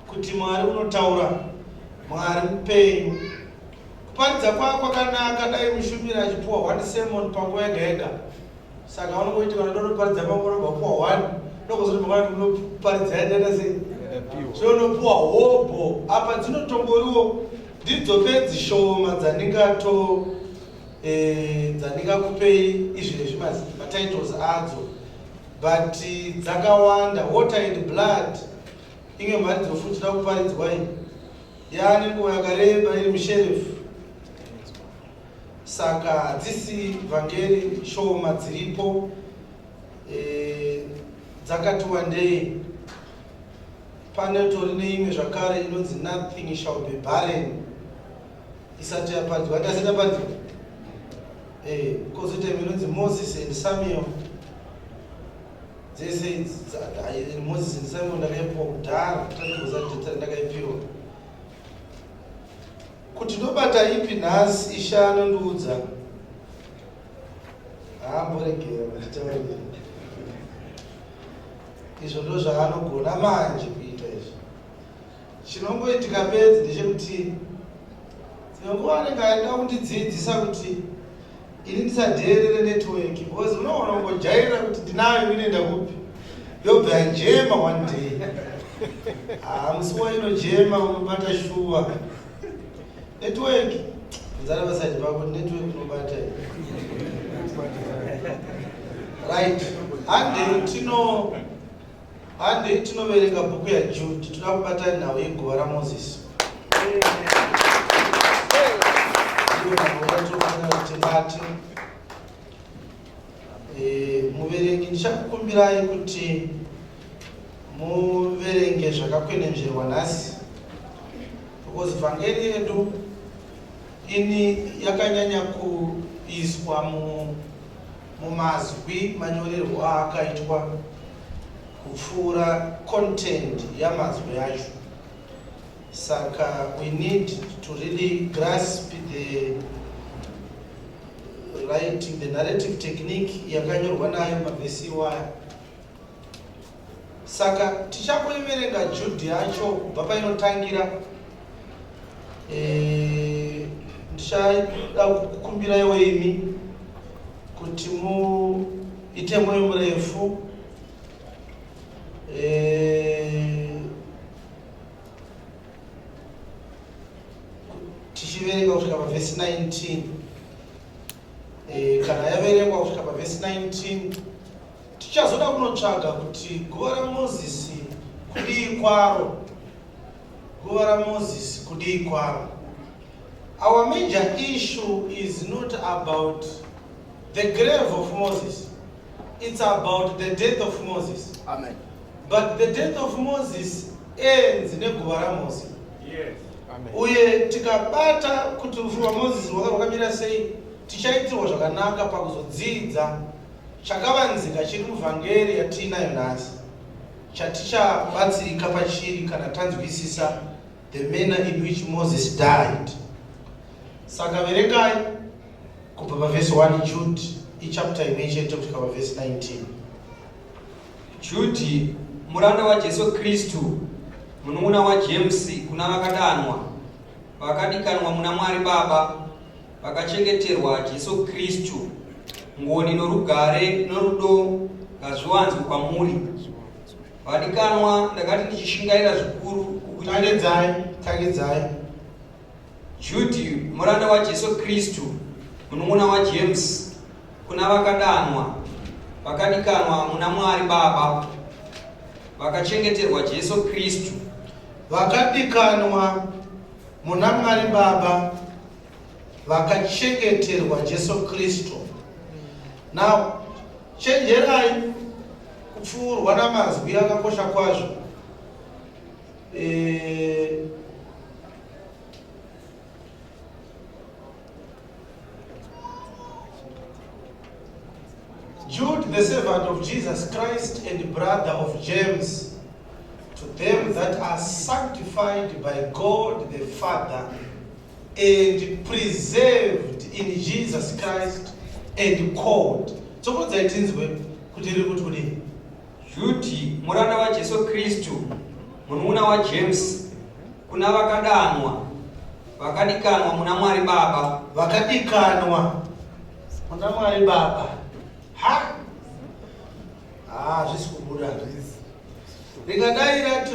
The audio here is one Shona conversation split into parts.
Kuti Mwari unotaura, Mwari mupenyu. Kuparidza kwako kwakanaka dai mushumiri achipuwa one sermon panguva yega yega. Saka unongoiti kana ndonoparidza panguva unobva kupuwa one, ndokuzoti mangwana ndinoparidza yandaita sei? Zvino unopuwa hobho. Apa dzinotongoriwo ndidzo bedzi shoma dzandingato eh, dzandingakupei izvezvi matitles adzo. But dzakawanda water and blood imwe mharidzo futi da kuparidzwa iyi yaane nguva yakareba iri musherefu saka hadzisi vhangeri shoma dziripo e, dzakati wandei pane tori neimwe zvakare inonzi nothing shall be barren isati yaparidzwa ndasati yaparidzwa eh, kozoita imwe inonzi Moses and Samuel dzese Moses and Samuel ndakaipiwa kudhara tandikuza ndakaipiwa kuti ndobata ipi nhasi ishe anondiudza haamboregera nditaurire izvo ndo zvaanogona manje kuita izvi Chinongoitika bedzi ndechekuti dzimwe nguva anenge aida kundidzidzisa kuti ini ndisadheerere network because unoona kungojairira kuti ndinayo inoenda kupi yobva yajema one day haa musi wainojema unobata shuwa network nzara vasaidi vako network unobata right handei tino Handei tinoverenga bhuku yaJude, toda kubata nhau yeguva raMozisi. Ndiyo nhau yatinofanira kuti tibate. Eh, muverengi ndichakukumbirai kuti muverenge zvakakwenenzverwa nhasi because vhangeri yedu ini yakanyanya kuiswa mu mumazwi manyorerwo aakaitwa kupfuura content yamazwi acho saka we need to really grasp the writing the narrative technique yakanyorwa nayo mavhesi iwaya Saka tichangoiverenga Jude yacho kubva painotangira. Eh, ndichada kukumbiraiwo imi kuti muite mwoyo murefu eh, tichiverenga kusvika pavhesi 19 eh, kana yaverengwa kusvika pavhesi 19 Tichazoda kunotsvaga kuti guva raMozisi kudii kwaro. Guva raMozisi kudii kwaro. Our major issue is not about the grave of Moses. It's about the death of Moses. Amen. But the death of Moses ends neguva raMoses. Yes. Amen. Uye tikabata kuti rufu rwaMoses rwaka rwakamira sei, tichaitirwa zvakanaka pakuzodzidza Chakavanzika chiri muvhangeri yatiinayo nhasi chatichabatsirika pachiri kana tanzwisisa the manner in which Moses died. Saka verengai kubva pavhesi 1 Jude ichapter imwe chete kusvika pavhesi 19. Jude muranda waJesu Kristu, munun'una waJames, kuna vakadanwa, vakadikanwa muna Mwari Baba, Vakachengeterwa Jesu Kristu. Ngoni norugare norudo ngazviwanzwe kwamuri. Vadikanwa, ndakati ndichishingaira zvikuru kukunyoredzai. Tangidzai. Judhi, muranda waJesu Kristu, munun'una waJames, kuna vakadanwa, vakadikanwa muna Mwari Baba, vakachengeterwa Jesu Kristu. Vakadikanwa muna Mwari Baba vakachengeterwa Jesu Kristu. Now, chenjerai kupfuurwa namazwi akakosha kwazvo. E, Jude, the servant of Jesus Christ and brother of James, to them that are sanctified by God the Father and preserved in Jesus Christ and called. Tsokodzai tinzwe kuti riri kuti kudii. Judhi, muranda waJesu Kristu, Munun'una waJames, kuna vakadanwa, vakadikanwa muna Mwari Baba. Vakadikanwa muna Mwari Baba. Ha! Hazvisi kubuda. Ringadai rati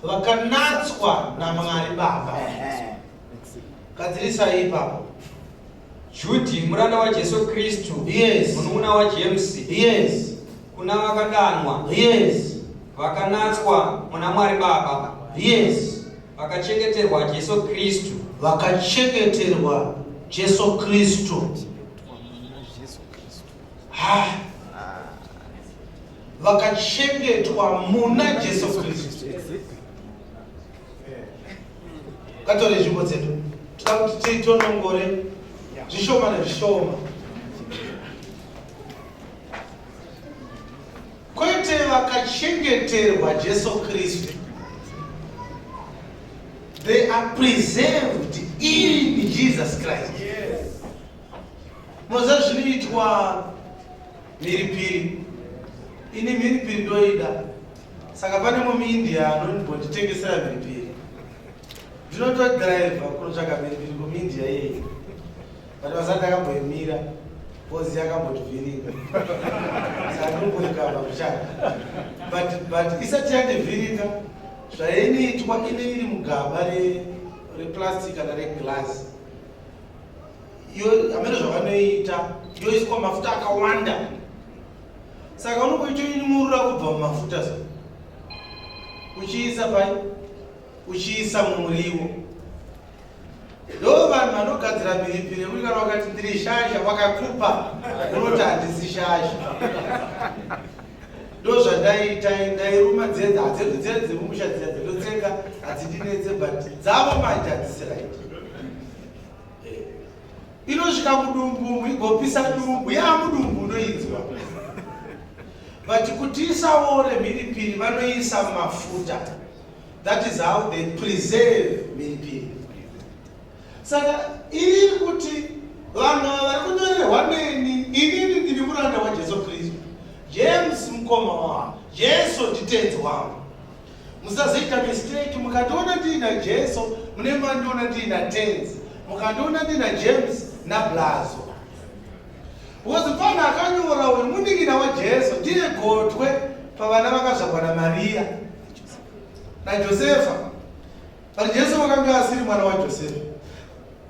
vakanatswa naMwari Baba. Gadzirisai ipapo. Judhi muranda waJesu Kristu. Yes. Munun'una waJames. Yes. Kuna vakadanwa. Yes. Vakanatswa muna Mwari Baba. Yes. Vakachengeterwa Jesu Kristu. Vakachengeterwa Jesu Kristu. Ha. Vakachengetwa muna Jesu Kristu. Ngatore nzvimbo dzedu. Toda kuti titonongore zvishoma nezvishoma. Kwete vakachengeterwa Jesu Kristu. They are preserved in Jesus Christ. Munoziva zvinoitwa mhiripiri. Ini mhiripiri ndoida. Saka pane muMindia anonditengesera mhiripiri. Ndinotodriver kunotsvaga mhiripiri kuMindia iyeye. But vasati ndakamboimira because yakambotivhiringa. Saka ndinombozvikamba kuchaka. But but isati yandivhiringa zvainoitwa ine iri mugaba re replastic kana reglass. Yo hameno zvavanoita yoiswa mafuta akawanda. Saka unongoitoinimurura kubva mumafuta so. Uchiisa pai? Uchiisa mumuriwo. Ndo vanhu vanogadzira mhiripiri yekuti kana wakati ndiri shasha wakakupa unoti handisi shasha. Ndo zvandaiita ndairuma dziya hadzedu dziya dzemumusha dziya dzatotsenga hadzindinetse but dzavo manje hadzisi right. Eh. Inosvika mudumbu igopisa dumbu yaamudumbu unoinzwa. But kuti isaore mhiripiri vanoisa mafuta. That is how they preserve mhiripiri. Saka iri kuti vanhu ava vari kunyorerwa neni, inini ndiri muranda waJesu Kristu. James mukoma wangu, Jesu nditenzi wangu. Musazoita mistake, mukandiona ndiina Jesu, mune mandiona ndiina Tenzi, mukandiona ndiina James naBlazo. Because mfana akanyora uyu munin'ina waJesu ndiye gotwe pavana vakazvarwa naMaria naJosefa. But Jesu wakanga asiri mwana waJosefa.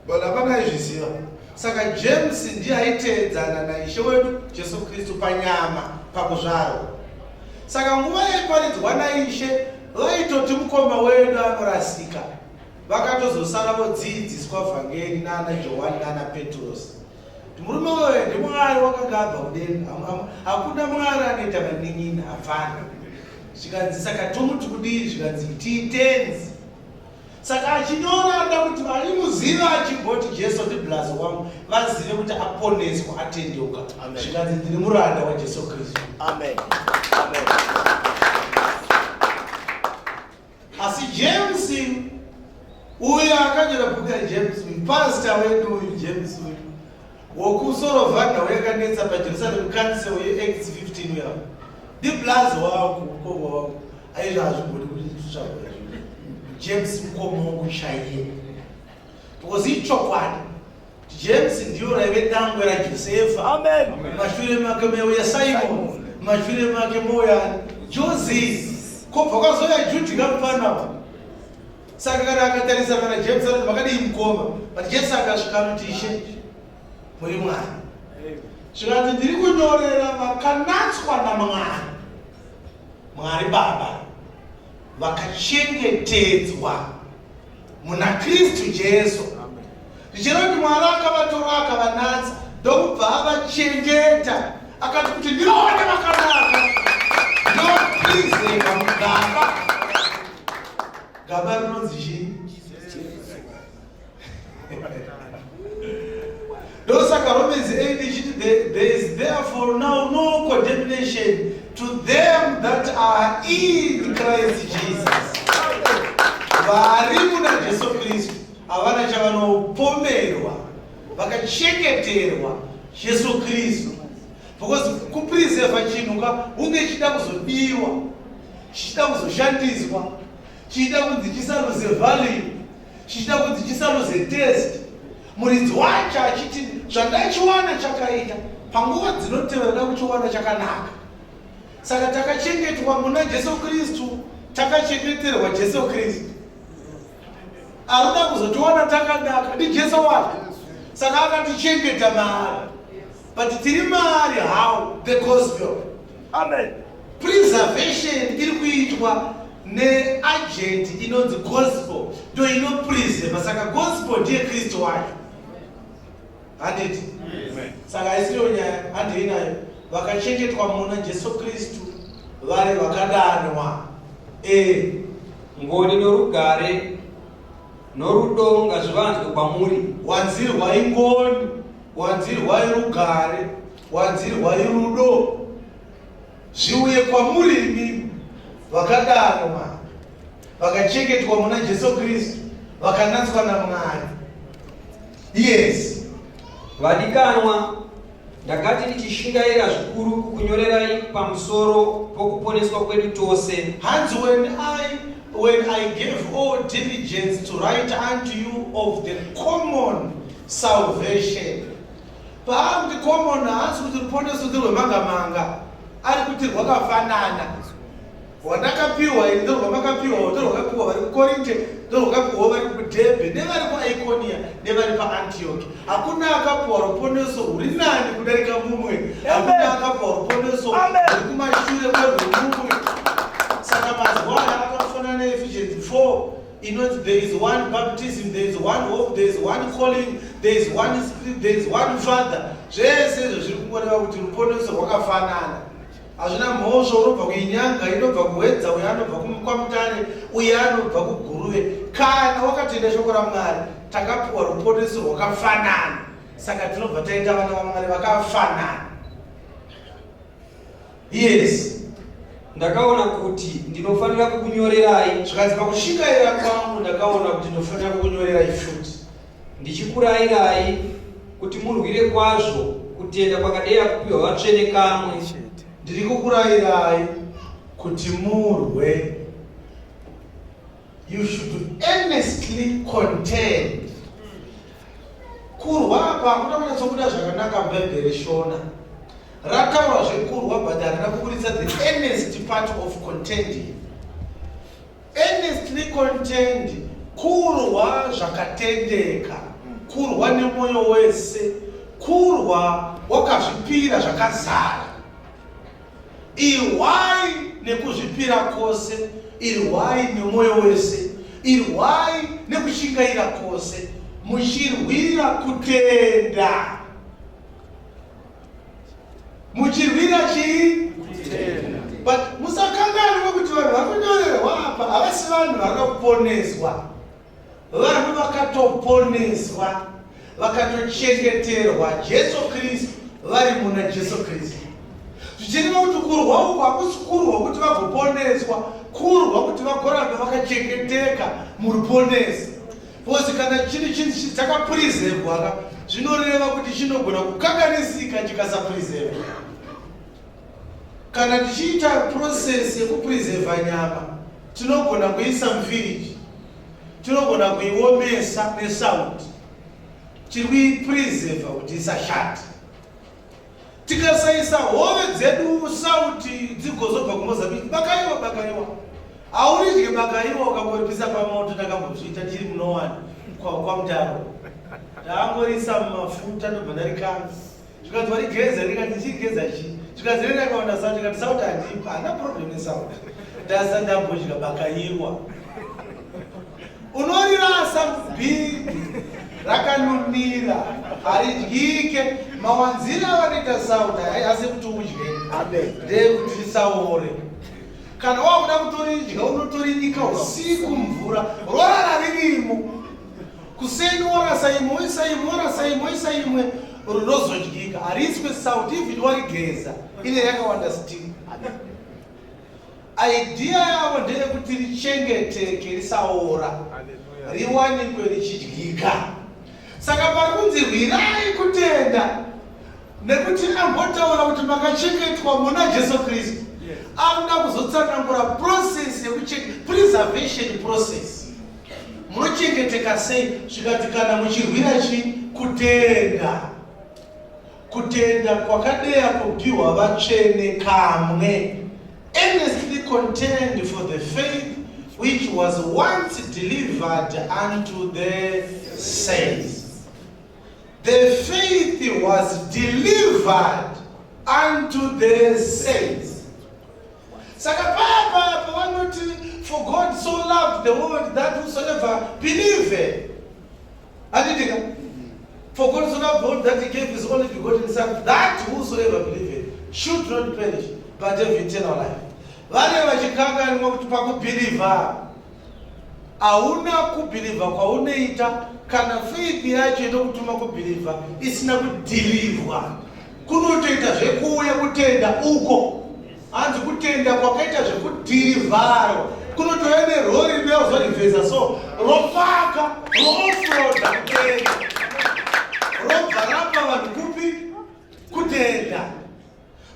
But hapana aizviziva. Saka James ndiye aiteedzana naIshe wedu Jesu Kristu panyama pakuzvarwa. Saka nguva yaiparidzwa naIshe vaitoti mukoma wedu anorasika. Vakatozosara vodziidziswa vhangeri naana Johani naana Petros. Murume uyu ndiMwari wakanga abva kudenga. Hakuna Mwari anoita vanin'ina, hapana. Zvikanzi saka tomuti kudii? Zvikanzi tiitenzi. Saka achinyora anoda kuti vaimuziva achigoti Jesu ndiblazi wangu vazive kuti aponeswa atendeuka. Zvikanzi ndiri muranda waJesu Kristu. Amen. Amen. Asi James uyo akanyora bhuku yaJames uyu, pastor wedu uyu James uyu wokusorovha nhau yakanetsa paJerusalem Council yeActs 15 uya ndiblazi wangu mukoma wangu aizvo hazvigoni kuti titsvagwe James mukoma wangu chaiye because ichokwadi James ndiyo raive dangwe raJosefa. Amen. Mashure make meuya Simon, mashure make mouya Joses. Kobva kwazouya Jude kamufana. Saka kana akatarisa kana James anoti makadii mukoma, but Jesu akasvika anoti Ishe muri Mwari. Zvikanzi ndiri kunyorera vakanatswa naMwari, Mwari Baba, vakachengetedzwa muna Kristu Jesu. Zvichireva kuti Mwari akavatora akavanatsa ndokubva avachengeta akati kuti ndivaone vakanaka ndoprizeva mugaba. Gaba rinonzi chii? Ndosaka Romans 8 ichiti there is therefore now no condemnation to them that are in Christ Jesus. Vari muna Jesu Kristu havana chavanopomerwa, vakachengeterwa Jesu Kristu. Because kupreserva chinhu ka hunge chichida kuzobiwa, chichida kuzoshandiswa. Chichida kunzi chisaluze value, chichida kunzi chisaluze taste. Muridzi wacho achiti zvandachiwana chakaita, panguva dzinotevera da kuchiwana chakanaka. Saka takachengetwa muna Jesu Kristu, takachengeterwa Jesu Kristu. Arikuda kuzotiwana takanaka ndiJesu wacho, saka akatichengeta maari. But tiri maari how? The gospel. Amen. Preservation iri kuitwa neagent inonzi gospel, ndo inopreserva. Saka gospel ndiye Kristu wacho, handiti? Saka haisiyo nyaya, handei nayo. Vakachengetwa muna Jesu Kristu vari vakadanwa. E Ngoni norugare norudo ngazvivanzwe kwamuri. Wanzirwai ngoni, wanzirwai rugare, wanzirwai rudo, zviuye kwamuri imimi vakadanwa, vakachengetwa muna Jesu Kristu, vakanatswa naMwari. Yes. Vadikanwa, ndakati ndichishingaira zvikuru kukunyorerai pamusoro pokuponeswa kwedu tose. Hanzi when I gave all diligence to write unto you of the common salvation. Paari kuti common, haasi kuti ruponeso nderwemanga-manga, ari kuti rwakafanana. Rwandakapiwa ini ndorwamakapiwa, ndorwakapiwa vari kuKorinte, ndorwakapiwa vari kuDhebhe, nevari kuIkonia, nevari paAntioki. Hakuna akapiwa ruponeso rwuri nani kudarika mumwe, hakuna akapiwa ruponeso rwuri kumashure kwerwemumwe. Saka mazwa aya akafanana neEphesians 4 inonzi there is one baptism, there is one hope, there is one calling, there is one Spirit, there is one Father. Zvese izvo zviri kungoreva kuti ruponeso rwakafanana. Hazvina mhosva unobva kuInyanga, inobva kuHwedza, uyo anobva kwaMutare, uye anobva kuGuruve. Kana wakatenda shoko raMwari, takapiwa ruponeso rwakafanana. Saka tinobva taita vana vaMwari vakafanana. Yes. Ndakaona kuti ndinofanira kukunyorerai. Zvikanzi pakushingaira kwangu ndakaona kuti ndinofanira kukunyorerai futi, ndichikurayirai kuti murwire kwazvo kutenda kwakadeya kupiwa vatsvene kamwe. Ndiri kukurayirai kuti murwe. You should earnestly contend. Kurwa apa hakuna kunyatsobuda zvakanaka muBhaibheri reShona. Rataura zvekurwa, but harina kuburitsa the earnest part of contending. Earnestly contend, kurwa zvakatendeka, kurwa nemwoyo wese, kurwa wakazvipira zvakazara. Irwai nekuzvipira kwose, irwai nemwoyo wese, irwai nekushingaira kwose, muchirwira kutenda. Muchirwira chii? But musakanganwe kuti vanhu vari kunyorerwa apa havasi vanhu varida kuponeswa. Vanhu vakatoponeswa, vakatochengeterwa Jesu Kristu, vari muna Jesu Kristu. Zvichireva kuti kurwa uku hakusi kurwa kuti vagoponeswa, kurwa kuti vagoramba vakachengeteka muruponeso. Because kana chiri chinhu chakapreservwa ka, zvinoreva kuti chinogona kukanganisika chikasapreservwa. Kana tichiita process yekupreserva nyama, tinogona kuisa mufiriji, tinogona kuiomesa nesauti, tiri kuipreserva kuti isashati. Tikasaisa hove dzedu sauti dzigozobva kuMozambique, bakaiwa bakaiwa hauridye, bakaiwa ukangoripisa pamoto. Ndakambozviita ndiri munowani kwaMutaro, ndaangorisa mumafuta, ndobva ndarikanga. Zvikanzi warigeza, ndikati chigeza chii? Zvikanzi rakaona sauti, ndikati sauti handipa, handina problem nesauti, ndasa ndambodya bakaiwa. Unorirasa mubhini rakanunira, haridyike. Mawanziro avanoita sauti asi kuti udye ndeyekuti risaore. Kana wakuda kutoridya, unotorinyika usiku mvura, rorara ririmo. Kuseni worasa imwe, woisa imwe, worasa imwe, woisa imwe, rinozodyika. Hariiswe sauti even warigeza, ine yakawanda steam. Idea yavo ndeyekuti richengeteke, risaora, riwanikwe richidyika. Saka pari kunzi rwirai kutenda, nekuti ambotaura kuti makachengetwa muna Jesu Kristu. Akuda kuzotsanangura process yekuchenge preservation process. Munochengeteka sei zvikati kana muchirwira chi kutenda. Kutenda kwakadeya kupiwa vatsvene kamwe. Earnestly contend for the faith which was once delivered unto the saints. The faith was delivered unto the saints. Saka paya paya pavanoti for God so loved the world that whosoever believeth. Handitika? For God so loved the world that he gave his only begotten son that whosoever believeth should not perish but have eternal life. Vane vachikanganwa kuti pakubhilivha Hauna kubhilivha kwaunoita kana faith yacho inokutuma kubhilivha isina kudhilivhwa. Kunotoita zvekuuya kutenda uko. Hanzi kutenda kwakaita zvekudhilivharwa. Kunotouya nerori rinouya kuzorivhesa so ropaka roofroda kutenda. Robva rapa vanhu kupi? Kutenda.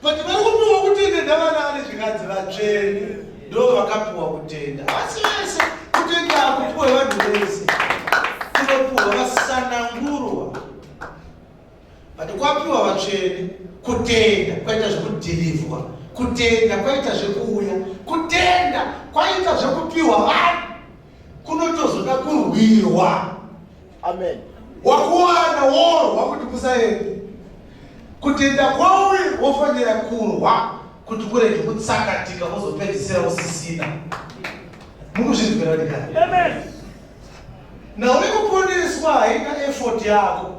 But vari kupiwa kutenda ndavanaani zvikanzi vatsvene ndo vakapiwa kutenda. Havasi vese kutenda hakupiwe vanhu vese. Kunopiwa vasanangurwa. But kwapiwa vatsvene kutenda kwaita zvekudhilivhwa. Kutenda kwaita zvekuuya. Kutenda kwaita zvekupiwa vanhu. Kunotozoda kurwirwa. Amen. Wakuwana worwa kuti kusaende. Kutenda kwauye wofanira kurwa kuti kurege kutsakatika wozopedzisira usisina. Mukuzvinzwira vadikani? Amen. Nhau yekuponeswa haina effort yako.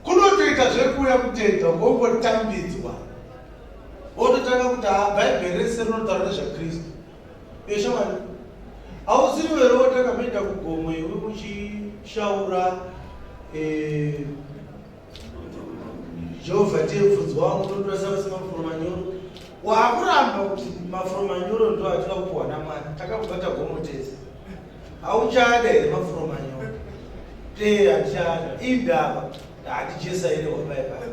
Kunotoita zvekuuya kutenda ugongotambidzwa. Wototanga kuti ha Bhaibheri rese rinotaura nezvaKristu. Iwe shamwari, hausiri here watanga kuenda kugomo iwe uchishaura eh, Jehovha ndiye mufudzi wangu totora savese mafuro manyoro. Waakuramba kuti mafuro manyoro ndo atina kupuhwa naMwari. Takakubata gomo tese. Hauchada here mafuro manyoro? Te handichada. Indava. Handichesa here wapai pai.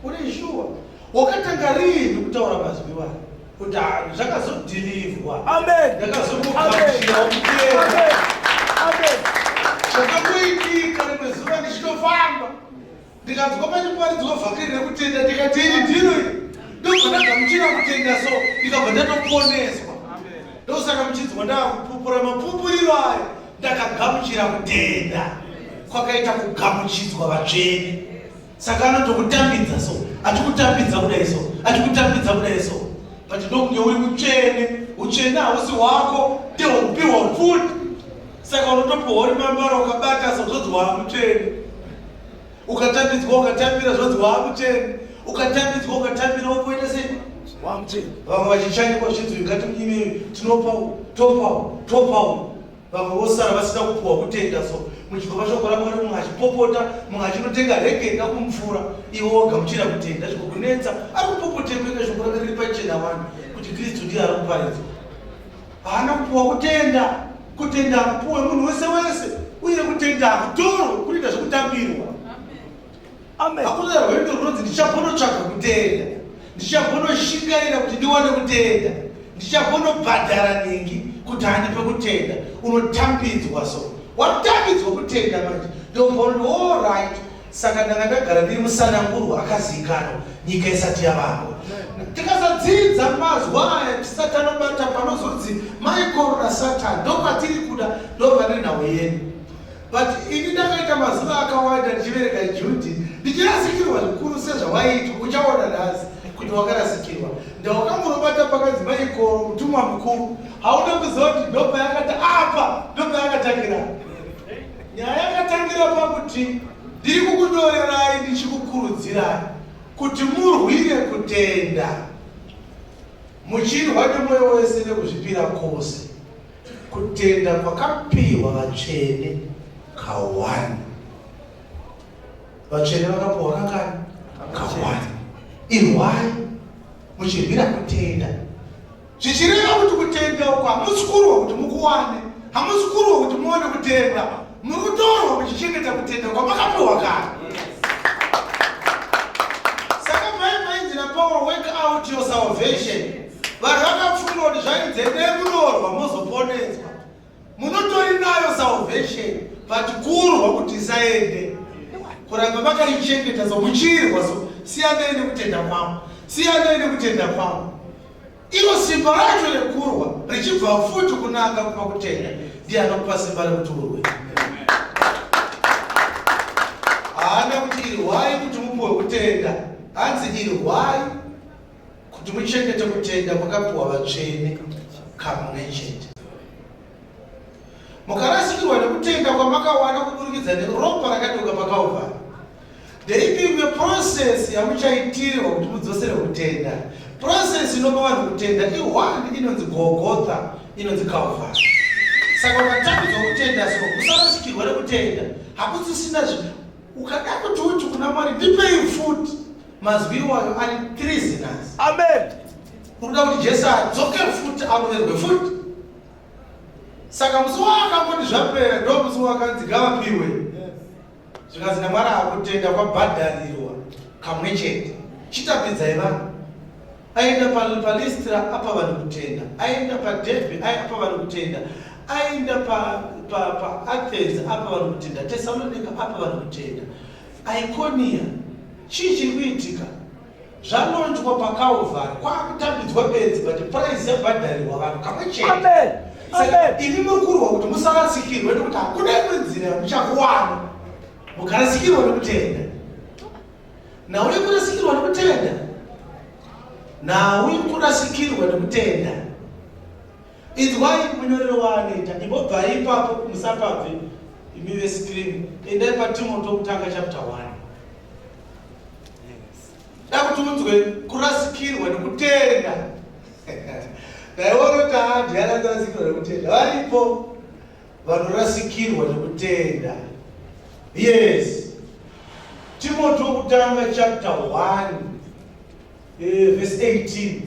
Uri shuwa. Wakatanga riini kutaura mazwi iwayo? Kuti ah, zvakazodhilivhwa. Amen. Ndakazomugamuchira kutenda. Amen. Amen. Zvakangoitika rimwe zuva ndichitofamba ndikanzwa pachiparidzwa vhangeri rekutenda ndikati iri ndiro iri ndobva ndagamuchira kutenda so ndikabva ndatoponeswa ndosaka muchinzwa ndakupupura mapupuriro ayo ndakagamuchira kutenda kwakaita kugamuchidzwa vatsvene Saka anotokutambidza so, achikutambidza kudai so, achikutambidza kudai so. But ndokunge uri mutsvene, utsvene hausi hwako, ndehwekupiwa futi. Saka unotopiwa uri mambara ukabata so zvonzi waamutsvene. Ukatambidzwa ukatambira zvonzi waamutsvene. Ukatambidzwa ukatambira wokuita sei? Waamutsvene. Vamwe vachichanikwa zvichinzi ngatimunyimei tinopa topa topa Vamwe vosara vasina kupuhwa kutenda so muchibva pashoko raMwari mumwe achipopota mumwe achinotenga rege kumupfuura iwe wagamuchira kutenda zvikokunetsa ari kupopotei shoko rake riri pachena wani kuti Kristu ndiye ari kuparidzwa haana kupuhwa kutenda kutenda hakupuwe munhu wese wese uye kutenda hakutorwe kunoita zvekutambirwa Amen. Hakuna rwendo runonzi ndichagonotsvaga kutenda, ndichagonoshingaira kuti ndiwane kutenda, ndichagonobhadhara nhingi kuti andipe kutenda. Unotambidzwa so watambidzwa kutenda manje ndobva unoti all right, saka ndanga ndagara ndiri musanangurwa akazivikanwa nyika isati yavambwa. Tikasadzidza mazwi aya tisati tanobata panozonzi Michael naSatan, ndopatiri kuda, ndopane nhau yedu. But ini ndakaita mazuva akawanda ndichiverenga Judhi ndichirasikirwa zvikuru sezvawaiitwa. Uchaona nhasi kuti wakarasikirwa. Ndawakangorobata pakanzi Maikoro mutumwa mukuru. Hauna kuziva kuti ndopayakati apa ndopayakatangira. Nyaya yakatangira pakuti ndiri kukunyorerai ndichikukurudzirai kuti murwire kutenda muchirwa nemwoyo wese nekuzvipira kwose. Kutenda kwakapiwa vatsvene kawani. Vatsvene vakapiwa kangani? Kawani. Irwai muchirwira kutenda, zvichireva kuti kutenda uku hamusi kurwa kuti mukuwane, hamusi kurwa kuti muwane kutenda, muri kutorwa muchichengeta kutenda kwamakapiwa kare. Saka mai mainzi naPauro, work out your salvation. Vanhu vakafunga kurwa kuti zvainzi endai munorwa mozoponetswa. Munotori nayo salvation but kurwa kuti isaende. Kuramba makaichengeta so muchirwa so siyanai nekutenda kwangu. Siyanai nekutenda kwangu. Iro simba racho rekurwa richibva futi kuna akakupa kutenda ndiye anokupa simba rekuti urwe. Haana kuti irwai kuti mupiwe kutenda, hanzi irwai kuti muchengete kutenda kwakapiwa vatsvene kamwe chete. Mukarasikirwa nekutenda kwamakawana kuburikidza neropa rakadeuka paKalvari, ndeipi imwe process yamuchaitirwa kuti mudzosere kutenda? Process inopa vanhu kutenda i-one inonzi Golgotha, inonzi Calvary. Saka ukatambidzwa kutenda so usarasikirwa nekutenda hakusisina zvi ukada kuti uti kuna Mwari ndipei futi mazwi iwayo ari treasonous. Amen. Urikuda kuti Jesu adzoke futi aroverwe futi. Saka musi waakangoti zvapera ndo musi wakanzi ngavapiwe. Zvikanzi naMwari akutenda kwabhadharirwa kamwe chete. Chitambidzai vanhu. Aenda paListra apa vanhu kutenda. Aenda paDerbe apa vanhu kutenda. Aenda paAthens pa, pa apa vanhu kutenda. Tesalonika apa vanhu kutenda. Ikonia chii chiri kuitika? Zvanonjwa paCalvary kwakutambidzwa bedzi but price yabhadharirwa vanhu kamwe chete. Amen. Saka Amen. imi muri kurwa kuti musarasikirwe nekuti hakuna imwe nzira yamuchakuwana mukarasikirwa nekutenda. Nhau yekurasikirwa nekutenda, nhau yekurasikirwa nekutenda. Inzwai munyorero waanoita. Imbobvai ipapo musapabve imi vescreen. Endai paTimoti wokutanga chapter 1. Da kuti unzwe kurasikirwa nekutenda. Ndaiona kuti haa ndiani anorasikirwa nekutenda. Varipo vanorasikirwa nekutenda. Yes. Timoti wokutanga chapter 1 verse 18.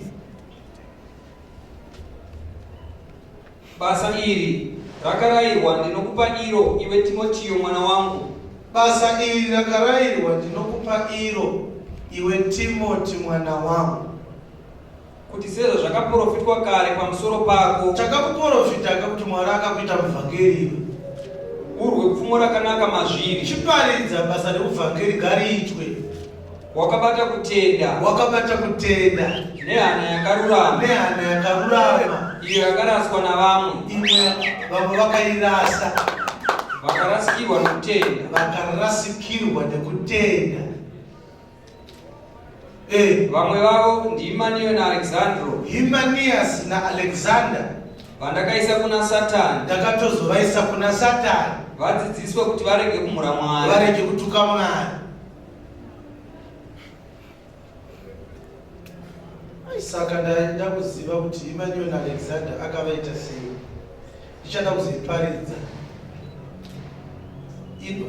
Basa iri rakarayirwa ndinokupa iro, iwe Timotiyo mwana wangu. Basa iri rakarayirwa ndinokupa iro, iwe Timoti mwana wangu. Kuti sezvazvakaprofitwa kare pamusoro pako. Takakuprofitaka kuti Mwari akakuita muvhangeri iwe. Urwe pfumo rakanaka mazviri. Chiparidza basa reuvhangeri ngariitwe. Wakabata kutenda. Wakabata kutenda. Nehana yakarurama. Nehana yakarurama. Iyo yakaraswa navamwe. Imwe vamwe vakairasa. Vakarasikirwa nokutenda. Vakarasikirwa nekutenda. Eh. Vamwe vavo ndiHimanio naAlexandro. Himanias naAlexander. Vandakaisa kuna Satani. Ndakatozovaisa kuna Satani. Vadzidziswe kuti varege kumhura Mwari. Varege kutuka Mwari. Saka ndaida kuziva kuti Emmanuel naAlexander akavaita sei. Ndichada kuzoiparidza.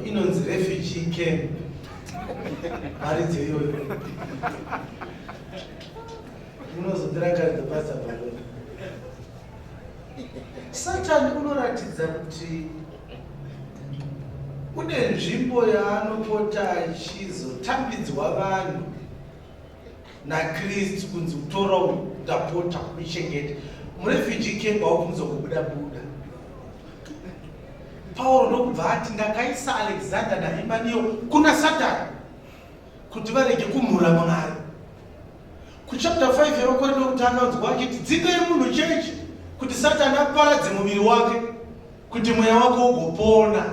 Inonzi refugee camp. Mharidzo iyoyo. Munozondirangaridza Pastor Baloni. Satani unoratidza kuti une nzvimbo yaanopota achizotambidzwa vanhu naKristu kunzi utora ndapota kuchengeta murefugee camp haubvumidzwa kubuda buda. Pauro ndokubva ati ndakaisa Alexander naHimanio kuna Satani kuti varege kumhura Mwari. Kuchapter 5 yevaKorinte wekutanga unzwa achiti dzingai munhu chechi kuti Satani aparadze muviri wake kuti mweya wake ugopona.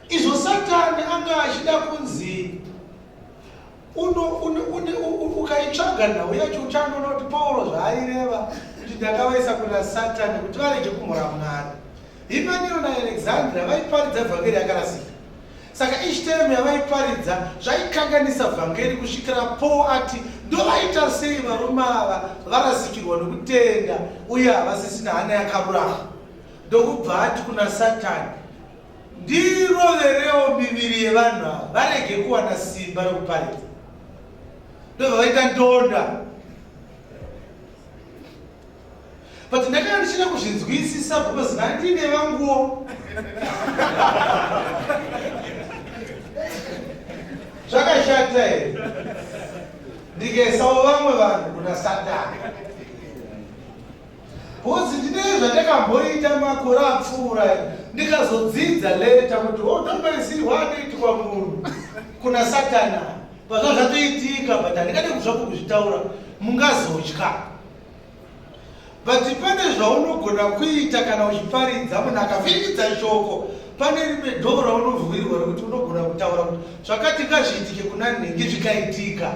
Izvo Satani anga achida kunzi ukaitsvaga nhau yacho uchanoona kuti Pauro zvaaireva kuti ndakavaisa kuna Satani kuti varege kumhura Mwari. Himanio naAlexandra vaiparidza vhangeri yakarasika. Saka each time yavaiparidza zvaikanganisa vhangeri kusvikira Paul ati ndovaita sei varume ava varasikirwa nokutenda uye havasisina hana yakarurama. Ndokubva ati kuna Satani ndiroverewo miviri yevanhu ava varege kuwana simba rekuparidza. Ndobva vaita ndonda. But ndakanga ndichida kuzvinzwisisa because ndandine vanguwo. Zvakashata here? Ndikaisawo vamwe vanhu kuna Satani. Because ndine zvandakamboita makore apfuura ndikazodzidza later kuti otombaisirwa anoitwa munhu kuna Satana. Pazva zvatoitika, but handingade kuzvako kuzvitaura, mungazotya. But pane zvaunogona kuita kana uchiparidza, munhu akavhiringidza shoko, pane rimwe dhoo raunovhurirwa rekuti unogona kutaura kuti zvakati ngazviitike kuna nhingi, zvikaitika.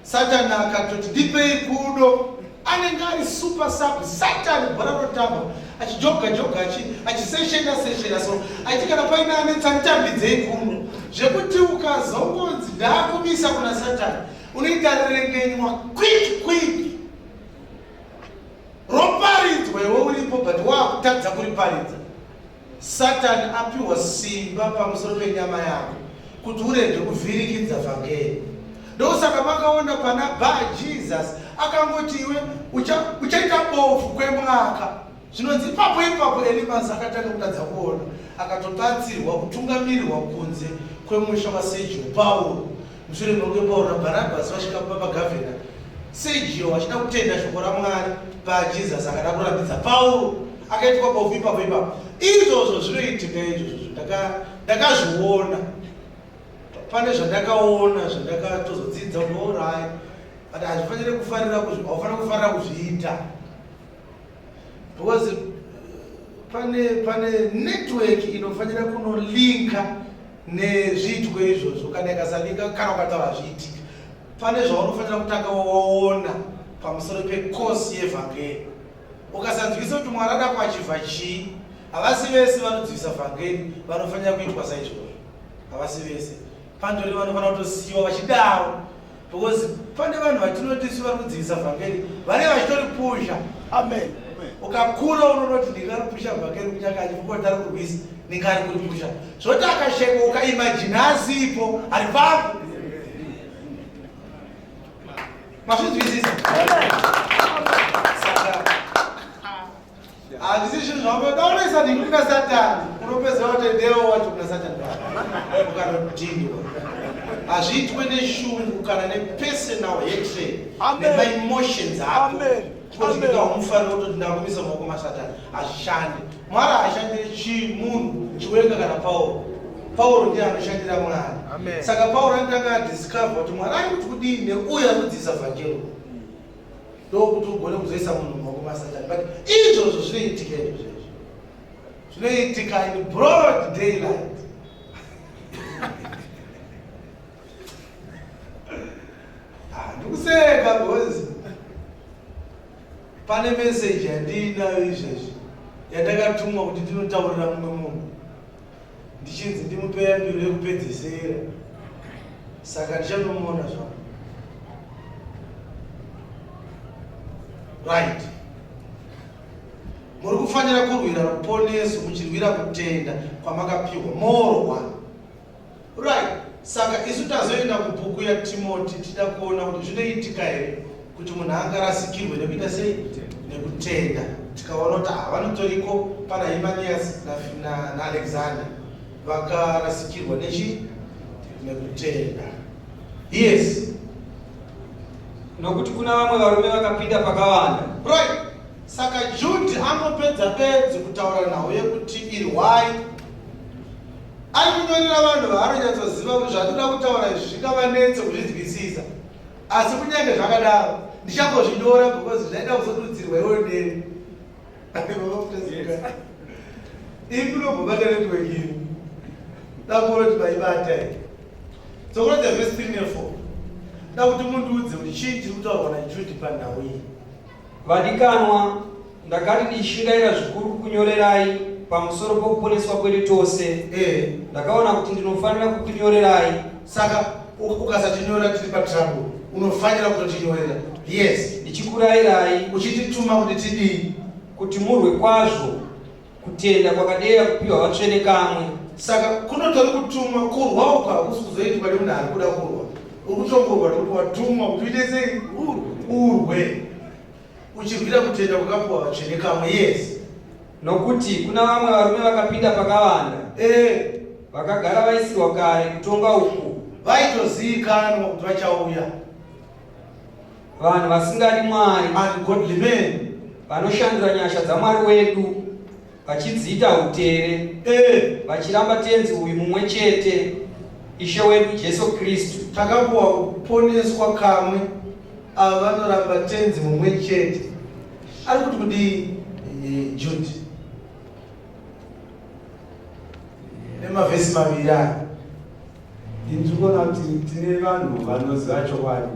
Satani akatoti ndipei kudo, anenge ari super sub. Satani bhora rotamba achijoga joga, achiseshena seshena, so aiti kana paine anetsa, nditambidzei kuno, zvekuti ukazongonzi ndaakumisa kuna Satani, unoita rerengenywa quick quick. Roparidzwa iwe uripo, but waakutadza kuriparidza. Satani apiwa simba pamusoro penyama yako kuti urege kuvhirikidza vhangeri. Ndosaka makaona pana Ba Jesus akangoti iwe uchaita bofu kwemwaka. Zvinonzi ipapo ipapo Elimas akatanga kutadza kuona, akatobatsirwa kutungamirirwa kunze kwemusha waSergio Pauro. Mushure mekunge Pauro naBharnabhasi vasvika kumba pagavhena, Sergio achida kutenda shoko raMwari, paJesus akada kurambidza Pauro, akaitwa bofu ipapo ipapo. Izvozvo zvinoitika, izvozvo ndakazviona. Pane zvandakaona zvandakatozodzidza kuti alright, but hazvifaniri kufarira, haufaniri kufarira kuzviita, because pane network inofanira kunolinka nezviitiko izvozvo. Kana ikasalinka, kana ukataura, hazviitika. Pane zvaunofanira kutanga waona pamusoro pekosi yevhangeri. Ukasanzwisa kuti Mwari ada kuachivha chii, havasi vese vanodzivisa vhangeri vanofanira kuitwa saizvozvo. Havasi vese pandori vanofanira kutosiyiwa vachidaro, because pane vanhu vatinoti isu vari kudzivisa vhangeri vane vachitoripusha. Amen. Ukakura unonoti ndingaripusha vhangeri kunyange achifuka ari kurwisa, ndingari kuripusha zvoti akasheka. Ukaimajina asipo, ari papo. Mazvinzwisisa? Saka handisi zvinhu zvaunodaonesa ndini kuna Satani, unopedzera watendewo wacho kuna Satani ukanodhindwa. Hazviitwe neshungu kana nepersonal hatred Amen. nemaemotions ako. Amen. Kuti Amen. ndikaumufarira kutoti ndakumisa maoko maSatani, hazvishandi. Mwari haashandiri chii munhu Chiwenga kana Pauro. Pauro ndiye anoshandira Mwari. Amen. Saka Pauro anotanga adiscover kuti Mwari ari kuti kudii neuyo ari kudzidzisa vhangeri, ndokuti ugone kuzoisa munhu mumaoko maSatani. But izvozvo zvinoitika, izvozvo zvinoitika in broad daylight. Ah, ndikuseka because pane meseji yandiinayo izvezvi yandakatumwa kuti ndinotaurira mumwe munhu, ndichinzi ndimupe yambiro yekupedzesera. Saka ndichanomuona zvangu. Right, muri kufanira kurwira ruponeso muchirwira kutenda kwamakapiwa morwa. Right, saka isu tazoenda kubhuku yaTimoti, tida kuona kuti zvinoitika here kuti munhu angarasikirwe nekuita sei, nekutenda. Tikaona kuti havanotoriko pana Himanias naAlexander vakarasikirwa nechi nekutenda. Yes. Nokuti kuna vamwe varume vakapinda pakawanda. Right, saka Jude angopedza bedzi kutaura nhau yekuti irwai, ari kunyorera vanhu vaanonyatsoziva kuti zvatinoda kutaura izvi zvingavanetse kuzvinzwisisa, asi kunyange zvakadaro ndichangozvinyora because zvaida kuzodudzirwa iwe neni. Ipi unombobata network iri dakuona kuti maibata here? Dzokorodza vhesi 3 ne4, da kuti mundiudze kuti chii chiri kutaurwa naJude panhau iyi. Vadikanwa, ndakati ndichishingaira zvikuru kukunyorerai pamusoro pokuponeswa kwedu tose, ndakaona kuti ndinofanira kukunyorerai. Saka ukasatinyora tiri patrouble. Unofanira kutotinyorera, yes. Ndichikurayirai, uchitituma kuti tidii? Kuti murwe kwazvo kutenda kwakadeya kupiwa vatsvene kamwe. Saka kunotori kutumwa. Kurwa uku hakusi kuzoitwa nemunhu ari kuda kurwa. Uri kutongorwa nekuti watumwa kuti uite sei? Urwe uchirwira kutenda kwakapiwa vatsvene kamwe. Yes. Nokuti kuna vamwe varume vakapinda pakavanda, vakagara vaisirwa kare kutonga uku, vaitozivikanwa kuti vachauya, vanhu vasingadi Mwari, ungodly men. Vanoshandura nyasha dzaMwari wedu vachidziita utere, vachiramba Tenzi uyu mumwe chete, Ishe wedu Jesu Kristu. Takapuwa kuponeswa kamwe, ava vanoramba Tenzi mumwe chete. Ari kuti kudii Jude? Nemavhesi maviri aya. Ndiri kuona kuti tine vanhu vanoziva chokwadi.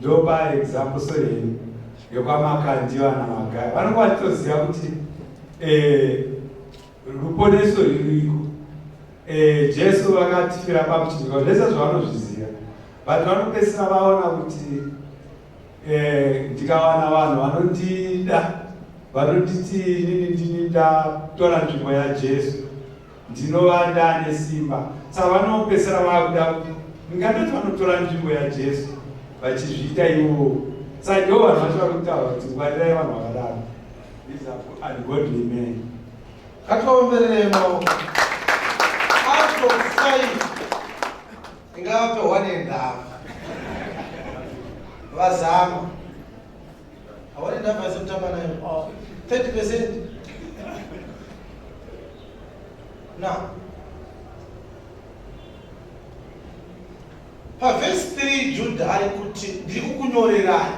Ndopa example so yenyu yekwaMakandiwa naMagaya. Vanenge vachitoziva kuti ruponeso ririko. Jesu vakatifira pamuchinjikwa, zvese zvavanozviziva. But vanopedzisira vaona kuti ndikawana vanhu vanondida, vanonditi inini ndini ndatora nzvimbo yaJesu, ndinova ndane simba. Saka vanopedzisira vakuda, ndingatoti vanotora nzvimbo yaJesu vachizviita ivovo. Saka ndivo vanhu vacho vari kutaura kuti ngwarirai vanhu vakadaro. These are ungodly men. Ngativaombererei maoko. Out of 5 ingavape 1.5. Vazama. 1.5 haisi kutamba nayo. 30%. Now, pavhesi 3 Judha ari kuti ndiri kukunyorerai,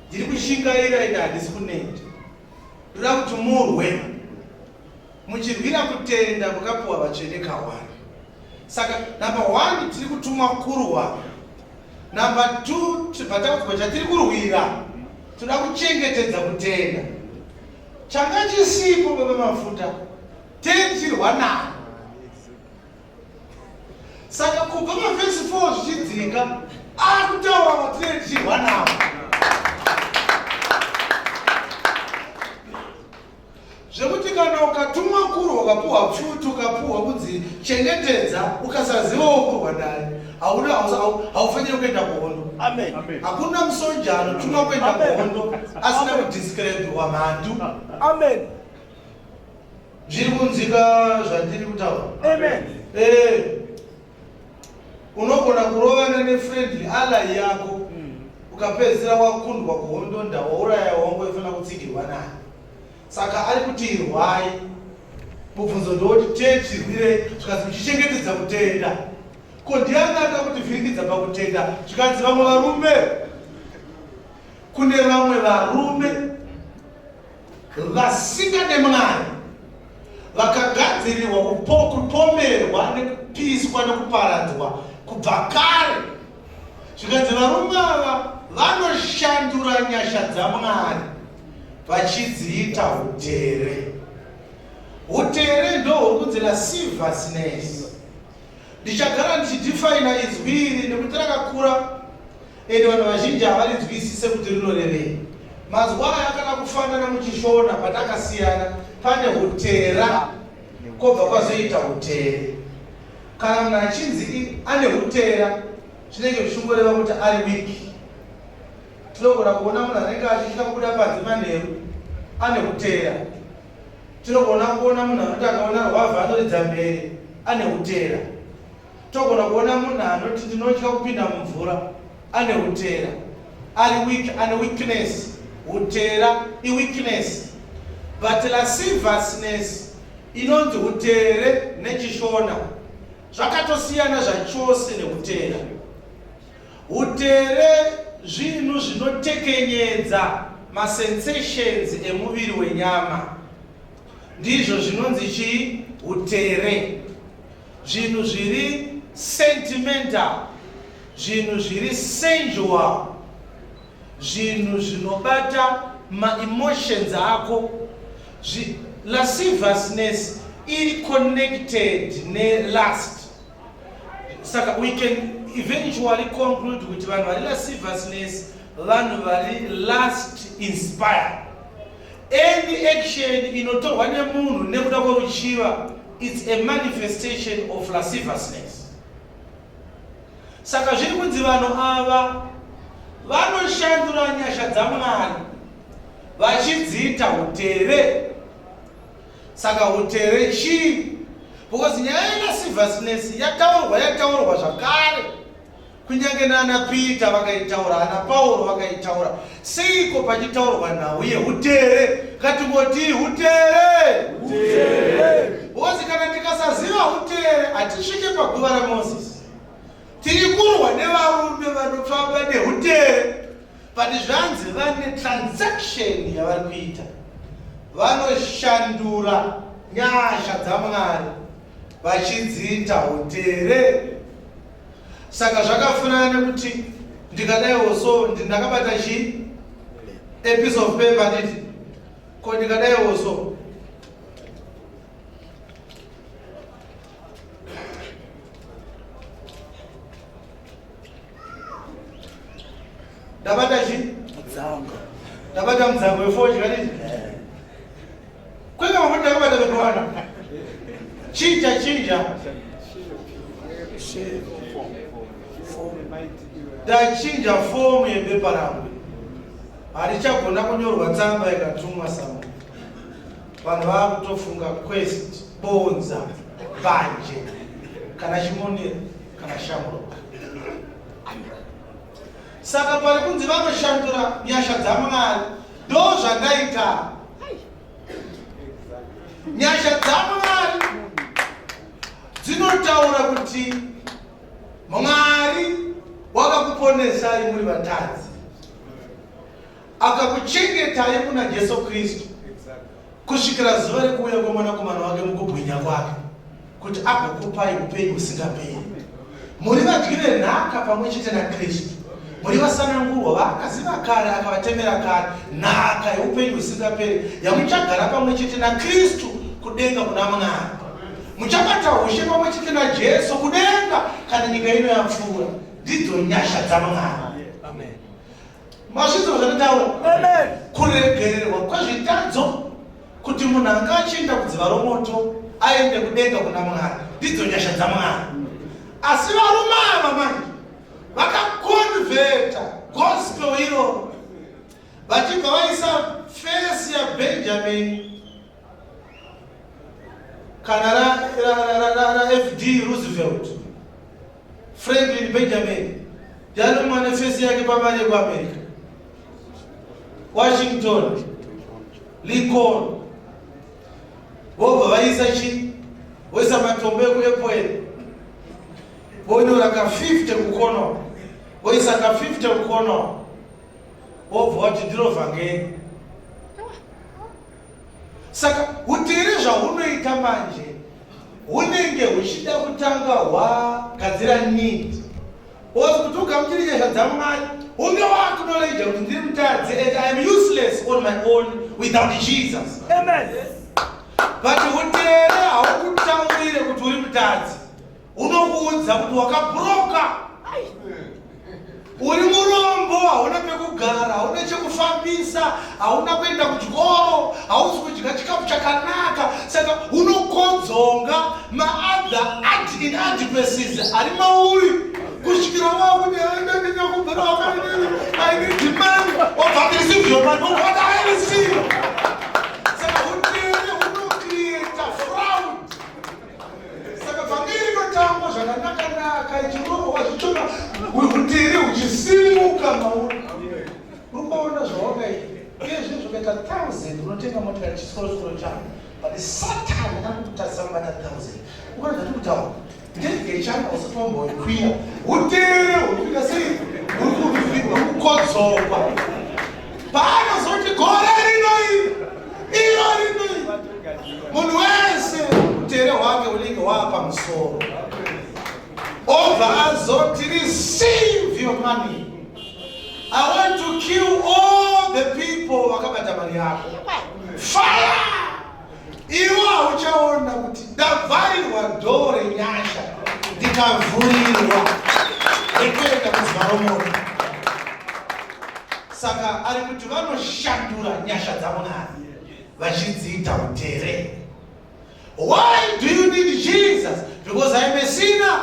ndiri kushingaira ende handisi kuneta. Ndoda kuti murwe muchirwira kutenda kwakapuwa vatsvene kawani. Saka number 1 tiri kutumwa kurwa, number 2 tibva takudzwa chatiri kurwira, toda kuchengetedza kutenda. Changa chisipo baba mafuta tichirwa nayo. Saka kubva pavhesi 4 zvichidzika akutaura vatinenge tichirwa navo. Zvekuti kana ukatumwa kurwa ukapuhwa pfuti ukapuhwa kunzi chengetedza ukasazivawo kurwa naye hauna haufaniri kuenda kuhondo. Amen. Hakuna musoja anotumwa kuenda kuhondo asina kudescribewa mhandu. Amen. Zviri kunzika zvandiri kutaura. Amen. Unogona kurovana nefriendly ally yako ukapedzisira wakundwa kuhondo ndawauraya wangu waifanira kutsigirwa naye. Saka ari kuti irwai. Mubvunzo ndowoti techirwirei zvikanzi muchichengetedza kutenda. Ko ndiani anoda kutivhiringidza pakutenda? Zvikanzi vamwe varume. Kune vamwe varume vasingade Mwari vakagadzirirwa kupomerwa nekupiswa nekuparadzwa kubva kare. Zvikanzi varume ava vanoshandura nyasha dzaMwari vachidziita utere. Utere ndohuri kunzi lasciviousness. Ndichagara ndichidefina izwi iri nekuti rakakura ende vanhu vazhinji havarinzwisise kuti rinorevei. Mazwi aya akada kufanana muchiShona but akasiyana. Pane utera kobva kwazoita utere. Kana munhu achinzi ane utera zvinenge zvichingoreva kuti ari weak. Tinogona kuona munhu anenge achitya kubuda panze manheru ane utera. Tinogona kuona munhu anoti akaona rwavha anoridza mhere ane utera. Togona kuona munhu anoti ndinotya kupinda mumvura ane utera. Ari weak, ane weakness. Utera iweakness. But lasciviousness inonzi utere nechiShona zvakatosiyana zvachose neutera. Utere zvinhu zvinotekenyedza masensations emuviri wenyama. Ndizvo zvinonzi chii? Utere. Zvinhu zviri sentimental, zvinhu zviri sensual, zvinhu zvinobata maemotions ako. Lasciviousness iri connected nelust. Saka we can eventually conclude kuti vanhu vari lasciviousness vanhu vari lust inspired. Any action inotorwa nemunhu nekuda kweruchiva, it's a manifestation of lasciviousness. Saka zviri kunzi vanhu ava vanoshandura nyasha dzaMwari vachidziita utere. Saka utere chii? Because nyaya yelasciviousness yataurwa zvakare. Kunyange naana Peter vakaitaura, ana Pauro vakaitaura. Seiko pachitaurwa nhau yehutere? Ngatingotii hutere! Hutere! Because kana tikasaziva hutere hatisvike paguva raMoses. Tiri kurwa nevarume vanofamba nehutere but zvanzi vane transaction yavari kuita. Vanoshandura nyasha dzaMwari vachidziita hutere. Saka zvakafanana nekuti ndikadaiwo so ndakabata chii? A piece of paper nditi ko ndikadaiwo so ndabata chii? Mudzango. Ndabata mudzango wefodya nditi Kwega makuti ndakabata pekuwana. Chinja chinja. Ndachinja fomu yebepa rangu. Harichagona kunyorwa tsamba ikatumwa samu. Vanhu vakutofunga quest, bonza, banje, kana chimonera, kana shamrock. Saka pari kunzi vanoshandura nyasha dzaMwari. Ndozvandaita. Nyasha dzaMwari dzinotaura kuti Mwari wakakuponesai muri vatadzi, akakuchengetai muna Jesu Kristu kusvikira zuva rekuuya kwemwanakomana wake mukubwinya kwake kuti agokupai upenyu husingaperi. Muri vadyi venhaka pamwe chete naKristu. Muri vasanangurwa vaakaziva kare akavatemera kare nhaka yeupenyu husingaperi yamuchagara pamwe chete naKristu kudenga kuna Mwari. Muchabata ushe pamwe chete naJesu kudenga kana nyika ino yapfuura. Ndidzo nyasha dzaMwari. Amen. Mazvinzwa zvandataura? Amen. Kuregererwa kwezvitadzo kuti munhu anga achienda kudziva romoto aende kudenga kuna Mwari. Ndidzo nyasha dzaMwari. Asi varume ava manje vakakonvheta gospel iroro vachibva vaisa fesi yaBenjamin kana raFD Roosevelt Franklin Benjamin ndiani umwe ane fesi yake pamari yekuAmerica Washington Lincoln vobva vaisa chi voisa matombo ekuEpworth vonyora ka 50 kukono voisa ka 50 kukono wobva wati ndiro vhangeri Saka hutere zvahunoita manje hunenge huchida kutanga hwagadzira need was kuti ugamuchire nyasha dzaMwari hunge waacknowledge kuti ndiri mutadzi and I am useless on my own without Jesus. Amen. But hutere haukutaurire kuti uri mutadzi. Unokuudza kuti wakabroka, uri murombo, hauna pekugara, hauna chekufambisa, hauna kuenda kuchikoro, hausi kudya chikafu chakanaka. Saka unokodzonga maother inadequacies ari mauri kusvikira wakuti ndinakubroka, I need money, obva receive your money, what I receive. Saka utere unocreata fraud. Saka vhangeri rinotangwa zvakanaka-naka ichirohwa zvichona utiri huchisimuka mauri. Uri kuona zvawakaita. Uye zvinhu zvakaita thousand unotenga motikari chisikoro-sikoro chako. But Satan anokutadzisa kubata thousand. Ukaona zvati kutaura. Ndege changa usati wamboikwira. Utere huri kuita sei? Uri kurwirwa kukodzokwa. Paanozoti gore rino iri, iro rino iri. Munhu wese utere hwake unenge hwaa pamusoro. Obva azoti receive your money. I want to kill all the people vakabata mari yako. Fire! Iwe hauchaona kuti ndavharirwa dhoo renyasha ndikavhurirwa rekuenda kuzuva romoto. Saka ari kuti vanoshandura nyasha dzaMwari vachidziita utere. Why do you need Jesus? Because I am a sinner.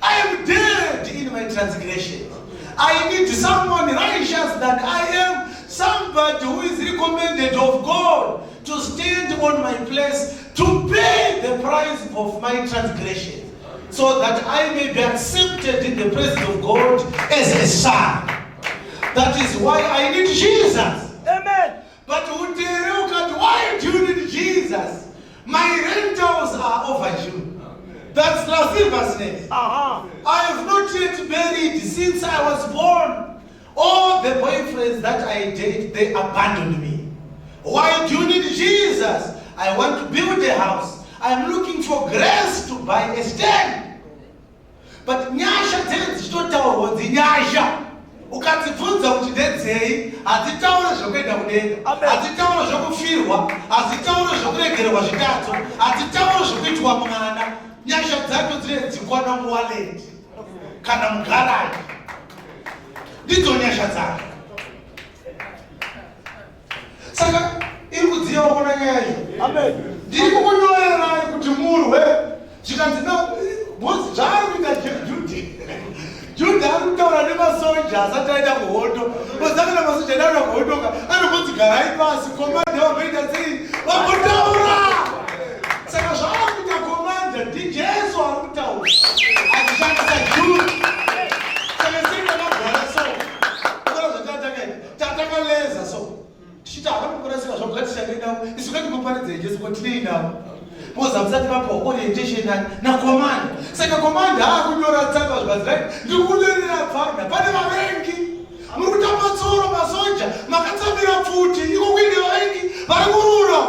I am dead in my transgressions. I need someone righteous than I am, somebody who is recommended of God to stand on my place to pay the price of my transgressions. So that I may be accepted in the presence of God as a son. That is why I need Jesus. Amen. But utere ukati, why do you need Jesus? My rentals are overdue. That's lasciviousness. I have not yet married since I was born. All the boyfriends that I date, they abandoned me. Why do you need Jesus? I want to build a house. I'm looking for grace to buy a stand. But nyasha dzinenge dzichitotaurwa dzinyasha. Ukadzibvunza kuti ndedzei, hadzitaure zvekuenda kudenga, Amen. hadzitaure zvekufirwa, hadzitaure zvekuregererwa zvitadzo, hadzitaure zvekuitwa mwana. Nyasha dzacho dzinenge dzikwana muwaleti kana mugaraji. Ndidzo nyasha dzake. Saka iri kudziya kuona nyaya iyo. Amen. Ndiri kukunyorerai kuti murwe. Zvikanzi no, because zvaari kuita Judha. Judha ari kutaura nemasoja asati aenda kuhondo. Because kana masoja aenda kuhondo ka, anombonzi garai pasi, commander vamboita sei? Vambotaura. Saka zvaari kuita commander ndiJesu ari kutaura. Achishandisa Judha. Saka sei takagara so? Ukaona zvatatakaita. Tatakaleza so. Tichiti havanokurasika zvavo ngatishandei navo. Isu ngatingoparidzei Jesu ko tinei navo. Because hamusati vapiwa orientation nani nakomanda. Saka komanda aakunyora tsamba zvikanzi right, ndiri kunyorera pfana pane vavengi. Muri kutamba tsoro masoja, makatsamira pfuti, iko kuine vavengi vari kurura.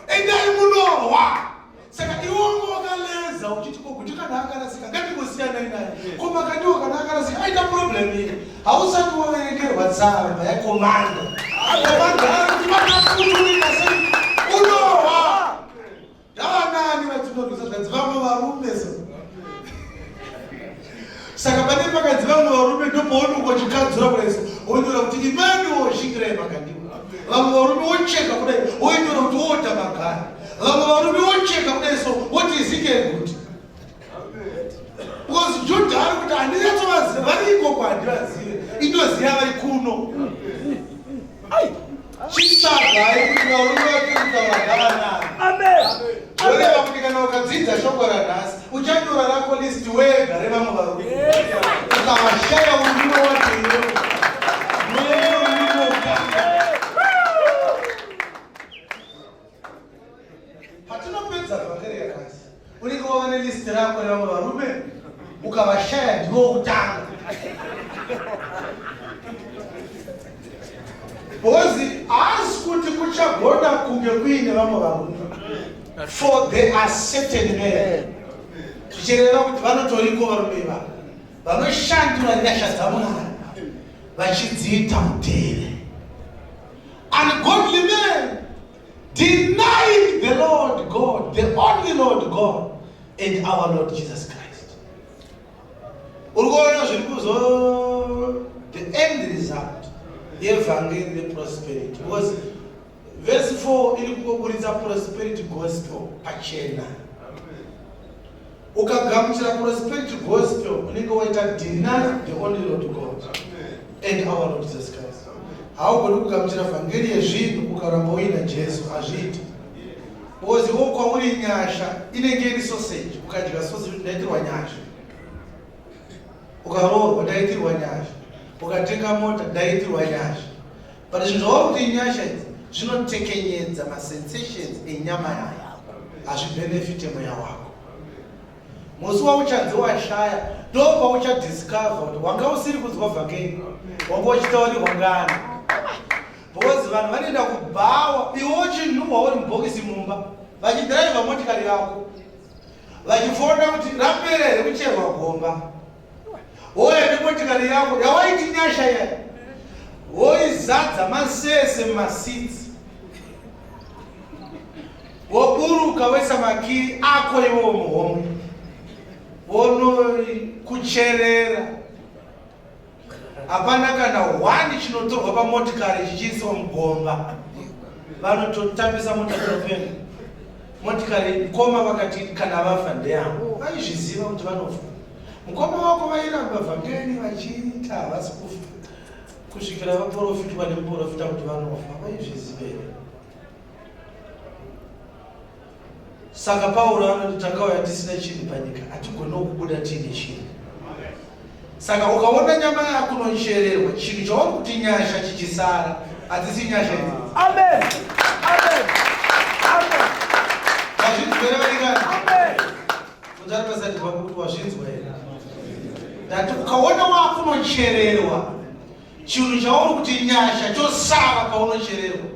Endai munorwa. Saka iwe wanga wakaleza uchiti ko kuti kana akarasika ngatingosiyanai naye. Ko Makandiwa kana akarasika aita problem here? Hausati waverengerwa tsamba yakomanda. Komanda ari kuti vakakuturika sei? Unorwa. Ndavanani vatinorwisa zvanzi vamwe varume so. Saka pane pakanzi vamwe varume ndopaunonga uchikadzura kudai so. Wonyora kuti Emmanuel Shingirai Makandiwa. Vamwe varume wocheka kudai wonyora kuti Walter Magaya. Vamwe varume wocheka kudai so woti Ezekiel Guti. Because Judah ari kuti handinyatsovaziva vari ikoko handivazive. Indoziva vari kuno. Chitsvagai kuti varume vatiri kutaura ndavanani. Amen. Zvoreva kuti kana ukadzidza shoko ranhasi uchanyora rako list wega revamwe varume. Ukavashaya urume wacho iwewe. Unononoka. Patinopedza vhangeri yanhasi unenge wava nelist rako revamwe varume ukavashaya ndiwo wokutanga. Because haasi kuti kuchagona kunge kuine vamwe varume. For there are certain men. Zvichireva kuti vanotoriko varume ivava vanoshandura nyasha dzaMwari vachidziita mutere. Ungodly men denying the Lord God, the only Lord God, and our Lord Jesus Christ. Uri kuona zviri kuzo the end result yevhangeri reprosperity because verse 4 iri kungoburitsa prosperity gospel pachena. Ukagamuchira prosperity gospel unenge waita deny the only Lord God and our Lord Jesus Christ. Haugoni kugamuchira vhangeri yezvinhu ukaramba uina Jesu, hazviiti. Because iwe kwauri nyasha inenge iri sausage, ukadya sausage ndaitirwa nyasha. Ukaroorwa ndaitirwa nyasha. Ukatenga mota ndaitirwa nyasha. But zvinhu zvauri kuti nyasha idzi zvinotekenyedza masensations enyama yako, hazvibenefite mweya wako. Musi wauchanzi washaya ndopauchadiscover kuti wanga usiri kunzwa vhangeri, wanga uchitaurirwa ngano. Because vanhu vanoenda kubhawa iwe uchinhuhwa uri mubhokisi mumba, vachidhiraivha motikari yako, vachifona kuti rapera here kucherwa gomba, wouya nemotikari yako yawaiti nyasha iya, woizadza masese mumasitsi, woburuka woisa makii ako iwowo muhomwe, wonokucherera. Hapana kana hwani chinotorwa pamotikari chichiiswa mugomba. Vanototambisa mota dzinopenya motikari. Mukoma vakati kana vafa ndeyavo, vaizviziva kuti vanofa. Mukoma wako vairamba vhangeri vachiita havasi kufa kusvikira vaprofitwa nemuprofita kuti vanofa, vaizviziva here? Saka Pauro anoti takauya tisina chinhu panyika, hatigonewo kubuda tiine chinhu. Saka ukaona nyama yako unochererwa chinhu chauri kuti nyasha chichisara, hadzisi nyasha idzi. Amen. Amen. Amen. Wazvinzwa here vadikani? Amen. Unzari pasati pako kuti wazvinzwa here? Ndati ukaona wakunochererwa chinhu chauri kuti nyasha chosara paunochererwa.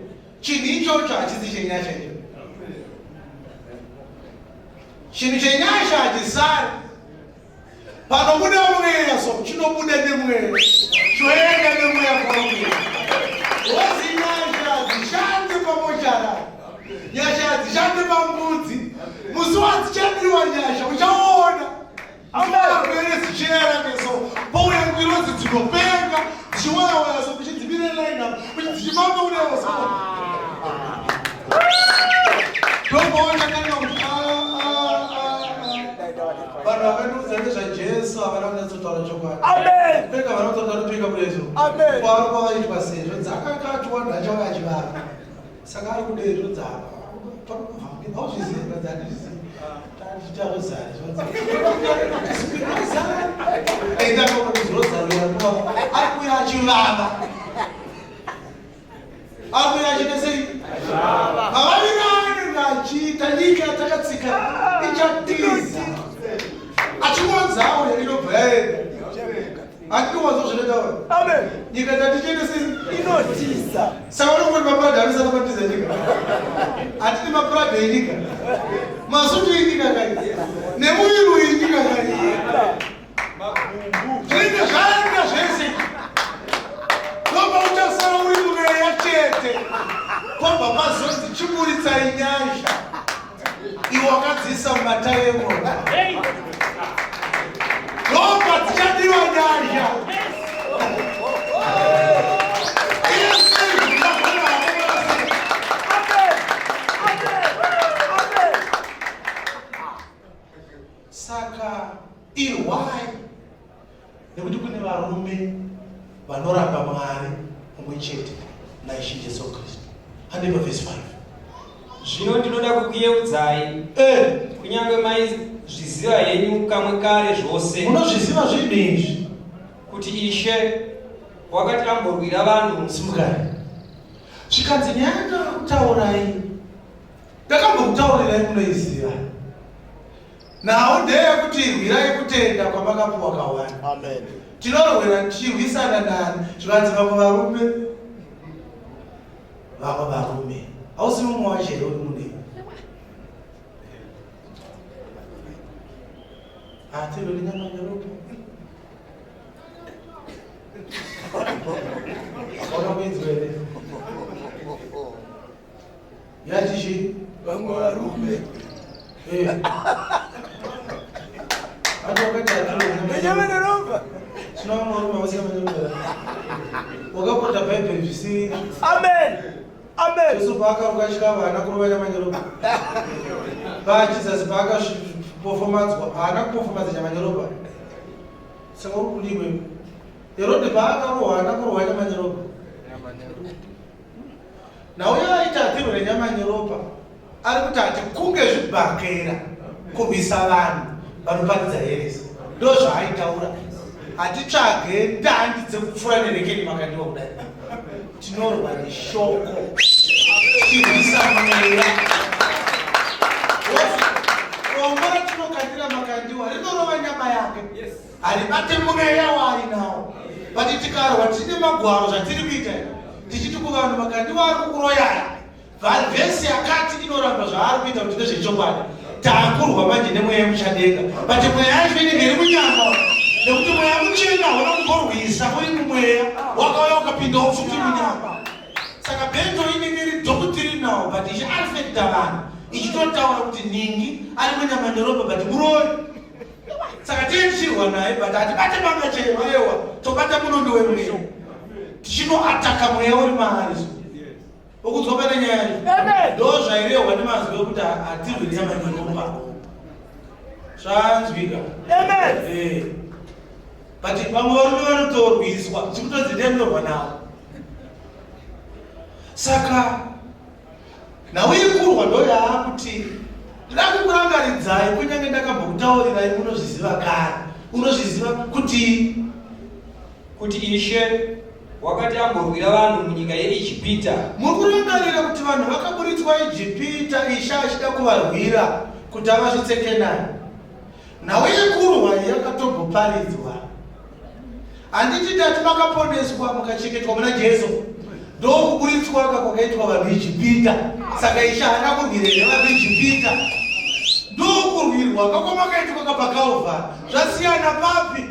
Chinhu ichocho hachisi chenyasha icho. Chinhu chenyasha hachisari. Panobuda mweya so chinobuda nemweya. Choenda nemweya kwauri. Wozi nyasha hadzishande pamochara. Nyasha hadzishande pambudzi. Musi wadzichadiwa nyasha uchaona. Amarwere zichera neso pouya ngirozi dzinopenga dzichiwaya waya so kuchidzimire line up dzichifamba kudai so ndopaona kana kuti vanhu vakandiudza nezvaJesu havana kunyatsotaura chokwadi. Amen. Peka vanotaura kupika kulezo. Amen. Kwaro kwavaitwa sezvo dzakakatwa ndachauya achivara. Saka ari kudei zvodzapa. Hauzvizivi but handizvizivi. Tandichita rozari zvodzarozari. Enda kuti rozari yakuva ari kuya achivava. Ari kuya achiita sei? Mavaviri anenge achiita nyika yatakatsika ichatiza. Achingonzi auya inobva yaenda. Handinowanzo zvinotaura. Amen. Nyika tatichienda sei? Inotiza. Saka unongoti mapurada anoisa mapatiza nyika. Hatidi mapurada enyika. Masutu enyika kai. Nemuviri wenyika kai. Zvinenge zvaenda zvese. Ndobva uchasara uri mweya chete. Pobva pazonzi chiburitsai nyasha. Iwe wakadziisa mumatai emota. Ndobva dzichadiwa nyasha. Saka irwai nekuti kune varume vanoramba Mwari mumwe chete naIshe Jesu Kristu. Hande pavhesi 5. Zvino ndinoda kukuyeudzai Eh, kunyange maizviziva henyu kamwe kare zvose munozviziva zvinhu izvi. kuti Ishe wakati amborwira vanhu Simukai. Zvikanzi nyaya ndakakutaurai ndakambokutaurirai munoiziva. Nhau ndeyekuti rwirai kutenda kwamakapuwa kawanda. Amen. Tinorwira tichirwisana nani? Zvikanzi vamwe varume, vamwe varume. Hausi mumwe wacho here uri mune? Hatirwi nenyama neropa. Wakakuidzwa here? Yati chii? Vamwe varume. Eh. Hati wakati hatirwi Nenyama neropa. Tino vamwe varume vasina manyamera. Wakapota Bhaibheri zvisiri. Amen. Amen. Jesu paakaruka chikafu haana kurova nyama neropa. PaJesus paakapofomadzwa haana kupofomadza nyama neropa. Saka uri kudii iwewe? Herode paakarohwa haana kurohwa nyama neropa. Nauyo aiti atirwe nenyama neropa ari kuti hatikunge zvibhakera kurwisa vanhu vanoparidza heresi. Ndo zvaaitaura. Hatitsvage ndandi dzekupfura nerekeni makandiwa kudai. Tinorwa neshoko. Tichirwisa mweya. Rombo ratinokandira makandiwa rinorova nyama yake. Haribate mweya waainawo. But tikarwa tine magwaro zvatiri kuita tichiti kuvanhu makandiwa ari kukuroyai. Vhesi yakati inoramba zvaari kuita kuti ndezvechokwadi. Taakurwa manje nemweya muchadenga. But mweya yacho inenge iri munyama. Nekuti mweya muchena hauna kumborwisa uri mumweya. Wakauya ukapindawo futi munyama. Saka bento inenge iri doctrinal but ichiaffecta vanhu. Ichitotaura kuti nhingi ari munyama neropa but muroyi. Saka tiye tichirwa naye but hatibate banga chero aiwa tobata munondo wemweya. Tichinoataka mweya uri maari. Ukudzwa pane nyaya yacho. Amen. Ndo zvairehwa nemazwi ekuti hatirwi nenyama neropa. Zvanzwika. Amen. Eh. But vamwe varume vanotorwiswa chikutonzi ndiye munorwa navo. Saka nhau yekurwa ndo yaakuti Ndoda kukurangaridzai kunyange ndakambokutaurirai munozviziva kare. Unozviziva kuti kuti Ishe wakati amborwira vanhu munyika yeIjipita. Muri kurangarira kuti vanhu vakaburitswa Ijipita Ishe achida kuvarwira kuti avasvitse Kenani. Nhau yekurwa iyi yakatomboparidzwa. Handiti tati makaponeswa mukachengetwa muna Jesu. Ndokuburitswa ka kwakaitwa vanhu Ijipita. Saka Ishe haana kurwira here vanhu Ijipita? Ndokurwirwa ka kwamakaitwa ka paKalvari. Zvasiyana papi?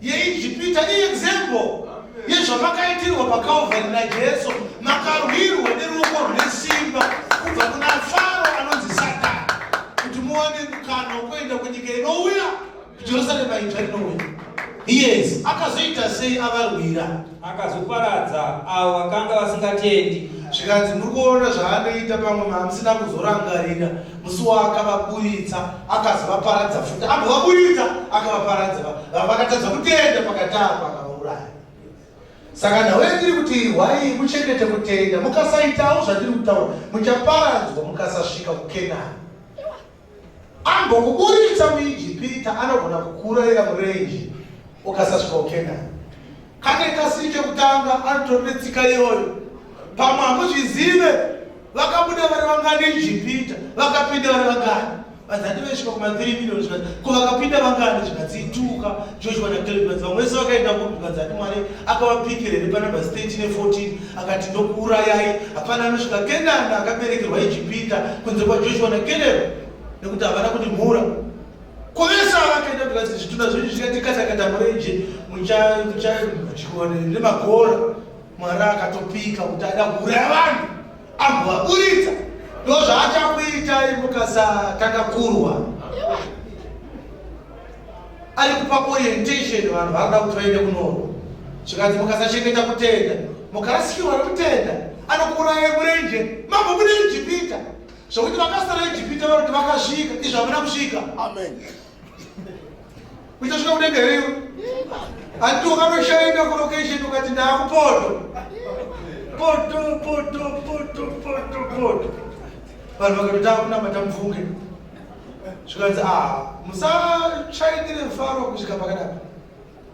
YeIjipita iexample yezvamakaitirwa paKalvari naJesu. Makarwirwa neruoko rune simba kubva kuna Faro anonzi Satani kuti muwane mukana wekuenda kunyika inouya. Jerusarema idzva rinouya. Yes, akazoita sei avarwira? Akazoparadza avo vakanga vasingatendi. Zvikanzi muri kuona zvaanoita pamwe mamusina kuzorangarira musi waakavaburitsa akazovaparadza futi ambovaburitsa akavaparadza vakatadza kutenda pakati apa akavauraya. Saka nhau yandiri kuti irwai muchengete kutenda mukasaitawo zvandiri kutaura muchaparadzwa mukasasvika kuKenani. Ambokuburitsa muIjipita anogona kukuurayira murenje ukasasvika kuKenani. Kane kasiri kekutanga anotori netsika iyoyo. Pamwe hamuzvizive vakabuda vari vangani Ijipita vakapinda vari vangani vazati vaisvika kuma 3 million zvikanzi ko vakapinda vangani zvikanzi ituka Joshua naCaleb zvikanzi vamwe vese vakaenda kupi zvikanzi ati Mwari akavapikira here panumber 13 ne14 Akati, Ndokuurayai, hapana anosvika Kenani akaberekerwa Ijipita kunze kwaJoshua naKerebu, nekuti havana kundimhura. Ko vese ava vakaenda zvikanzi zvitunha zvenyu zvichatikata-kata murenje, muchadyiwa nemagora. Mwari akatopika kuti ada kuuraya vanhu ambovaburitsa. Ndozvaachakuitai mukasatanga kurwa. Ari kupa orientation vanhu vakuda kuti vaende kunorwa. Zvikanzi mukasachengeta kutenda, mukarasikirwa nekutenda, anokuurayai murenje. Mambo mune Ijipita. Zvokuti vakasara Ijipita vanoti vakasvika, izvo havana kusvika. Amen. Uchasvika kudenga here iwe? Handiti wakanoshaina kulocation ukati ndaakupoto. Poto, poto, poto, poto, poto. Vanhu vakatotanga kunamata mupfunge. Zvikanzi ah, musatsvainire mufaro kusvika pakadapa.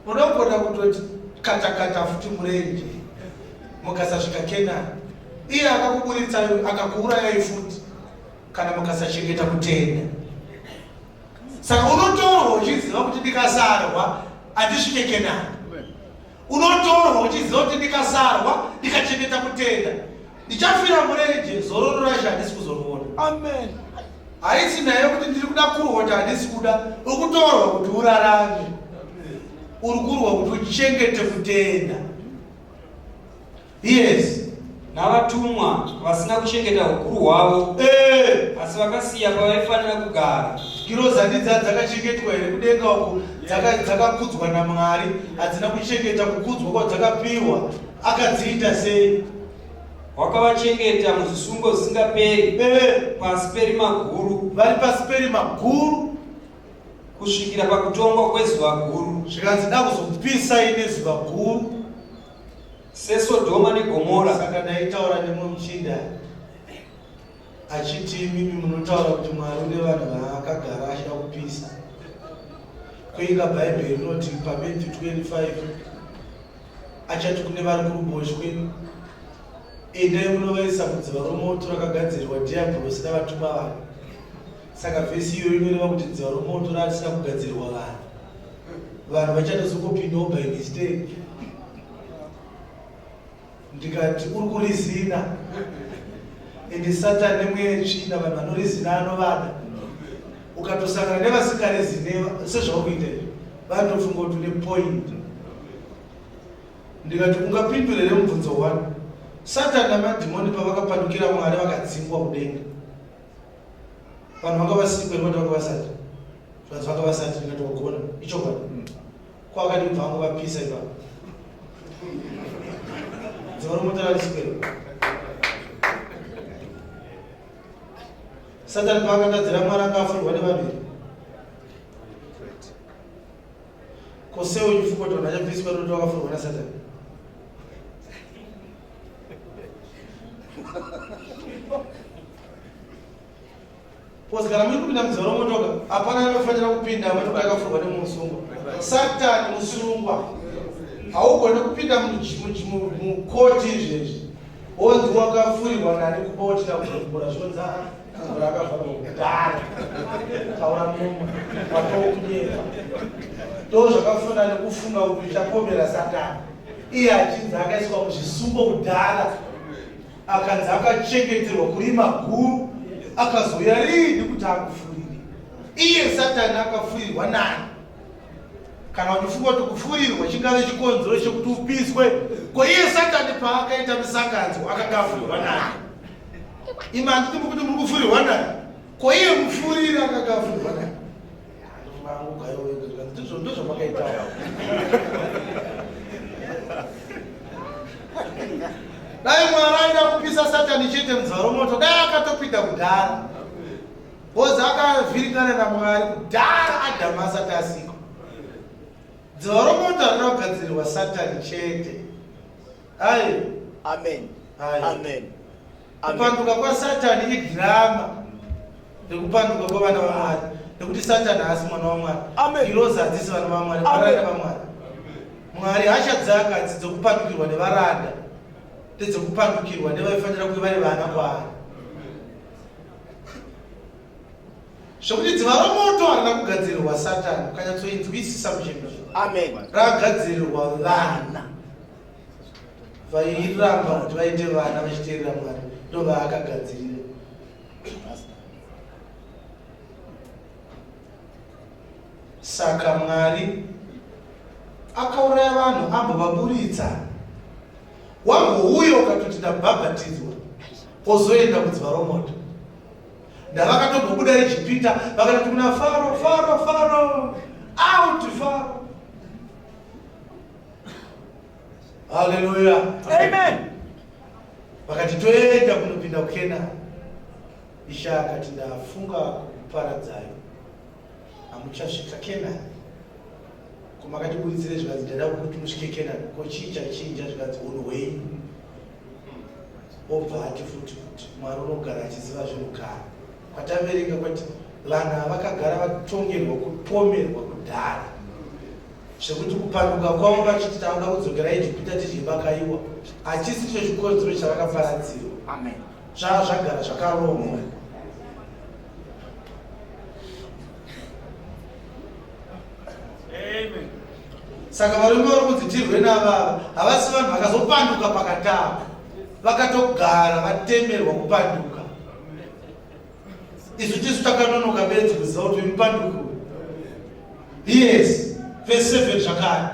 Munogona kutoti katakata futi murenje mukasasvika Kenani. Iye akakuburitsai akakuurayai futi kana mukasachengeta kutenda. Saka unotorwa uchiziva kuti ndikasarwa handisvike Kenani. Unotorwa uchiziva kuti ndikasarwa ndikachengeta kutenda ndichafira murenje, zororo racho handisi kuzoriona. Amen. Haisi nayo kuti ndiri kuda kurwa kuti handisi kuda, uri kutorwa kuti urarame, uri kurwa kuti uchengete kutenda. Yes. Navatumwa vasina kuchengeta ukuru hwavo Eh. asi vakasiya pavaifanira kugara. Ngirozi handidzi dzakachengetwa here kudenga uku dzakakudzwa naMwari hadzina kuchengeta kukudzwa kwadzakapiwa akadziita sei? Wakavachengeta muzvisungo zvisingaperi Eh. pasi perima guru Vari pasi perima guru kusvikira pakutongwa kwezuva guru zvikanzi ndakuzokupisai nezuva guru. SeSodhoma neGomora. Saka ndaitaura nemumwe muchinda achiti imimi munotaura kuti Mwari une vanhu vaakagara achida kupisa. Kuinga Bhaibheri rinoti paMatthew 25 achati kune vari kuruboshwe endai munovaisa mudziva romoto rakagadzirirwa dhiabhorosi navatumwa vake. Saka vhesi iyoyo inoreva kuti dziva romoto rarisina kugadzirwa vanhu. Vanhu vachatozongopindawo by mistake. Ndikati uri kurizina. Ende Satan nemweya yetsvina vanhu vanorizina anovada. Ukatosangana nevasingarizine sezvauri kuita izvi vanotofunga kuti une point. Ndikati ungapindure here mubvunzo one. Satan namadhimoni pavakapandukira Mwari vakadzingwa kudenga. Vanhu vanga vasikwa here vati vanga vasati? Zvanzi vanga vasati ndikati wagona. Ichokwadi. Ko akati kubva vangu vapisa ipapo. Dziva romoto rarisikwa here? Satani paakatadzira Mwari anga afurwa nevanhu here? Ko sei uchifunga kuti vanhu vachapiswa nekuti vakafurwa naSatani? Because kana muri kupinda mudziva romotoka hapana anofanira kupinda motoka yakafurwa nemusungwa. Satani musungwa. Haugone kupinda mukoti izvezvi wonzi wakafurirwa nani kuba wotina kuzokura zvinonzi mvura akavharwa kudhara taura mumwe watokunyepa ndo zvakafanana nekufunga kuti uchapomera satani iye achinzi akaiswa muzvisungo kudhara akanzi akachengeterwa kurima guru akazouya riini kuti akufurire iye satani akafurirwa nani kana uchifunga kuti kufurirwa chingave chikonzero chekuti upiswe ko iye satani paakaita misanganzo akanga afurirwa nani imi handiti mukuti muri kufurirwa nani ko iye mufuriri akanga afurirwa nani ndozvamakaita dai mwari aida kupisa satani chete muzuva romoto dai akatopinda kudhara bcause akavhiringana namwari kudhara adhamu asati asikwa dziva romoto harina kugadzirirwa satani chete Aye. Amen. Aye. Amen. Kupanduka kwaSatani idhirama rekupanduka kwevana vaMwari nekuti Satani haasi mwana waMwari. Ngirozi hadzisi vana vaMwari, varanda vaMwari. Mwari hasha dzake hadzi dzokupandukirwa nevaranda, ndedzokupandukirwa nevaifanira kunge vari vana kwaari. Zvekuti dziva romoto harina kugadzirirwa Satani, ukanyatsoinzwisisa muchembezo. Amen. Ragadzirirwa vana. Vairamba kuti vaite vana vachiteerera Mwari ndovaakagadzirira. Saka Mwari akauraya vanhu ambovaburitsa. Wangouya ukatoti ndabhabhatidzwa ozoenda kudziva romoto. Ndavakatombobuda Ijipita vakatoti kuna Faro, Faro, Faro, out Faro. Haleluya. Amen. Vakati toenda kunopinda kuKenani. Ishe akati ndafunga kukuparadzai. Hamuchasvika Kenani. Ko makatiburitsire zvikanzi ndada kuti musvike Kenani. Ko chii chachinja zvikanzi unhu hwenyu. Obva ati futi kuti Mwari unogara achiziva zvinhu kare. Kwataverenga kwati vanhu ava vakagara vatongerwa kupomerwa kudhara. Zvekuti kupanduka kwavo vachiti tauda kudzokera Ijipita tidye makaiwa hachisi icho chikonzero chavakaparadzirwa. Amen. Zvava zvagara zvakarongwa. Amen. Saka varume vari kunzi tirwe navava havasi vanhu vakazopanduka pakatanga, vakatogara vatemerwa kupanduka. Isu tisu takanonoka bedzi kuziva kuti uyu mupanduki uyu. Yes, verse 7 zvakare.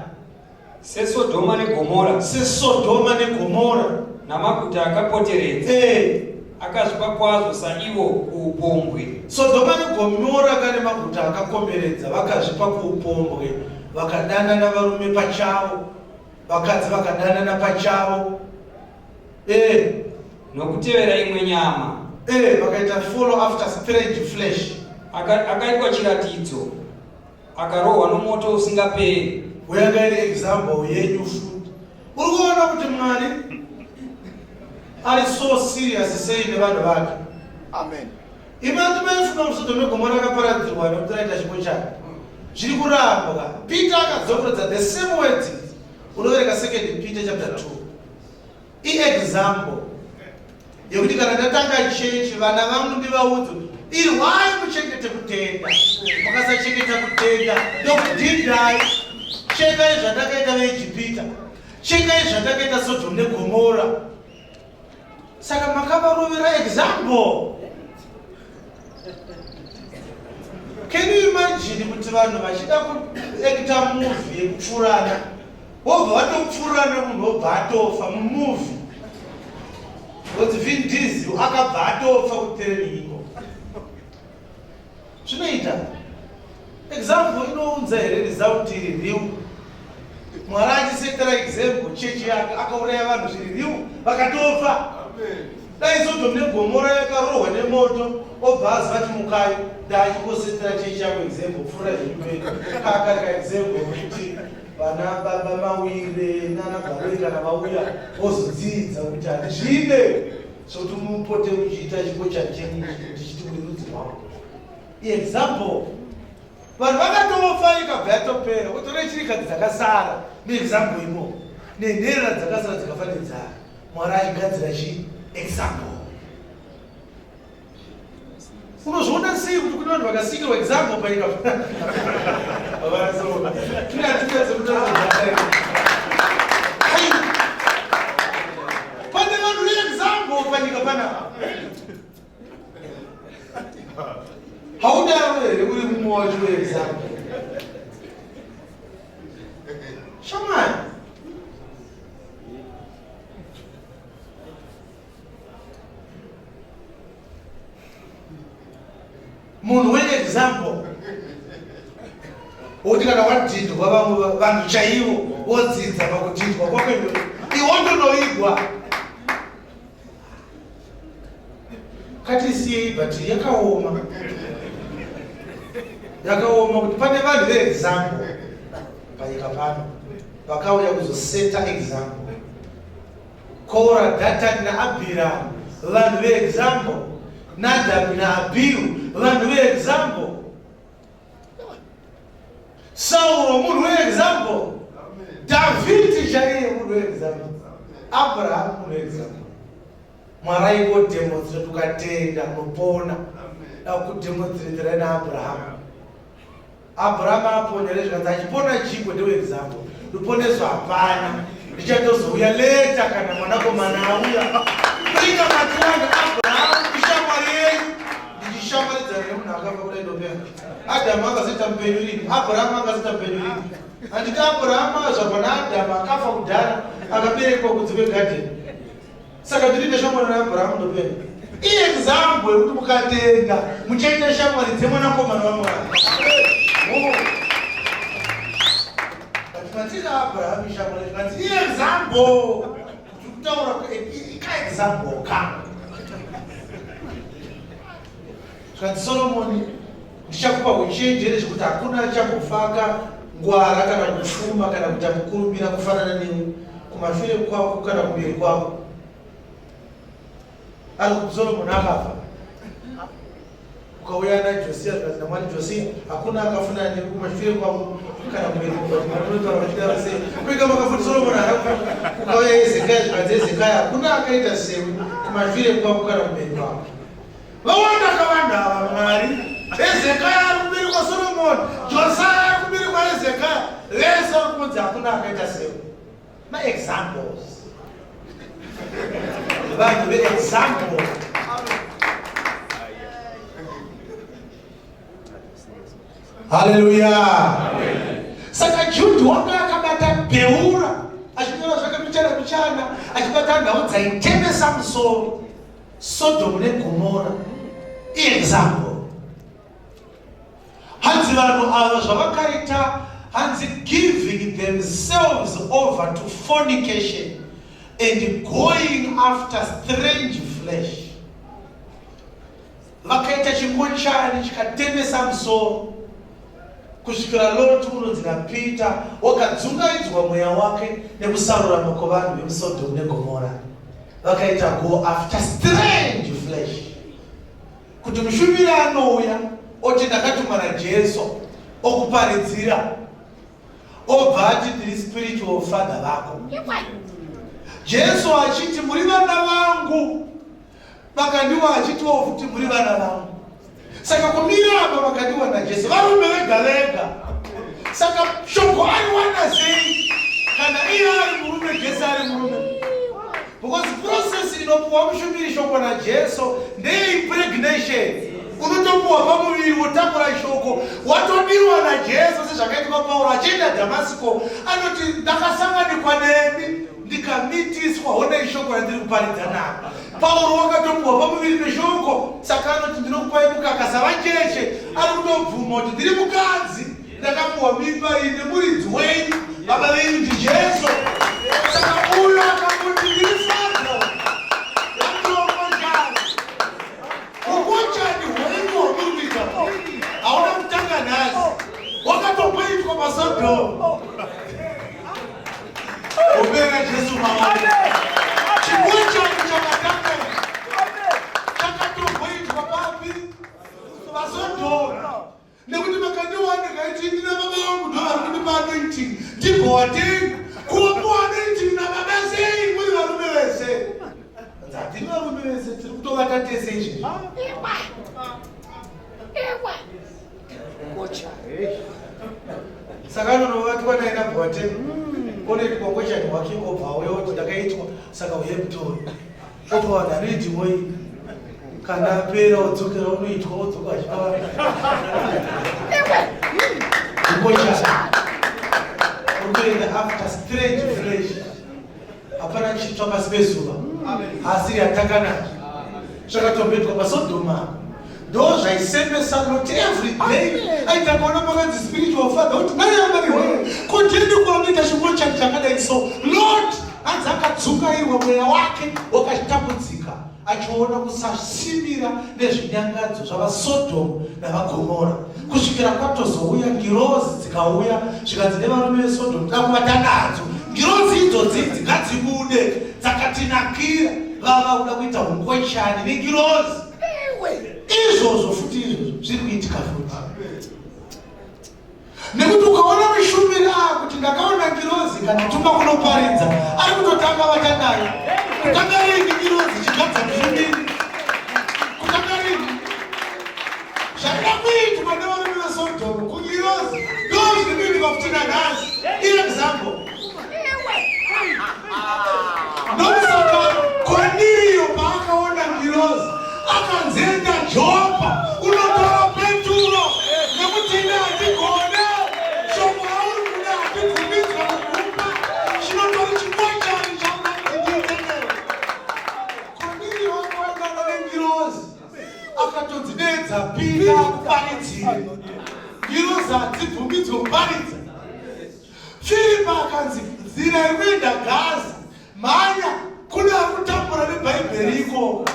SeSodhoma neGomora. SeSodhoma neGomora. Namaguta akapoteredza. Eh. Akazvipa kwazvo saivo kuupombwe. Sodhoma neGomora kane maguta akakomberedza vakazvipa kuupombwe vakadanana varume pachavo vakadzi vakadanana pachavo. Eh. Nokutevera imwe nyama. Eh, vakaita follow after strange flesh. Akaitwa chiratidzo. Akarohwa nomoto usingaperi. Weyanga iri example yenyu futi. Uri kuona kuti Mwari ari so serious sei nevanhu vake. Amen. Imati maifunga kuti Sodoma neGomora rakaparadzirwa nekuti raita chipo chake. Zviri kurambwa. Peter akadzokorodza the same words. Unoverenga second Peter chapter 2. Iexample yekuti kana ndatanga chechi vana vangu ndivaudze irwai muchengete kutenda mukasachengeta kutenda ndokudhindai chekai zvandakaita veijipita chekai zvandakaita sodom negomora saka makavarovera example can you imagine kuti vanhu vachida kuekta movie yekupfurana wobva watopfurana munhu wobva atofa mumovie because Vin Diesel akabva atofa kutraining iko zvinoita example inounza here result iri real mwari achisetera example chechi yake akauraya vanhu zviri real vakatofa dai sodom negomora yakarohwa nemoto obva aziva ti mukai ndachingosetera chechi yako example pfuura zvenyumeni kaka ka example kuti vana baba mawire nana garoi kana vauya vozodzidza kuti handizvide sokuti mupote muchiita chipo chachenyu ndichiti muri rudzi rwangu. Example, vanhu vakatofa ikabva yatopera, wotore chirikadzi dzakasara neexample imo, nenherera dzakasara dzikafa nenzara. Mwari achigadzira chi example. Unozviona sei kuti kune vanhu vakasikirwa example panyika? Pane vanhu veexample panyika panapa. Haudaro here uri mumwe wacho weexample? Shamwari. Munhu weexample woti kana wadhindwa vamwe vanhu chaivo vodzidza pakudhindwa kwako iwe iwe wotonoigwa. Katisiyei, but yakaoma, yakaoma kuti pane vanhu veexample panyika pano vakauya kuzoseta example. Kora, Datani naAbhiramu vanhu veexample. Nadhabhi naAbhihu vanhu veexample. Sauro munhu weexample. Dhavhidhi chaiye munhu weexample. Abrahamu munhu weexample. Mwari aingodemonstrate, ukatenda unopona. Dakudemonstratirai naAbrahamu. Abrahamu aponya rezvikanzi achipona chiko ndeweexample. Ruponeso hapana, ndichatozouya leta kana mwanakomana auya. Inga matiwanda Abrahamu ishamwari yenyu, ndichishamwaridzana nemunhu akafa kudai ndopenga. Adhamu akazoita mupenyu rini? Abrahamu akazoita mupenyu rini? Handiti Abrahamu akazvarwa naAdhamu akafa kudhara, akaberekwa kunze kwegadheni. Saka ndinoita shamwari naAbrahamu ndopenga. Iexample yekuti mukatenda muchaita shamwari dzemwanakomana waMwari. But matiri Abrahamu ishamwari zvikanzi iexample. Kutaura ikaexample ka. Zvikanzi Solomoni, ndichakupa uchenjeri zvekuti hakuna achambofaka ngwara kana kupfuma kana kuita mukurumbira kufanana newe kumashure kwako kana kumberi kwako. Ari kuti Solomoni akafa, ukauya naJosiya, zvikanzi naMwari, Josiya hakuna akafanana newe kumashure kwako kana kumberi kwako. But Mwari unotaura vachidaro sei? Kuika makafuti Solomoni haana kufa. Ukauya Hezekiya, zvikanzi Hezekiya hakuna akaita sewe kumashure kwako kana kumberi kwako. Vawanda kawanda ava Mwari. Hezekiya ari kumberi kwaSolomoni, Josiya ari kumberi kwaHezekiya, vese vari kunzi hakuna akaita sewe. Maexamples, vanhu veexample. Haleluya! Saka Judhi wanga akabata bheura achinyora zvake michana michana, achibata nhau dzaitemesa musoro. Sodhomu neGomora iexample. Hanzi vanhu ava zvavakaita, hanzi giving themselves over to fornication and going after strange flesh. Vakaita chingochani chikatemesa musoro kusvikira Loti unonzi naPita wakadzungaidzwa mweya wake nekusarurama kwevanhu vemuSodhomu neGomora. Vakaita go after strange flesh. Kuti mushumiri anouya oti ndakatumwa naJesu okuparidzira, obva ati ndiri spiritual father vako. Jesu achiti muri vana vangu, Makandiwa achitiwo futi muri vana vangu. Saka kumira apa makandiwa naJesu varume vega vega. Saka shoko ariwana sei kana iye ari murume, Jesu ari murume? Because process inopuwa mushumiri shoko naJesu ndeyeipregnation. Unotopuwa pamuviri wotakura shoko watodiwa naJesu, sezvakaitwa Pauro achienda Dhamasiko, anoti ndakasanganikwa nemi ndikamitiswa, honai shoko randiri kuparidza naro. Pauro wakatopuwa pamuviri neshoko, saka anoti ndinokupai mukaka savacheche. Ari kutobvuma kuti ndiri mukadzi, ndakapuwa mimba iyi nemuridzi wenyu, baba venyu ndiJesu. Saka uyo akakuti ndiri father yamurombochani, ukochani hwenyu hwamuri kuita hauna kutanga nhasi, wakatomboitwa paSodhomu. Ombera Jesu maoko. Chikochani chakatanga chakatomboitwa papi? PaSodhomu. Boateng kuvapuwa anointing nababa sei muri varume vese? Hatiri varume vese, tiri kutovata tese izvezvi. Saka anonovatwa naye naBoateng, onoitwa ngochani wake, obva auya oti ndakaitwa, saka uye mutori opa vanhu anoitiwoi kana apera odzokera unoitwa odzoka achipa ngochani urikuenda after strange flesh. Hapana chitsva pasi pezuva asi yatanga nazvo zvakatombetwa paSodhoma. Ndo zvaisembesa Lot every day. Aitakaona pakanzi spiritual father kuti nayamariwe kotende kwanoita chingochani chakadai. So Lot hanzi akadzungairwa, mweya wake wakatambudzika achiona kusasimira nezvinyangadzo zvavaSodhomu navaGomora, kusvikira kwatozouya ngirozi. Dzikauya, zvikanzi nevarume veSodhomu, toda kuvata nadzo ngirozi idzodzi idzi, ngadzibude, dzakatinakira. Vava kuda kuita ungochani nengirozi. Izvozvo futi, izvozvo zviri kuitika futi, nekuti ukaona mushumiri akuti ndakaona ngirozi ikandituma kunoparidza, ari kutotanga vata nayo. Kutanga rini ngirozi chigadza mushumiri? Kutanga rini? Zvaida kuitwa nevarume veSodhomu kungirozi ndo zviri kuitika futi nanhasi. Iexample. Ndokusaka Korniriyo paakaona ngirozi akanzi, enda Jopa unotora Peturo, nekuti ine handigone. Shoko rauri kuda handibvumidzwa kukupa, chinotori chingochani chauda kuti ndiite newe. Korniriyo akaonana nengirozi, akatodzidedza, Pita akuparidzire. Ngirozi hadzibvumidzwe kuparidza. Firipo akanzi, nzira iri kuenda Gaza, mhanya kune ari kutambura nebhaibheri ikoko.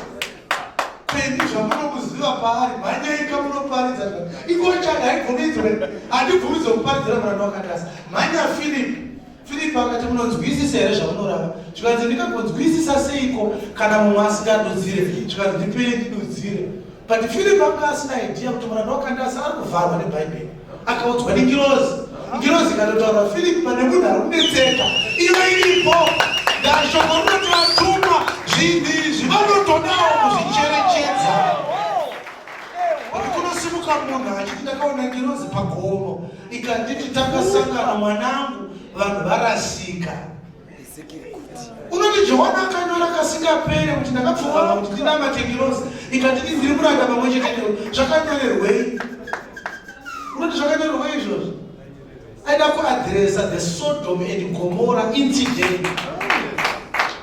Pendi zvamunomuziva paari, mhanyaika munoparidza. Ingochani haibvumidzwe, handibvumidzwe kuparidzira muranda wakadasa. Mhanya Firipi. Firipi akati, munonzwisisa here zvamunorava? Zvikanzi, ndingagonzwisisa seiko kana mumwe asingadudzire? Zvikanzi, ndipei ndidudzire. But Philip anga asina idea kuti muranda wakandasa ari kuvharwa nebhaibheri. Akaudzwa nengirozi, ngirozi ikatotaura, Philip, pane munhu ari kunetseka, iyo iripo. Ndashoko rinoti vatumwa zvinhu izvi vanotodawo kuzvicherechedza. But kunosimuka munhu achiti ndakaona ngirozi pagomo ikanditi tanga sangano, mwanangu, vanhu varasika. Unoti Johani akanyora kasingapere kuti ndakapfugama kuti ndinamate ngirozi ikanditi ndiri muranda pamwe chete newe. Zvakanyorerwei? Unoti zvakanyorerwei izvozvo? Aida kuadhiresa the Sodom and Gomora incident,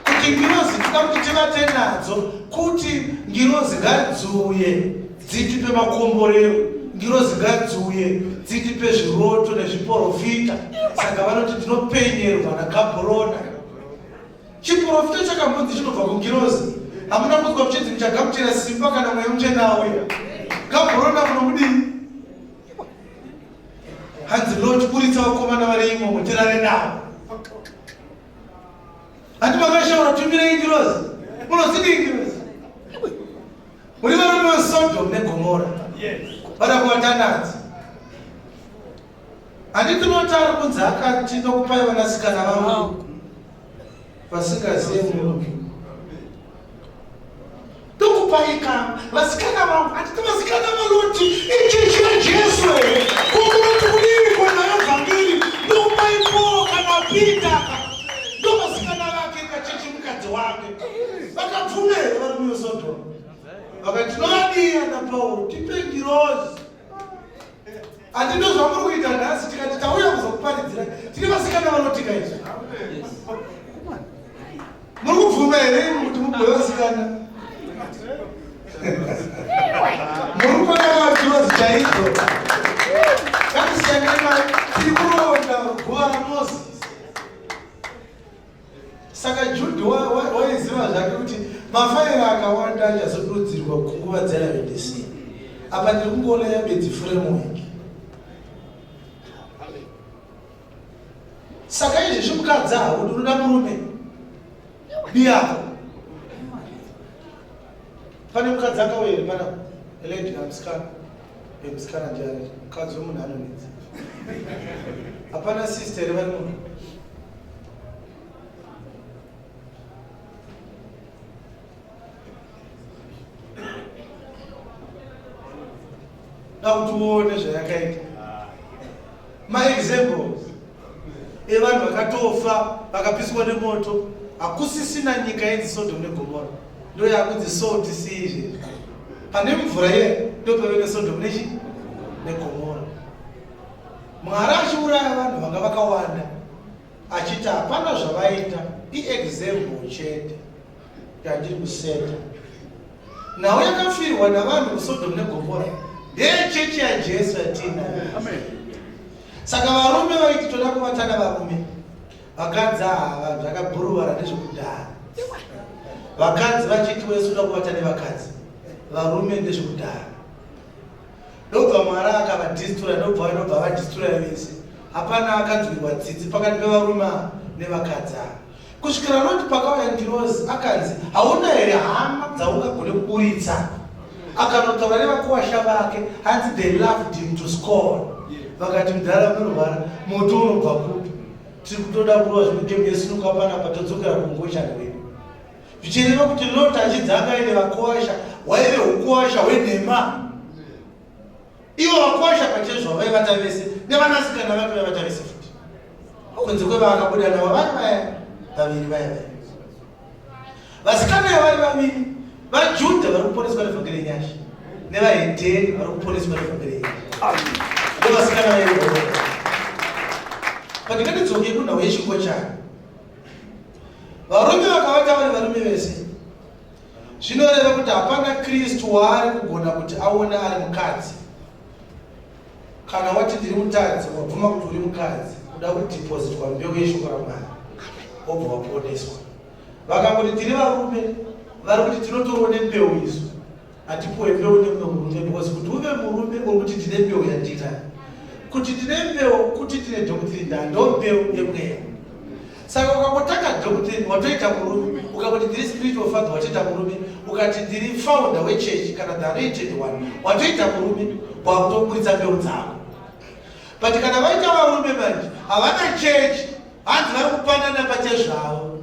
kuti ngirozi tida kuti tivate nadzo, kuti ngirozi ngadziuye dzitipe makomborero, ngirozi ngadziuye dzitipe zviroto nezviporofita. Saka vanoti tinopenyerwa naGabhorona. Chiporofita chakambonzi chinobva kungirozi? Hamuna kunzwa muchinzi muchagamuchira simba kana Mweya Mutsvene auya? Gabhorona munomudii? Hanzi Lot, buritsa vakomana vari imomo tirare navo. Handi makashaura tumirei ngirozi? Munozidii ngirozi? Muri varume veSodom neGomora, vada kuvata nadzo. Handiti Loti ari kunzi akati, ndokupai vanasikana vangu vasingazive murume, ndokupai ka vasikana vangu? Handiti vasikana vaLoti ichechi yaJesu here? Kokunoti kudii kona vhangeri? Ndokupai Paul kana Peter ka, ndo vasikana vake kachechi mukadzi wake. Vakabvuma here varume veSodom? Vakati, tinovadii ana Pauro? Tipe ngirozi. Handi ndo zvamuri kuita nhasi? Tikati tauya kuzokuparidzira, tine vasikana vanotika izvi, muri kubvuma here kuti mugove vasikana? Muri kuona ngirozi chaidzo. Ngatisiyane, tiri kuronda guva raMozisi. Saka Judhi waiziva zvake kuti mafaira akawanda achazodudzirwa kunguva dzeLaodicea. Apa ndiri kungoona yabedzi framework. Saka izvezvi mukadzi haudi, unoda murume biyako. Pane mukadzi akauya here pana lady kana musikana? Musikana ndiani? Mukadzi wemunhu anonetsa. Hapana sister here vari munhu? Ndakuti uone zvayakaita. Maexamples evanhu vakatofa vakapiswa nemoto. Hakusisina nyika yenzi Sodom neGomora. Ndo yakunzi salt sea izvezvi. Pane mvura iye ndopave neSodom nechi neGomora. Mwari achiuraya vanhu vanga vakawanda achiti hapana zvavaita iexample chete yandiri kuseta. Nhau yakafirwa navanhu kuSodom neGomora ndeyechechi yaJesu yatiinayo. Saka varume vaiti toda kuvatana varume, vakadzi ava zvakabhuruvara ndezvekudhara. Vakadzi vachiti wese uda kuvata nevakadzi, varume ndezvekudhara. Ndobva Mwari akavadhistura, ndobva ndobva vadhistura vese. Hapana akanzwirwa tsitsi pakati pevarume ava nevakadzi ava. Kusvikira Roti pakauya ngirozi akanzi, hauna here hama dzaungagone kuburitsa? Akanotaura nevakuwasha vake, hanzi they loved him to scorn. Vakati mudhara unorwara, moto unobva kupi? Tiri kutoda kurova zvino game yesinuka panapa todzokera kungochani wedu. Zvichireva kuti Lot achinzi anga aine vakuwasha, hwaive hukuwasha hwenhema. Ivo vakuwasha pachezvavo vaivata vese nevanasikana vake vaivata vese futi. Kunze kwevaakabuda navo vari vaya vaviri vaya vaya. Vasikana vari vaviri vaJudha vari kuponeswa nevhangeri yenyasha nevahedheni vari kuponeswa nevhangeri yenyasha. Ndovasikana vaivo. Pandingatidzoke kunhau yechingochani. Varume vakavata vari varume vese zvinoreva kuti hapana Kristu waari kugona kuti aone ari mukadzi. Kana wati ndiri mutadzi, wabvuma kuti uri mukadzi, uda kudhipozitwa mbeu yeshoko raMwari, wobva waponeswa. Vakangoti tiri varume, vari kuti tinotorwa nembeu isu. Hatipuwe mbeu nemumwe murume because kuti uve murume uri kuti ndine mbeu yandinayo. Kuti ndine mbeu, kuti ndine doctrine ndando mbeu yemweya. Saka ukangotanga doctrine watoita murume, ukangoti ndiri spiritual father watoita murume, ukati ndiri founder wechechi kana the anointed one watoita murume, wakutoburitsa mbeu dzako. But kana vaita varume manje havana chechi, hanzi vari kupanana pachezvavo,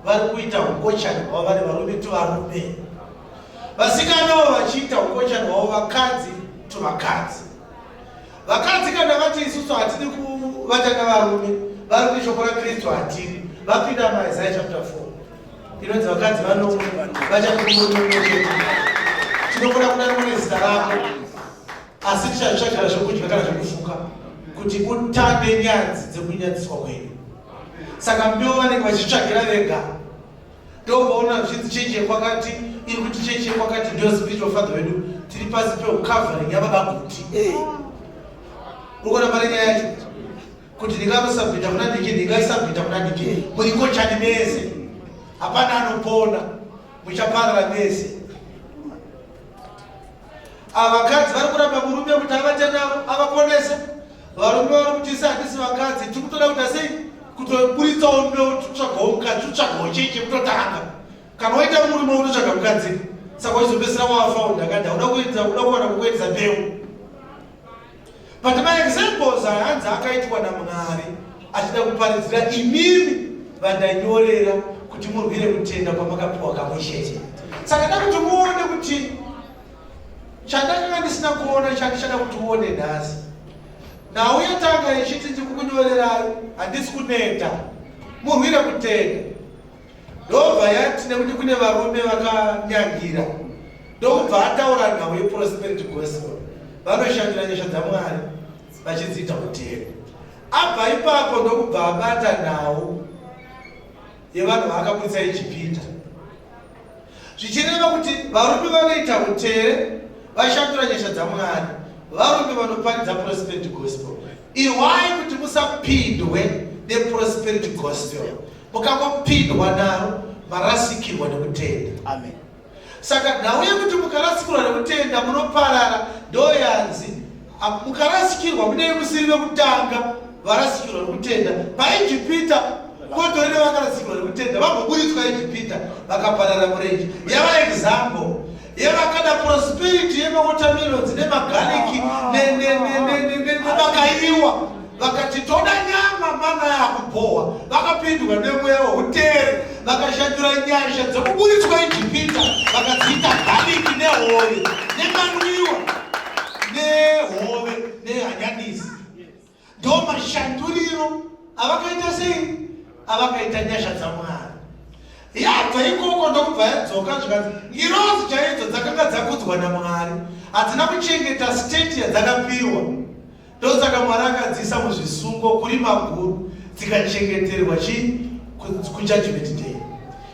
vari kuita ungochani hwavo vari varume tuvarume. Vasikanawo vachiita ungochani hwavo vakadzi tuvakadzi. Vakadzi kana vati isusu hatidi kuvata navarume, vari kuti shoko raKristu hatidi. Vapinda maIsaiah chapter 4 inonzi vakadzi vanomwe vachati kumurume mumwe chete, tinokona kudanwa nezita rako asi tichazvitsvagira zvekudya kana zvekufuka kuti utambe nyadzi dzekunyadziswa kwedu. Saka mbeu vanenge vachitsvagira vega. Ndopaona zvichinzi chechi yekwakati iri kuti chechi yekwakati ndiyo spiritual father wedu, tiri pasi peucovering yababa Guti. Eh. Urikuona pane nyaya yacho kuti ndinganosabhita kuna ndiki ndingaisabhita kuna ndiki, muri ngochani mese, hapana anopona, muchaparara mese. Ava vakadzi vari kuramba murume kuti avate navo avaponese. Varume vari kuti isi hatisi vakadzi, tiri kutoda kuita sei? Kutoburitsawo mbeu, totsvagawo mukadzi, totsvagawo cheche kutotanga. Kana waita murume unotsvaga mukadzi, saka wachizopedzisira wafa undakada, uda kuedza, uda kuwana kukuedza mbeu. But my examples aya hanzi akaitwa naMwari achida kuparidzira imimi vandanyorera kuti murwire kutenda kwamakapiwa kamwe chete. Saka da kuti muone kuti chandakanga ndisina kuona chandichada kuti uone nhasi. Nhau yatanga ichiti ndiri kukunyorerai handisi kuneta, murwire kutenda. Ndobva yati nekuti kune varume vakanyangira, ndokubva ataura nhau yeprosperity gospel, vanoshandira nyasha dzaMwari vachidziita kutenda. Abva ipapo ndokubva abata nhau yevanhu vaakabudisa Ijipita, zvichireva kuti varume vanoita utere vashandura nyasha dzaMwari, varume vanoparidza prosperity gospel. Irwai kuti musapindwe neprosperity gospel. Mukangopindwa naro marasikirwa nekutenda. Amen. Saka nhau yekuti mukarasikirwa nekutenda munoparara ndoyanzi mukarasikirwa munenge musiri vekutanga varasikirwa nekutenda. PaIjipita kotori nevakarasikirwa nekutenda vamboburitswa Ijipita vakaparara murenje. Yava example yevakada prosperity yemawatermelons nemagariki nemakaiwa vakati toda nyama mana yakubhohwa vakapindwa nemweya weutere vakashandura nyasha dzekuburitswa Ijipita vakadziita gariki nehove nemanwiwa. Nehove nehanyanisi. Ndo mashanduriro avakaita sei? Avakaita nyasha dzaMwari. Yabva ikoko ndokubva yadzoka zvikanzi ngirozi chaidzo dzakanga dzakudzwa naMwari hadzina kuchengeta state yadzakapiwa. Ndosaka Mwari akadziisa muzvisungo kurima guru dzikachengeterwa chi kujudgment day.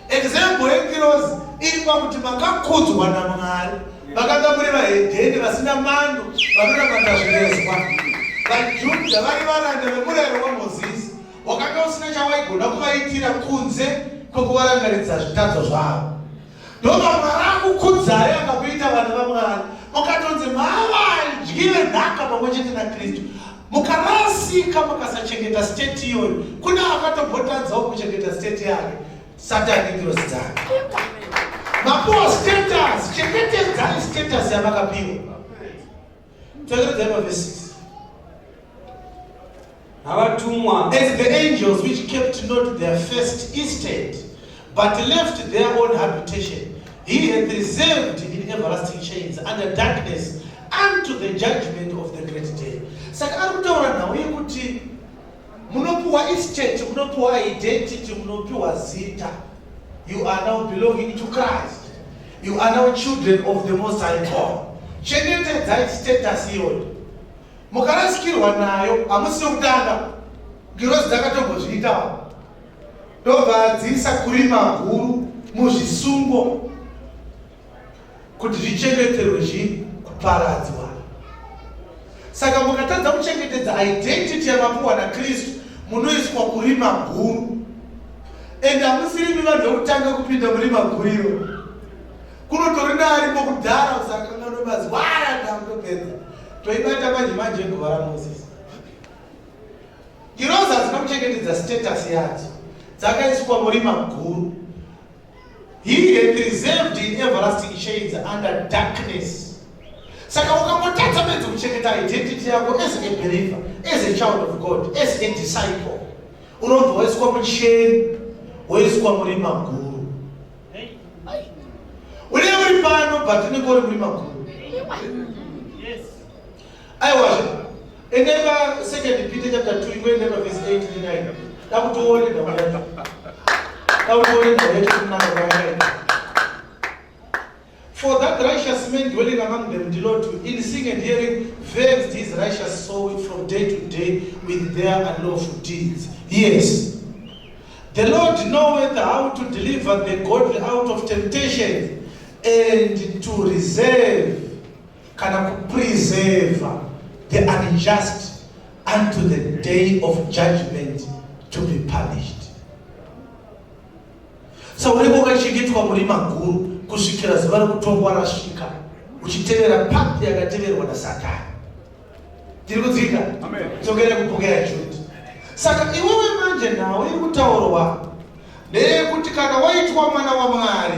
Example yengirozi iri pakuti makakudzwa naMwari vakanga muri vahedheni vasina mano vanonamata zvivezwa. VaJudha vari varanda vemurayiro waMozisi wakanga usina chawaigona kuvaitira kunze kwekuvarangaridza zvitadzo zvavo. Ndobva Mwari akukudzai akakuita vana vaMwari, mukatonzi mavadyi venhaka pamwe chete naKristu. Mukarasika mukasachengeta state iyoyo, kune akatombotadzawo kuchengeta state yake, Satani ngirozi dzake. Mapuwa status, chengetedzai status yamakapiwa. Tekeredzai pavhesi 6. Navatumwa. As the angels which kept not their first estate, but left their own habitation, he hath reserved in everlasting chains under darkness unto the judgment of the great day. Saka ari kutaura nhau yekuti munopiwa estate, munopiwa identity, munopiwa zita. You are now belonging to Christ. You are now children of the Most High God. Chengetedzai status iyoyo. Mukarasikirwa nayo hamusi yokutanga. Ngirozi dzakatombozviitawo. Ndobva dziisa kurima guru muzvisungo kuti zvichengeterwe zvii kuparadzwa. Saka mukatadza kuchengetedza identity yamapuwa naKristu munoiswa kurima guru. And hamusirimi vanhu vekutanga kupinda murima guru iro. Kunotori nearimo kudhara usakanganwe mazuva aya ndakutopedza. Toibata manje manje guva raMoses. Ngirozi hadzina kuchengetedza status yadzo. Dzakaiswa murima guru. He had reserved in everlasting shades under darkness. Saka ukangotadza bedzi kuchengeta identity yako as a believer, as a child of God, as a disciple, unobva waiswa mucheni, woiswa murima guru. Une uri pano but unenge uri murima guru. Aiwazve, endai pa 2 Peter chapter 2 ingoendai pa verse 8 ne 9. Dakuti uone nhau yacho. Dakuti uone nhau yacho kunaka kwayakaita. For that righteous man dwelling among them did to, in seeing and hearing, vexed his righteous soul from day to day with their unlawful deeds. Yes. The Lord knoweth how to deliver the godly out of temptation and to reserve kana kupreserva the unjust unto the day of judgment to be punished. So unenge wakachengetwa murima guru kusvikira zuva rekutongwa rasvika, uchitevera path yakateverwa naSatani. Tiri kudzika? Dzokera kubhuku yaJude. Saka iwewe manje nhau iri kutaurwa ndeyekuti kana waitwa mwana waMwari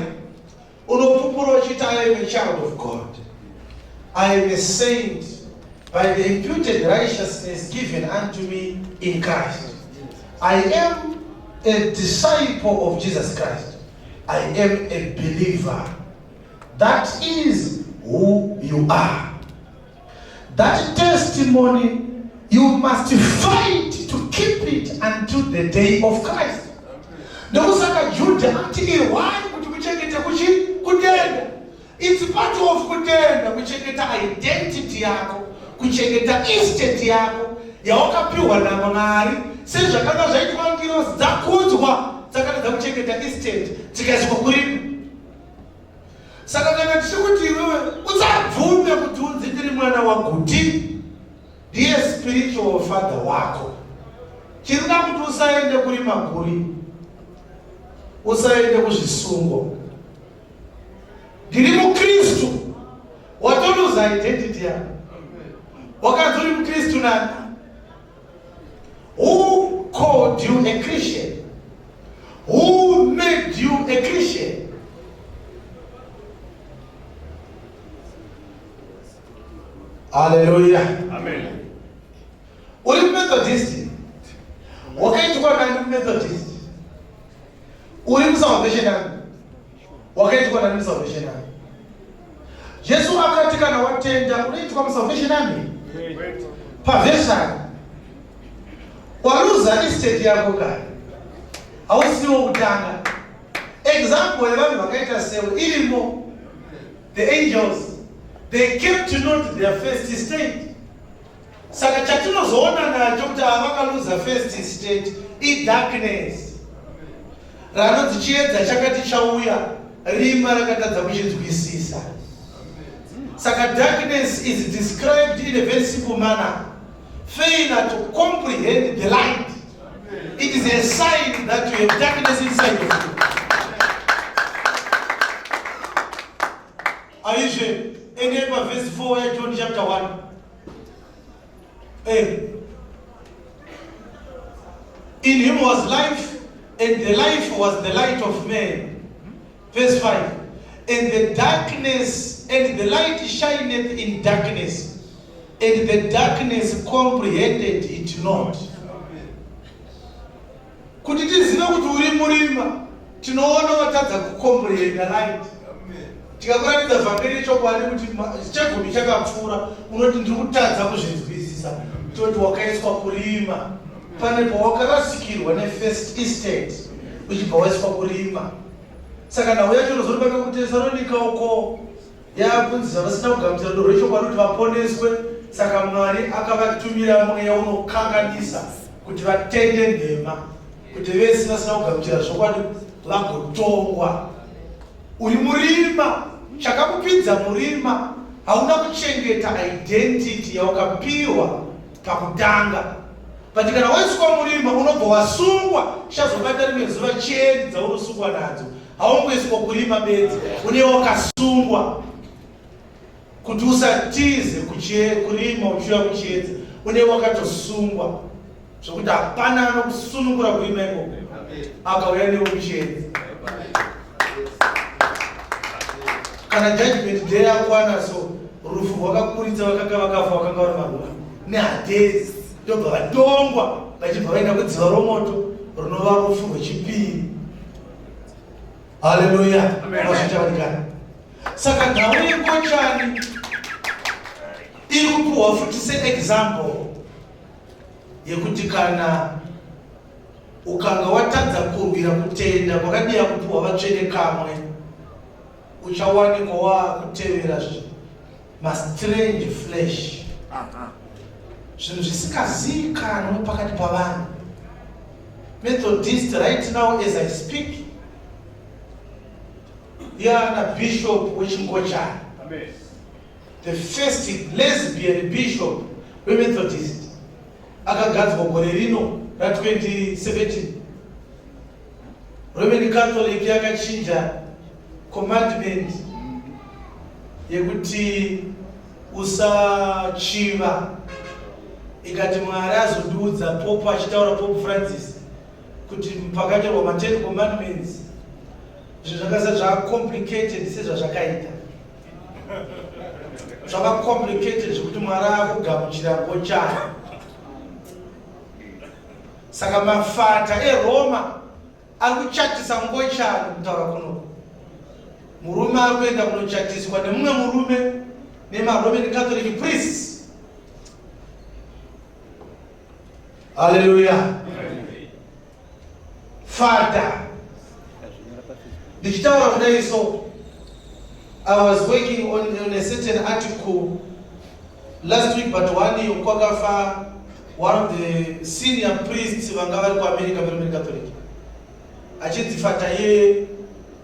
Unopupura uchiti I am a child of God. I am a saint by the imputed righteousness given unto me in Christ. I am a disciple of Jesus Christ. I am a believer. That is who you are. That testimony, you must fight to keep it until the day of Christ. Ndokusaka Juda ati irwai kuti muchengete kuchi kutenda. It's part of kutenda kuchengeta identity yako, kuchengeta estate yako yawakapiwa naMwari sezvakanga zvaitwa ngirozi dzakudzwa dzakatadza kuchengeta estate dzikaiswa kurima. Saka kana tichikuti iwewe usabvume kuti unzi ndiri mwana waGuti, ndiye spiritual father wako. Chirida kuti usaende kuri maguri, usaende kuzvisungo. Ndiri muKristu, watoluza identity yako. Wakanzi uri muKristu nani? Who called you a Christian? Who made you a Christian? Hallelujah. Amen. Uri Methodist? Wakaitwa nani Methodist? Uri muSalvation Army? Wakaitwa nani muSalvation Army? Jesu akati kana watenda unoitwa muSalvation Army. Pavhesani waruza estate yako kare, hausiwo kutanga. Example yevanhu vakaita sewe irimo. The angels, they kept not their first state. Saka chatinozoona nacho kuti ava vakaluza first state idarkness. Ranonzi chiedza chakati chauya, rima rakatadza kuchinzwisisa. Saka darkness is described in a very simple manner. Failure to comprehend the light. It is a sign that you have darkness inside of you. Aizve, endei pavhesi 4 yaJohn chapter 1. In him was life, and the life was the light of men. Verse 5. And the darkness, and the light shineth in darkness, and the darkness comprehended it not. Kuti tizive kuti uri murima, tinoona watadza kucomprehenda light. Tikakuratidza vhangeri yechokwadi kuti chegumi chakapfuura, unoti ndiri kutadza kuzvinzwisisa, toti wakaiswa kurima. Pane pawakarasikirwa nefirst estate, uchibva waiswa kurima. Saka nhau yacho inozoribata kuTesaronika uko yakunzi zvavasina kugamuchira rudo rwechokwadi kuti vaponeswe. Saka Mwari akavatumira mweya unokanganisa kuti vatende nhema, kuti vese vasina kugamuchira zvokwadi vagotongwa. Uri murima, chakakupinza murima hauna kuchengeta identity yaukapiwa pakutanga. But kana waiswa murima unobva wasungwa, chazobata rimwe zuva cheni dzaunosungwa nadzo. Haungoiswa kurima bedzi, une wakasungwa kuti usatize kurima uchiuya kuchiedza, une wakatosungwa zvokuti hapana anokusunungura kurima ikoko akauya newe kuchiedza. Kana judgment day yakwana, so rufu rwakakuritsa vakanga vakafa, vakanga vari maroma nehadhezi, ndobva vatongwa vachibva vaenda kudziva romoto rinova rufu rwechipiri. Haleluya, mazvichavadikana. Saka nhau yengochani iri kupuhwa futi seexample yekuti kana ukanga watadza kurwira kutenda kwakadiya kupuhwa vatsvene kamwe, uchawanikwa wakutevera mastrange flesh, zvinhu zvisingazivikanwe pakati pavanhu. Methodist right now as I speak yana bishop wechingochani, the first lesbian bishop weMethodist akagadzwa gore rino ra2017. Roman Catholic yakachinja commandment yekuti usachiva, ikati Mwari azondiudza, Pope achitaura, Pope Francis, kuti pakanyorwa ma10 commandments zvinhu zvakasa zvacomplicated sezvazvakaita, zvava complicated zvekuti Mwari akugamuchira ngochani. Saka mafata eRoma ari kuchatisa ngochani. Kutaura kuno, murume ari kuenda kunochatiswa nemumwe murume nemaRoman Catholic priests. Haleluya. Fata, ndichitaura kudai so, I was working on a certain article last week, but one kwakafa one of the senior priests vanga vari kuAmerica veRoman Catholic, achinzi fata ye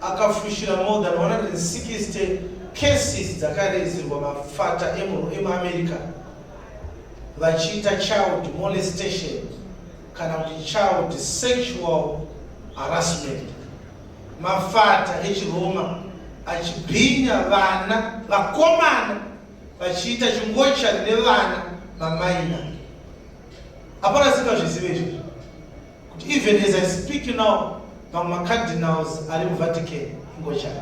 akafushira more than 160 cases dzakarezerwa mafata emuAmerica vachiita child molestation kana kuti child sexual harassment. Mafata echiRoma achibhinya vana vakomana, vachiita chingochani nevana mamaina. Hapana singazvizive izvozvo kuti even as I speak now, vamwe macardinals ari muVatican ingochani.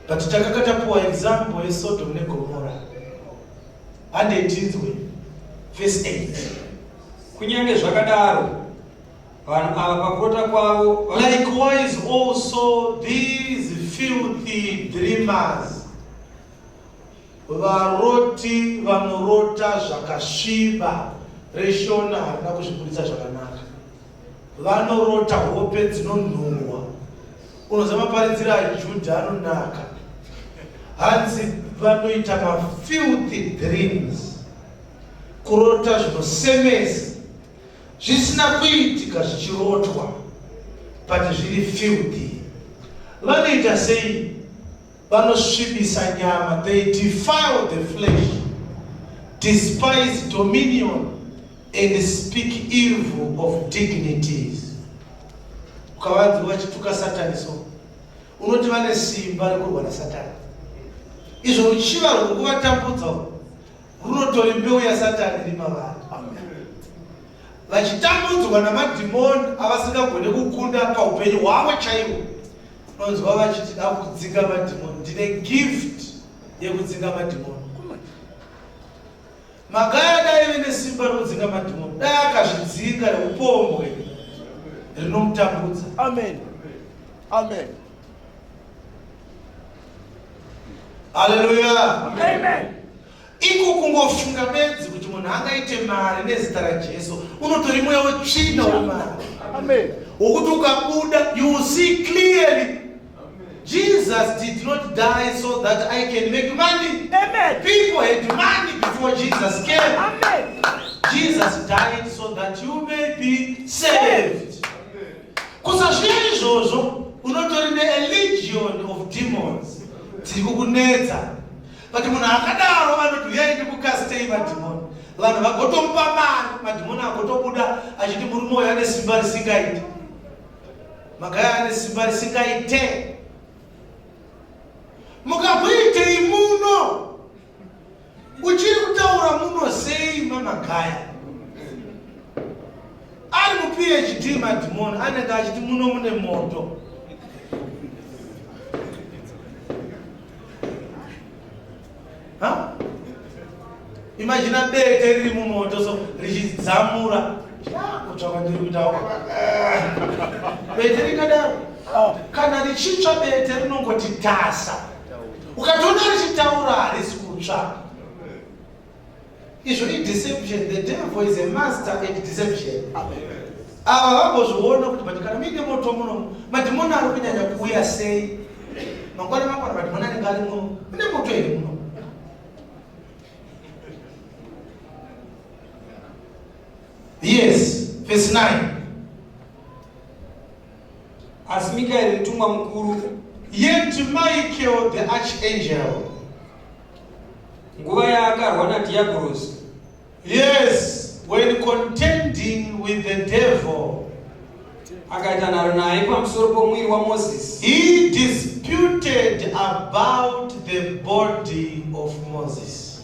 But takanga tapuwa example yeSodom neGomora. Handei tinzwe verse 8. Kunyange zvakadaro, Vanhu ava pakurota kwavo Likewise also these filthy dreamers, varoti vanorota zvakasviba, reShona harina kuzvibuditsa zvakanaka, vanorota hope dzinonhuhwa. Unoziva maparidziro aJudha anonaka, hanzi vanoita mafilthy dreams, kurota zvinosemesa zvisina kuitika zvichirotwa, but zviri filthy. Vanoita sei? Vanosvibisa nyama, they defile the flesh, despise dominion and speak evil of dignities. Ukavanzi vachituka Satani, so unoti vane simba rekurwa naSatani. Izvo ruchiva rwekuvatambudza runotori mbeu yaSatani iri mavari, vachitambudzwa namadhimoni avasingagone kukunda paupenyu hwavo chaivo. Unonzwa vachiti, "Da kudzinga madhimoni, ndine gift yekudzinga madhimoni." Magaya dai vene simba rekudzinga madhimoni, dai akazvidzinga reupombwe rinomutambudza. Amen. Amen. Haleluya. Amen. Iko kungofunga bedzi kuti munhu angaite mari nezita raJesu, unotori mweya wetsvina wemari Amen. wokuti ukabuda, you will see clearly Jesus did not die so that I can make money. Amen. People had money before Jesus came. Amen. Jesus died so that you may be saved. Kusazviya izvozvo, unotori nelegion of demons dziri kukunetsa. But munhu akadaro anoti, "Uyai ndikukastei madhimoni." Vanhu vagotomupa mari, madhimoni agotobuda achiti murume uyu ane simba risingaite. Magaya ane simba risingaite. Mukakuitei muno? Uchiri kutaura muno sei mamagaya? Ari muPhD, madhimoni anenge achiti muno mune moto. Ha? Imagine bete riri mumoto so richidzamura kutsvaka ndiri kuita bete rikadaro. Kana richitsva, bete rinongoti tasa. Ukatoona richitaura, harisi kutsva. Izvo ideception. The devil is a master at deception. Ava vambozviona kuti, but kana muine moto muno, madhimoni ari kunyanya kuuya sei? Mangwana mangwana madhimoni anenge ari muno. Mune moto here muno? Yes, verse 9. Asi Mikaeri mutumwa mukuru, Yet Michael the archangel, nguva yaakarwa nadhiabhorosi, yes, when contending with the devil, akaita nharo naye pamusoro pomuviri waMozisi, he disputed about the body of Moses.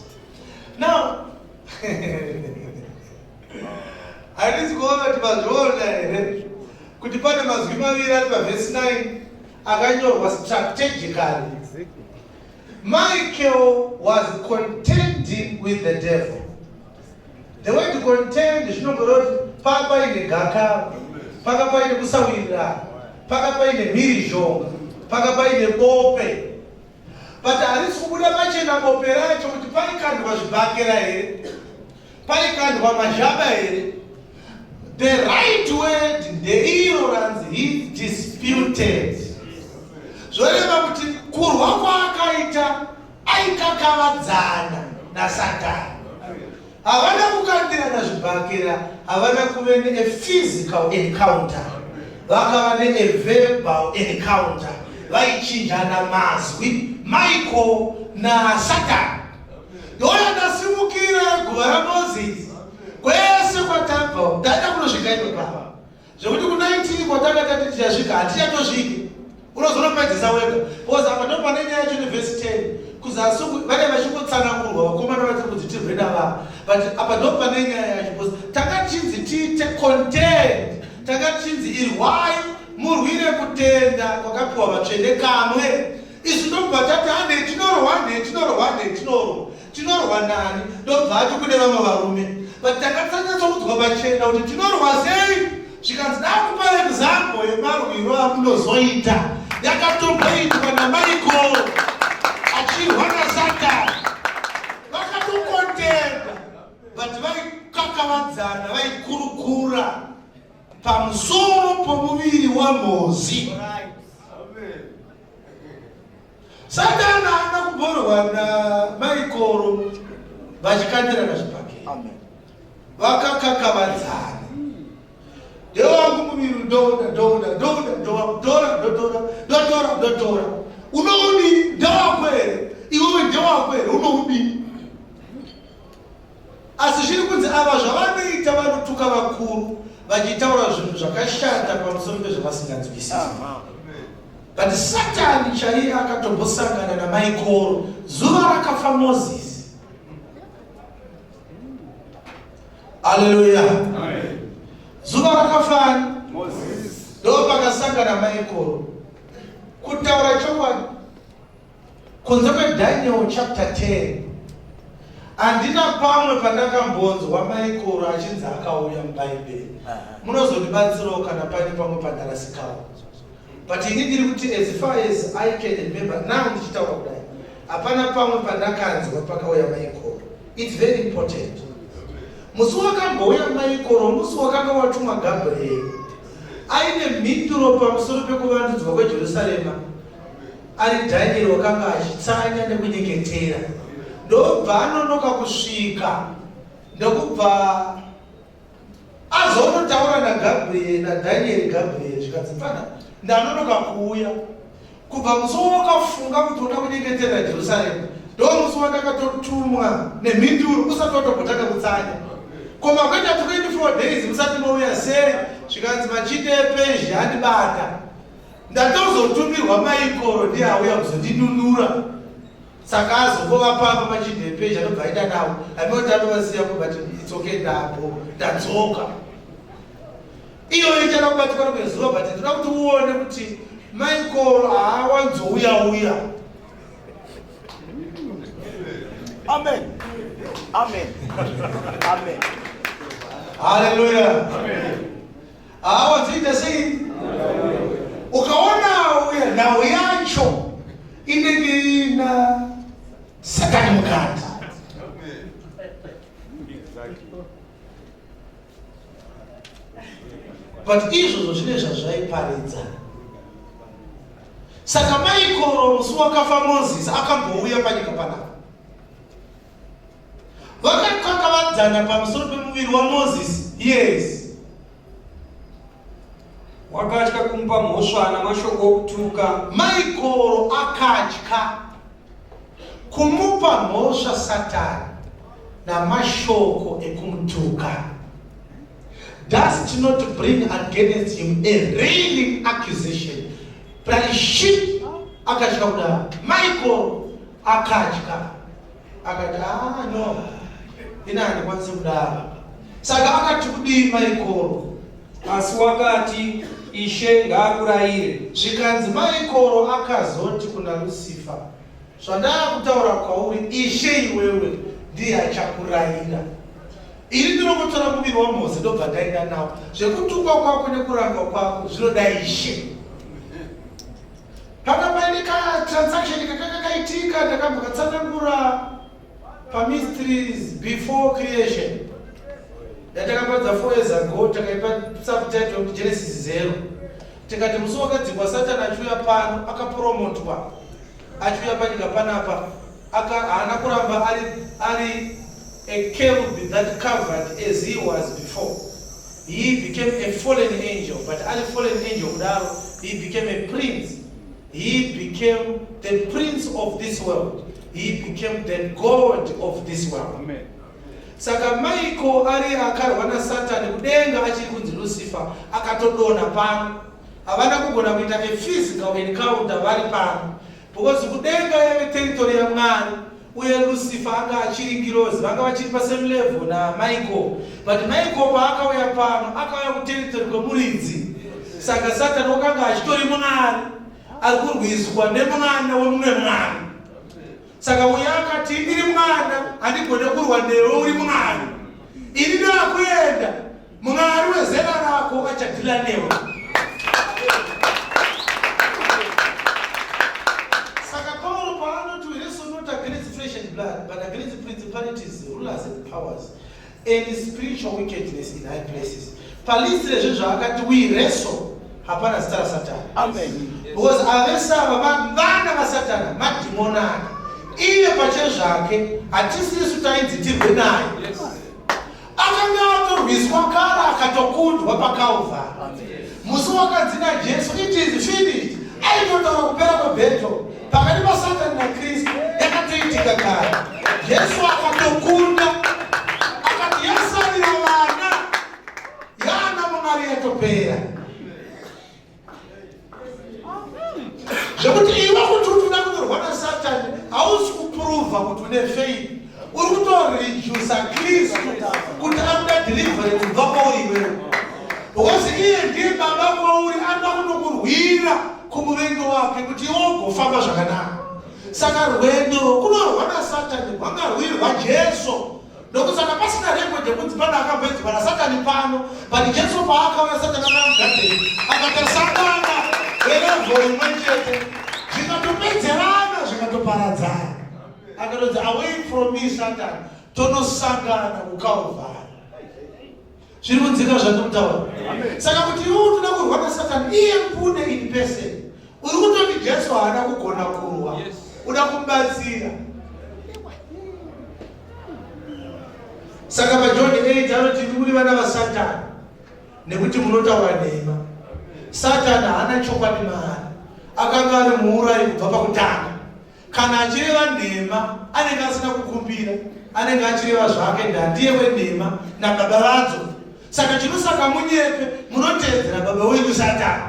Now, handisi kuona kuti mazviona here kuti pane mazwi maviri ari pavhesi 9 akanyorwa strategically. Michael was contending with the devil. The word "contend" zvinongoreva kuti paka paine gakava, paka paine kusawirirana, paka paine mhirizhonga, paka paine bope. But harisi kubuda pachena bope racho kuti paikandwa zvibhakera here, paikandwa mazhaba here. The right word ndeiro ranzi "he disputed". Zvoreva kuti kurwa kwaakaita, aikakavadzana naSatani. Havana kukandirana zvibhakera, havana kuve neaphysical encounter, vakava neaverbal encounter. Vaichinjana mazwi, Michael naSatani. Ndoya ndasimukira guva raMozisi. Kwese kwatabva taida kunosvika ipapa, zvekuti ku19 kwatanga tati tichasvika, hatichatosviki. Unozonopedzisa wega, because apa ndo pane nyaya yacho nevhesi 10. Kuzasi vane vachingotsanangurwa vakomana vatiri kunzi tirwe navava, but apa ndo pane nyaya yacho, because tanga tichinzi tiite contend, tanga tichinzi irwai murwire kutenda kwakapiwa vatsvene kamwe. Isu ndobva tati hande tinorwa, nhe tinorwa, nhe tinorwa, tinorwa nani? Ndobva ati kune vamwe varume, but takatsanyatsokudzwa pachena kuti tinorwa sei. Zvikanzi dakupa example yemarwiro amunozoita yakatomboitwa naMichael achirwa naSatani. Vakatokontenda but vaikakavadzana, vaikurukura pamusoro pomuviri waMozi. Satani haana kubhorwa naMaikoro vachikandirana zvibhakera, vakakakavadzana. Ndewangu muviri, ndoda ndoda ndoda ndowangu, tora ndotora ndotora ndotora. Unoudii? Ndewako here iwewe? Ndewako here? Unoudii? Asi zviri kunzi ava zvavanoita, vanotuka vakuru vachitaura zvinhu zvakashata pamusoro pezvavasinganzwisisi. But Satani chaiye akatombosangana naMaikoro zuva rakafa Mozisi. Aleluya! Zuva rakafani ndo pakasangana Maikoro. Kutaura chokwadi, kunze kweDaniel chapter 10, handina pamwe pandakambonzwa Maikoro achinzi akauya muBhaibheri. Munozondibatsirawo kana paine pamwe pandarasikawo, but ini ndiri kuti as far as I can remember now, ndichitaura kudai, hapana pamwe pandakanzwa pakauya Maikoro. It's very important. Musi wakambouya Maikoro musi wakanga watumwa Gabriel aine mhinduro pamusoro pekuvandudzwa kweJerusarema. Ari Daniel wakanga achitsanya nekunyengetera, ndobva anonoka kusvika, ndokubva azonotaura naGabriel, naDaniel. Gabriel zvikanzi, "Mfana, ndanonoka kuuya. Kubva musi wawakafunga kuti uda kunyengeterera Jerusarema, ndo musi wandakatotumwa nemhinduro usati watombotanga kutsanya. Koma kuita 24 days musati mauya sei?" Zvikanzi, "Machite epezhi andibata, ndatozotumirwa Maikoro, ndiye auya kuzondinunura." Saka azongova pamba machinde epezhi, anobva aenda nawo, amoti anovasiya, but it's okay, ndapo ndadzoka. Iyo ichada kubatikwa rimwe zuva, but ndinoda kuti uone kuti Maikoro haawanzouya uya. Amen. Amen. Amen. Haleluya! Haawanzoita sei? Ukaona auya, nhau yacho inenge ina Satani mukati. But izvozvo zvine zvazvaiparidza. Saka Maikoro musi wakafa Mozisi akambouya panyika panapa, vakakakavadzana pamusoro pemuviri waMozisi, yes. Wakatya kumupa mhosva namashoko okutuka. Maikoro akatya kumupa mhosva Satani namashoko ekumutuka. Does not bring against him a railing accusation. Shit, akatya kudaro. Michael akatya, akati, "Ah, no, ina handikwanisi kudaro." Saka akati kudii Michael? Asi wakati, "Ishe ngaakurayire." Zvikanzi Maikoro akazoti kuna Lucifer, "Zvandava kutaura kwauri, Ishe iwewe ndiye achakurayira. Ini ndinokutora muviri waMose ndobva ndaenda nawo. Zvekutukwa kwako nekurangwa kwako zvinoda Ishe." Panga paine katransaction kakanga kaitika, ndakambva katsanangura pamysteries before creation yatakaparidza 4 years ago. Takaipa subtitle kuti Genesis 0. Tikati musi wakadzikwa Satani achiuya pano, akapromotwa achiuya panyika panapa, haana kuramba ari a cherub that covered as he was before. He became a fallen angel, but ari fallen angel kudaro, he became a prince. He became the prince of this world. He became the god of this world. Amen. Saka Michael ari akarwa naSatani kudenga achiri kunzi Lucifer, akatodonha pano. Havana kugona kuita a physical encounter vari pano because kudenga yave territory yaMwari, uye Lucifer anga achiri ngirozi, vanga vachiri pasame level naMichael. But Michael paakauya pano, akauya kuterritory kwemuridzi. Saka Satani wakanga achitori Mwari ari kurwiswa nemwana wemumwe mwari. Saka uyo akati, "Ndiri mwana, handigone kurwa newe uri Mwari. Ini ndakuenda, Mwari wezera rako." achadhila newe. Saka Pauro paanoti we wrestle not against flesh and blood but against principalities, rulers and powers and spiritual wickedness in high places. Palist rezvinhu zvaakati we wrestle hapana zita raSatani. Amen. Because avese ava vana vaSatana madhimoni ake. Iye pachezvake hatisisu tainzi tirwe naye. Akanga atorwiswa kare akatokundwa paKalvari. Musi wakanzi naJesu it is finished, aitotaura kupera kwebhetho pakati paSatani naKristu yakatoitika kare. Jesu akatokunda akati yasarira vana yaana Mwari yatopera. Zvekuti iwe kuti utoda kunorwa naSatani hausi kupuruvha kuti une faith, uri kutoredusa Kristu kuti anoda deliverance kubva kwauri iwewe, because iye ndiye baba kwauri, anoda kunokurwira kumuvengi wake kuti iwe ugofamba zvakanaka. Saka rwendo rwokunorwa naSatani rwanga rwuri rwaJesu. Ndokusaka pasina record yekunzi pane akamboedzwa naSatani pano, but Jesu paakauya Satani akamugadheni akatasangana velevel imwe chete, zvikatopedzerana zvikatoparadzana. Akatonzi away from me Satan, tonosangana kuKalvari. Zviri kunzika zvandikutaura. Saka kuti iwe utoda kurwa naSatani iye mbune in person, uri kutoti Jesu haana kugona kurwa, uda kumubatsira. Saka paJohn 8 anoti muri vana vaSatani nekuti munotaura nhema. Satani haana chokwadi maari, akanga ari muurayi kubva pakutanga. Kana achireva nhema anenge asina kukumbira, anenge achireva zvake, ndandiye wenhema nababa vadzo. Saka chinosaka munyepe, munoteedzera baba wenyu Satani.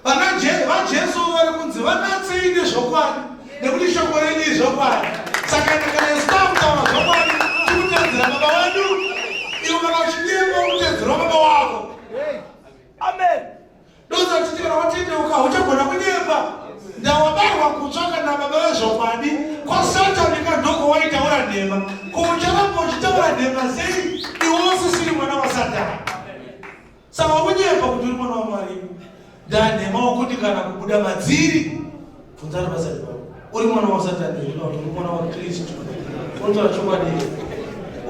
Vana vaJesu vari kunzi vanatsei nezvokwadi nekuti shoko renyu izvokwadi. Saka kana isu takutaura zvokwadi tikutedzera baba wedu, iwe kana uchinyepa ukutedzera baba wako. Amen. Ndosaka tichiti kana watendeuka hauchagona kunyepa. Ndawabarwa kutsva kana baba vezvokwadi. KwaSatani kadhoko waitaura nhema. Ko ucharamba uchitaura nhema sei iwe usisiri mwana waSatani? Saka wakunyepa kuti uri mwana waMwari. Ndanhema wakuti kana kubuda madziri. Bvunzana vasati vako. Uri mwana waSatani here kana kuti uri mwana waKristu? Unotaura chokwadi here?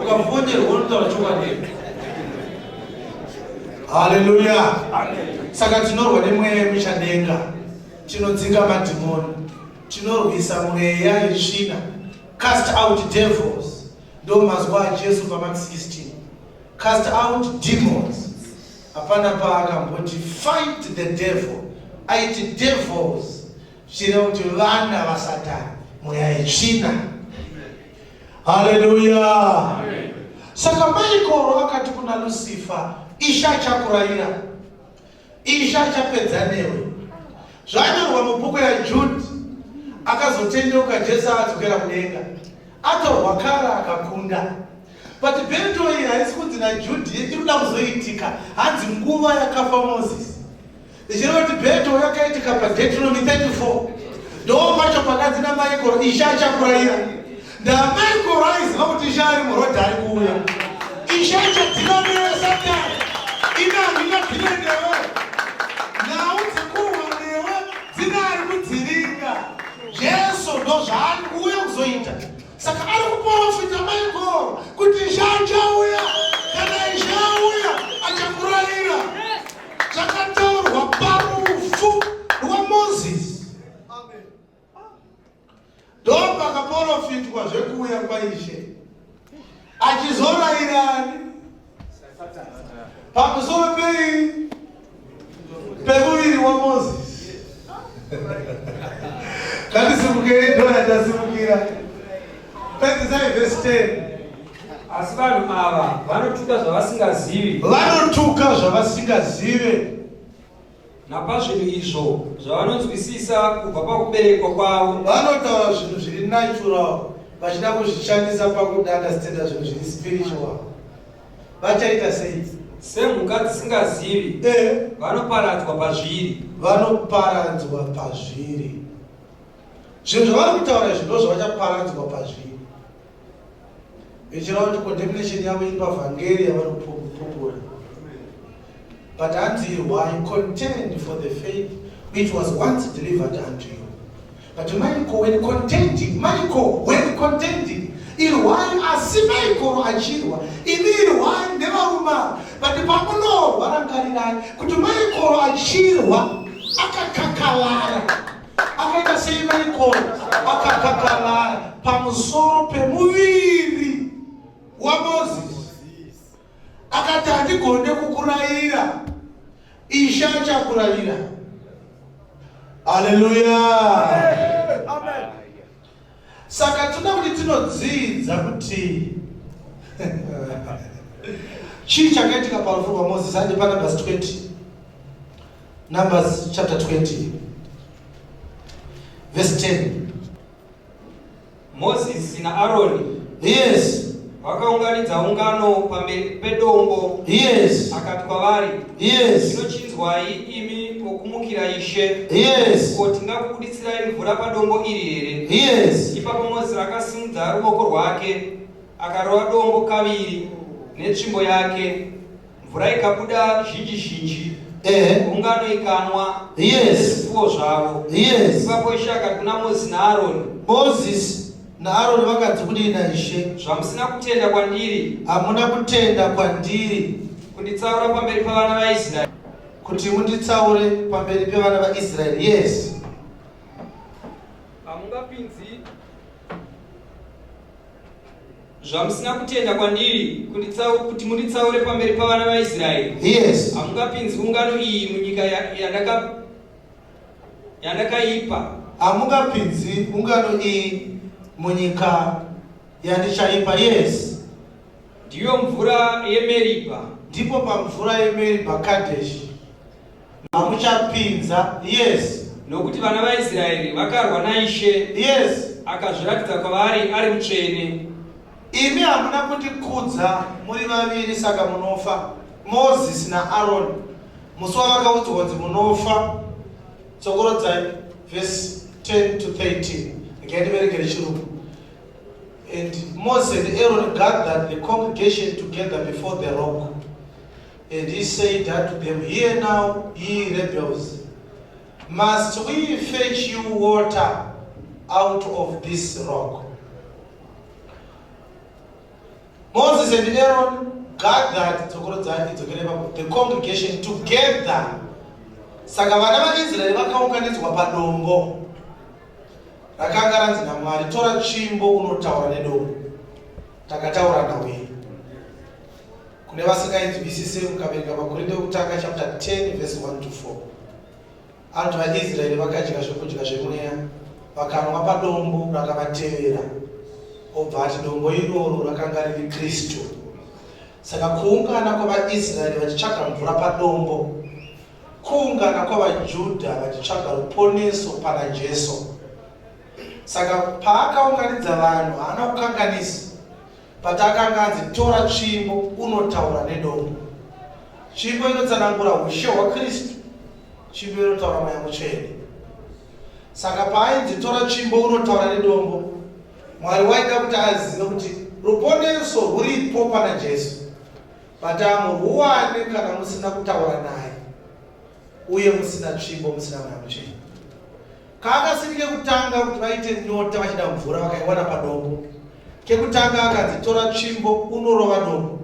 Ukafonderwa unotaura chokwadi here? Haleluya! Saka tinorwa nemweya yemuchadenga, tinodzinga madhimoni, tinorwisa mweya yetsvina, cast out devils. Ndo mazwi aJesu paMark 16. Cast out demons. Hapana paakamboti fight the devil, aiti devils, zvichireva kuti vana vaSatani, mweya yetsvina. Haleluya! Saka Maikoro akati kuna Lucifer, Ishe achakurayira, Ishe achapedza newe. Zvanyorwa mubhuku yaJude, akazotendeuka Jesu adzokera kudenga, atorwa kara akakunda. But battle iyi haisi kunzi naJude iri kuda kuzoitika, hanzi nguva yakafa Moses. Zvichireva kuti battle yakaitika paDeuteronomy 34. Ndo pacho pakanzi naMaikoro, Ishe achakurayira. NdaMaikoro aiziva kuti Ishe ari murodhi ari kuuya. Ishe achadhila newe Satani. Ini handingadhile newe. Nhau dzekurwa newe dzine ari kudziringa. Jesu ndo zvaari kuuya kuzoita. Saka ari kuporofita Maikoro kuti Ishe achauya. Kana Ishe auya achakurayira. Zvakataurwa parufu rwaMozisi. Ndopakaporofitwa zvekuuya kwaIshe achizorayirani pamusoro pei pemuviri waMozisi. Ngatisimukei ndoyatasimukira. Pedzisai vhesi 10. Asi vanhu ava vanotuka zvavasingazivi. Vanotuka zvavasingazive. Napazvinhu izvo zvavanonzwisisa kubva pakuberekwa kwavo. Vanotaura zvinhu zviri natural vachida kuzvishandisa pakuunderstanda zvinhu zviri spiritual. Vachaita sei? Semhuka dzisingazivi, vanoparadzwa pazviri. Vanoparadzwa pazviri. Zvinhu zvavari kutaura izvi ndozvavachaparadzwa pazviri. Ichireva kuti condemnation yavo iri pavhangeri yavanopupura. But hanzi irwai, contend for the faith which was once delivered unto you. But Michael when contending, Michael when contending, irwai asi Michael achirwa, imi irwai nevarume, but pamunorwa rangarirai kuti Michael achirwa akakakavara. Akaita sei Michael? Akakakavara pamusoro pemuviri waMoses. Akati handigone kukurayira, Ishe achakurayira. Haleluya! Amen. Saka tinoda kuti tinodzidza kuti chii chakaitika parufu rwaMoses. Handi paNumbers 20, Numbers chapter 20 verse 10. Mozisi naAroni vakaunganidza ungano pamberi pedombo. Akati kwavari, Zvino chinzwai imi vokumukira Ishe. Ko tingakubuditsirai mvura padombo iri here? Ipapo Mozisi akasimudza ruoko rwake akarova dombo kaviri netsvimbo yake, mvura ikabuda zhinji zhinji. Ungano ikanwa nezvipfuwo zvavo. Ipapo Ishe akati kuna Mozisi naAroni, Mozisi naAroni vakanzi kudii naIshe? Zvamusina kutenda kwandiri, Hamuna kutenda kwandiri kunditsaura pamberi pavana vaIsraeri, kuti munditsaure pamberi pevana vaIsraeri. Hamungapinzi zvamusina kutenda kwandiri kuti munditsaure pamberi pavana vaIsraeri, Hamungapinzi ungano iyi munyika yandakaipa. Hamungapinzi ungano iyi munyika yandichaipa. Ndiyo mvura yeMeribha. Ndipo pamvura yeMeribha Kadesh hamuchapinza. Nokuti vana vaIsraeri vakarwa naIshe, Akazviratidza kwavari ari mutsvene. Imi hamuna kundikudza muri vaviri, saka munofa. Mozisi naAroni musi wavakaudzwa kunzi munofa. Tsokorodzai verse 10 to 13. Regai ndiverengere chirungu. And Moses and Aaron gathered the congregation together before the rock, and he said unto them, Hear now, ye rebels, must we fetch you water out of this rock? Moses and Aaron gathered dzokorodzai idzokere ipapo, the congregation together. Saka vana vaIsraeri vakaunganidzwa padombo rakanga ranzi naMwari, tora tsvimbo unotaura nedombo. Takataura nawe. Kune vasingainzwisise, mukaverenga vaKorinde wekutanga chapter 10 verse 1 to 4, anoti vaIsraeri vakadya zvekudya zvemweya, vakanwa padombo rakavatevera. Obva ati dombo iroro rakanga riri Kristu. Saka kuungana kwavaIsraeri vachitsvaga mvura padombo, kuungana kwavaJudha vachitsvaga ruponeso pana Jesu. Saka paakaunganidza vanhu haana kukanganisa, but akanga anzi tora tsvimbo unotaura nedombo. Tsvimbo inotsanangura ushe hwaKristu, tsvimbo inotaura Mweya Mutsvene. Saka paainzi tora tsvimbo unotaura nedombo, Mwari waida kuti azive kuti ruponeso rwuripo pana Jesu, but hamurwuwane kana musina kutaura naye uye musina tsvimbo, musina Mweya Mutsvene. Kaakasiri kekutanga kuti vaite nyota vachida mvura vakaiwana padombo. Kekutanga akanzi tora tsvimbo unorova dombo.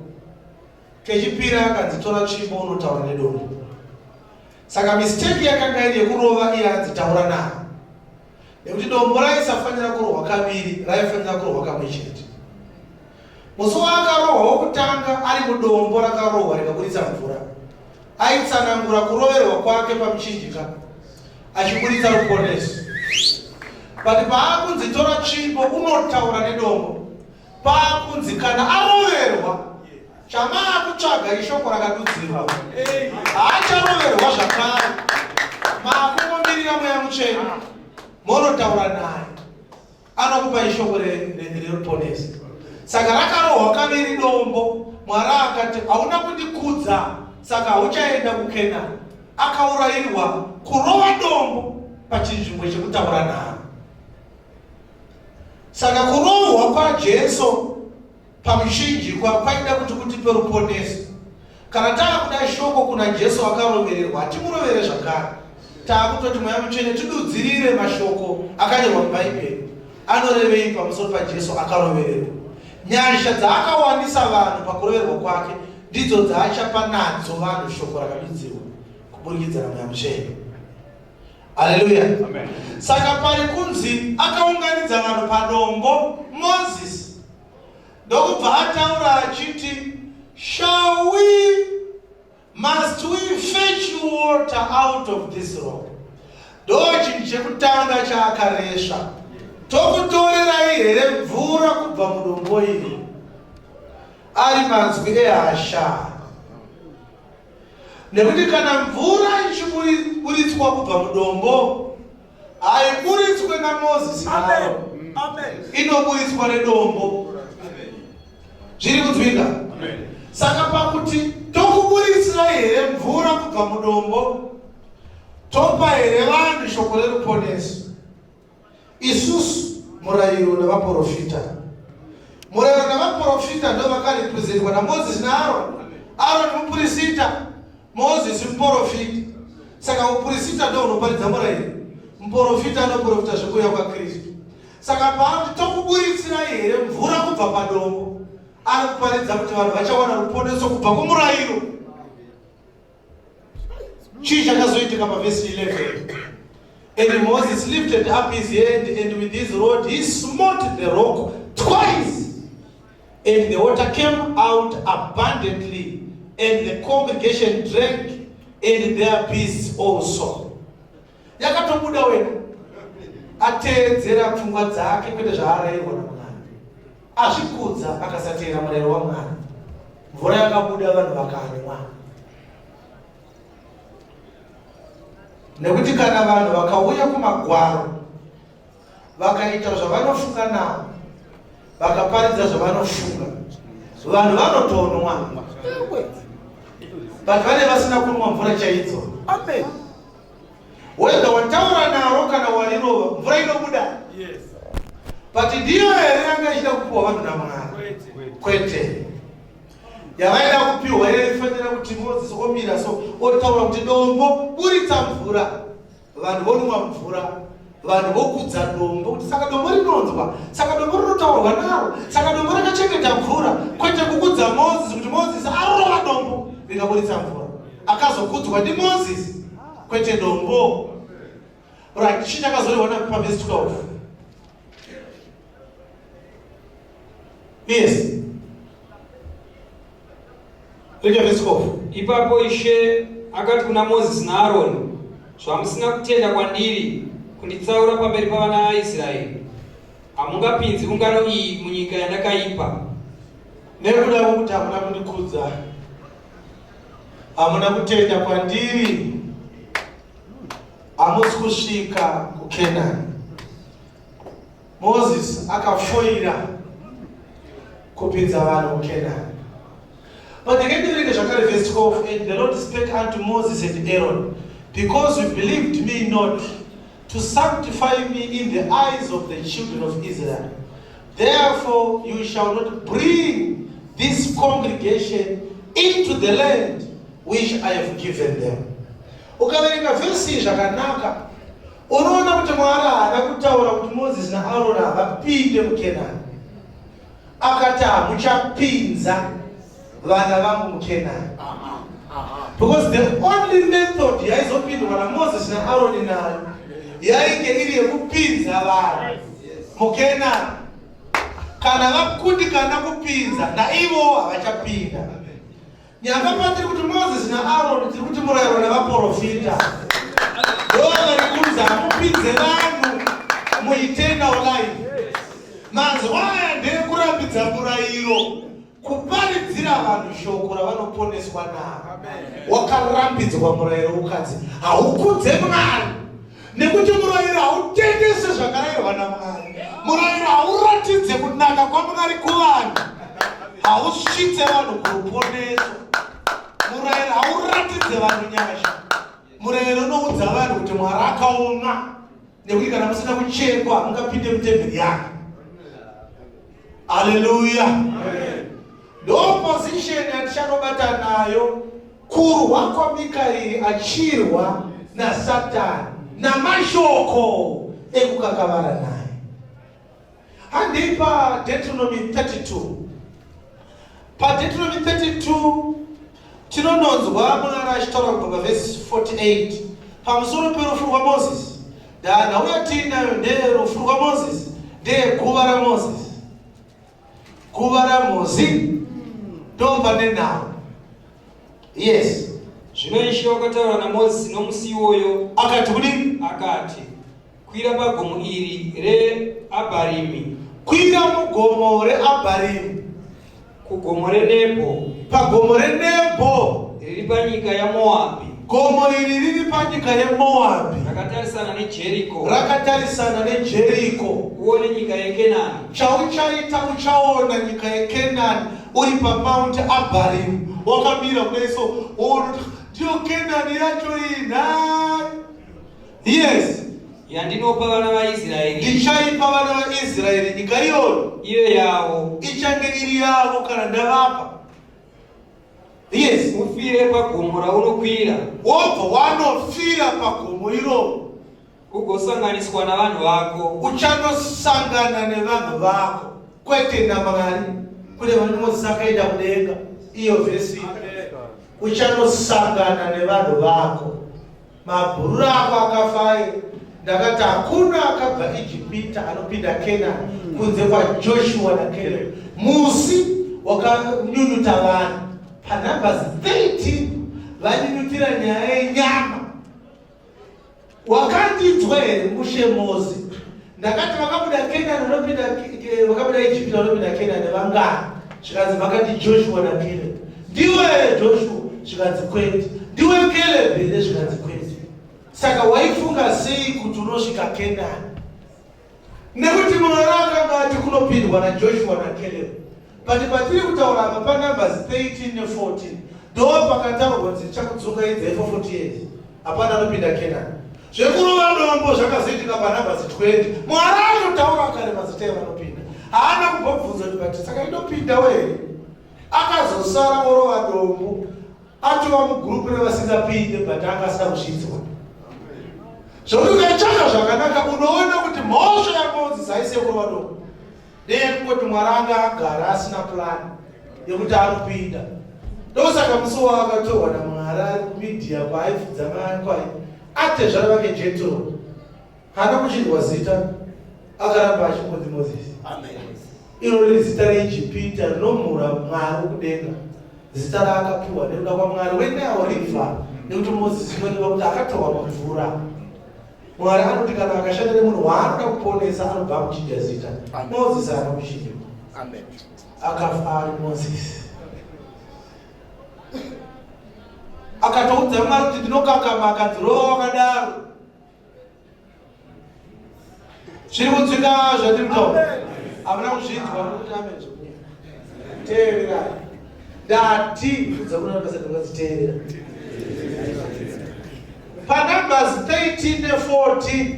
Kechipiri akanzi tora tsvimbo unotaura nedombo. Saka mistake yakanga iri yekurova iye anzi taura naro, nekuti dombo raisafanira kurohwa kaviri, raifanira kurohwa kamwe chete. Musi waakarohwa wokutanga ari mudombo rakarohwa rikaburitsa mvura, aitsanangura kuroverwa kwake pamuchinjika achiburitsa ruponeso. But paakunzi tora tsvimbo unotaura nedombo, paakunzi kana aroverwa, chamaakutsvaga ishoko rakadudzirwa. Haacharoverwa zvakare, maakungomirira Mweya Mutsvene monotaura naye, anokupa ishoko reruponeso. Saka rakarohwa kaviri dombo, Mwari akati hauna kundikudza, saka hauchaenda kuKenani. Akaurayirwa kurova dombo pachinzvimbo chekutaura naro. Saka kurohwa kwaJesu pamuchinjikwa kwaida kuti kutipe ruponeso. Kana taakuda shoko kuna Jesu akarovererwa, hatimurovere zvakare. Taakutoti Mweya Mutsvene tidudzirire mashoko akanyorwa muBhaibheri anorevei pamusoro paJesu akarovererwa. Nyasha dzaakawanisa vanhu pakuroverwa kwake ndidzo dzaachapa nadzo vanhu shoko rakadudzirwa kuburikidza naMweya Mutsvene. Haleluya. Saka pari kunzi akaunganidza vanhu padombo Mozisi ndokubva ataura achiti shall we must we fetch water out of this rock ndo chinhu chekutanga chaakaresva tokutorerai here mvura kubva mudombo iri ari manzwi ehasha nekuti kana mvura ichiburitswa kubva mudombo haiburitswe naMozisi naro, inoburitswa nedombo. Zviri kunzwika? Saka pakuti tokuburitsira here mvura kubva mudombo, topa here vanhu shoko reruponeso? Isusu murayiro navaporofita. Murayiro navaporofita ndo vakarepresentwa naMozisi naAroni. Aroni mupurisita, Mozisi muporofita. Saka mupurisita ndo unoparidza murayiro, muporofita anoporofita zvekuuya kwaKristu. Saka paanoti tokuburitsira here mvura kubva padombo, ari kuparidza kuti vanhu vachawana ruponeso kubva kumurayiro. Chii chakazoitika pavhesi 11? And Moses lifted up his hand and with his rod he smote the rock twice and the water came out abundantly and the congregation drank and their beasts also. Yakatobuda wena ateedzera pfungwa dzake kwete zvaarayirwa naMwari. Azvikudza akasateera murayiro waMwari. Mvura yakabuda vanhu vakanwa. Nekuti kana vanhu vakauya kumagwaro vakaita zvavanofunga navo vakaparidza zvavanofunga vanhu vanotonwa but vane vasina kunwa mvura chaidzo Amen. Whether wataura naro kana warirova mvura inobuda. Yes. But ndiyo here yanga ichida kupiwa vanhu naMwari? Kwete. Yavaida kupiwa yaifanira kuti Moses omira so otaura kuti dombo buritsa mvura. Vanhu vonwa mvura. Vanhu vokudza dombo kuti saka dombo rinonzwa, saka dombo rinotaurwa naro, saka dombo rakachengeta mvura, kwete kukudza Moses kuti Moses arova dombo rikaburitsa mvura. Akazokudzwa ndiMoses kwete dombo. Right, chii chakazorehwa pavhesi 12? Yes. Rega vhesi 12. Ipapo Ishe akati kuna Mozisi naAroni, Zvamusina kutenda kwandiri kunditsaura pamberi pavana vaIsraeri, hamungapinzi ungano iyi munyika yandakaipa. Nekuda kwokuti hamuna kundikudza, hamuna kutenda kwandiri, hamusi kusvika kuKenani. Moses akafoira kupinza vanhu muKenani. But again, ndiverenge zvakare verse 12, and the Lord spake unto Moses and Aaron, because you believed me not to sanctify me in the eyes of the children of Israel. Therefore you shall not bring this congregation into the land which I have given them. Ukaverenga vhesi iyi zvakanaka, unoona kuti Mwari haana kutaura kuti Moses naAroni havapinde muKenani. Akati hamuchapinza vana vangu muKenani. Because the only method yaizopindwa naMoses naAroni nayo yainge iri yekupinza vanhu muKenani. Kana vakundikana kupinza, naivowo havachapinda. Nyamba patiri kuti Moses naAroni tiri kuti murayiro nevaporofita ndo vari kunzi hamupinze vanhu mueternal life. Manzwa aya ndeekurambidza murayiro kuparidzira vanhu shoko ravanoponeswa naro. Wakarambidzwa murayiro ukanzi haukudze Mwari nekuti murayiro hautendese zvakarayirwa naMwari. Murayiro hauratidze kunaka kwaMwari kuvanhu, hausvitse vanhu kuruponeso. Murayiro hauratidze vanhu nyasha. Murayiro unoudza vanhu kuti Mwari akaoma nekuti kana musina kuchekwa hamungapinde mutemberi yake. Haleluya! Ndo position yatichanobata nayo kurwa kwaMikaeri achirwa naSatani namashoko ekukakavara naye. Handei paDeuteronomy 32. PaDeuteronomy 32 tinononzwa Mwari achitaura kubva pavhesi 48 pamusoro perufu rwaMozisi. Nhau yatiinayo ndeyerufu rwaMozisi, ndeyeguva raMozisi. Guva raMozi ndopane nhau. Yes. Zvino Ishe wakataura naMozisi nomusi iwoyo. Akati kudini? Akati, Kwira pagomo iri reAbharimi. Kwira mugomo reAbharimi. Kugomo reNebho. Pagomo reNebho. Riri panyika yaMoabhi. Gomo iri riri panyika yeMoabhi. Rakatarisana neJeriko. Rakatarisana neJeriko. Uone nyika yeKenani. Chauchaita uchaona nyika yeKenani uri paMount Abarim wakamira kudai so woona kuti ndiyo Kenani yacho iyi nhai. Yes. Yandinopa vana vaIsraeri. Ndichaipa vana vaIsraeri nyika iyoyo. Ive yavo. Ichange iri yavo kana ndavapa. Yes. Ufire pagomo raunokwira. Wobva wanofira pagomo iroro. Ugosanganiswa navanhu vako. Uchanosangana nevanhu vako kwete naMwari. Kune vanoti akaenda kudenga iyo vhesi. Uchanosangana nevanhu vako. Mabhururu ako akafa ayo. Ndakati hakuna akabva Ijipita anopinda Kenani kunze kwaJoshua naCaleb. Musi wakanyunyuta vanhu paNumbers 13 vanyunyutira nyaya yenyama. Wakandinzwa here mushe Mozi? Ndakati vakabuda Kenani vanopinda vakabuda Ijipita vanopinda Kenani vangani? Zvikanzi makati Joshua naCaleb. Ndiwe Joshua? Zvikanzi kwete. Ndiwe Caleb here? Zvikanzi kwete. Saka waifunga sei kuti unosvika Kenani? Nekuti Mwari akanga ati kunopindwa naJoshua naCaleb. But patiri kutaura apa paNumbers 13 ne14 ndo pakataurwa kunzi ndichakudzungaidzai for 40 years. Hapana anopinda Kenani. Zvekurova dombo zvakazoitika paNumbers 20. Mwari atotaura kare mazita evanopinda. Haana kumbobvunza kuti but saka inopindawo here? Akazosara orova dombo atova mugurupu revasingapinde but anga asina kuzvinzwa. Zvokuti ukaitsvaka zvakanaka unoona kuti mhosva yaMozisi haisi yekurova dombo. Ndeyekungoti Mwari anga agara asina plan yekuti anopinda. Ndosaka musi waakatorwa naMwari ari kuMidhiya kwaaifudza makwai atezvara vake Jetro haana kuchinjwa zita akaramba achingonzi Mozisi. Iro riri zita reIjipita rinomhura Mwari wokudenga, zita raakapiwa nekuda kwaMwari weNile River, nekuti Mozisi zvinoreva kuti akatorwa mumvura. Mwari anoti kana akashanda nemunhu waanoda kuponesa anobva amuchinja zita. Mozisi haana kuchinjwa. Amen. Akafa ari Mozisi. Akatoudza Mwari kuti ndinokakama akanzi rova wakadaro. Zviri kunzwika zvatiri kutaura. Hamuna kuzvinzwa mukuti amen zvekunyanya. Teererai. Ndati kudza kuna basa ndakaziteerera. PaNumbers 13 ne14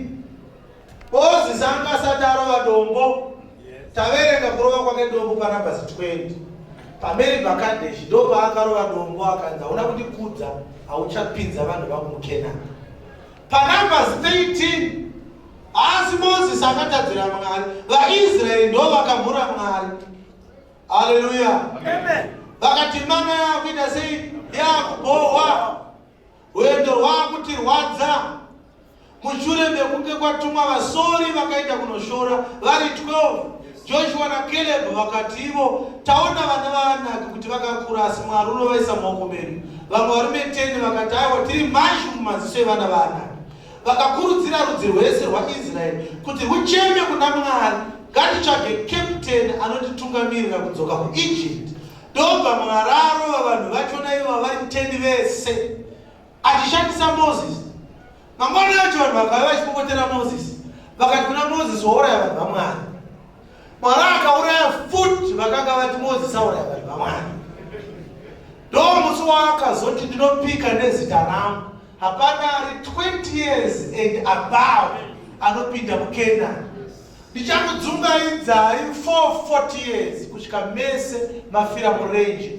Mozisi anga asati arova dombo. Taverenga kurova kwake dombo paNumbers 20. PaMeribha Kadeshi ndopaakarova dombo akanzi hauna kundikudza hauchapinza vanhu vangu muKenani. PaNumbers 13 haasi Mozisi akatadzira Mwari, vaIsraeri ndo vakamhura Mwari. Haleluya, amen. Vakati mana yakuita sei? Yakubohwa, rwendo rwakutirwadza. Mushure mekunge kwatumwa vasori vakaenda kunoshora vari 12, Joshua naCaleb vakati ivo, taona vana vaAnaki kuti vakakura, asi Mwari unovaisa mumaoko medu. Vamwe varume 10 vakati, aiwa, tiri mhashu mumaziso evana vaAnaki. Vakakurudzira rudzi rwese rwaIsraeri kuti rwucheme kuna Mwari, ngatitsvage captain anotitungamirira kudzoka kuEgypt. Ndobva Mwari arova vanhu vachona ivava vari 10 vese achishandisa Mozisi. Mangwana acho vanhu vakauya vachipopotera Mozisi, vakati kuna Mozisi, wauraya vanhu vaMwari. Mwari akauraya futi vakanga vati Mozisi auraya vanhu vaMwari. Ndomusi waakazoti ndinopika nezita rangu, hapana ari 20 years and above anopinda muKenani. Ndichakudzungaidzai 440 years kusvika mese mafira murenje.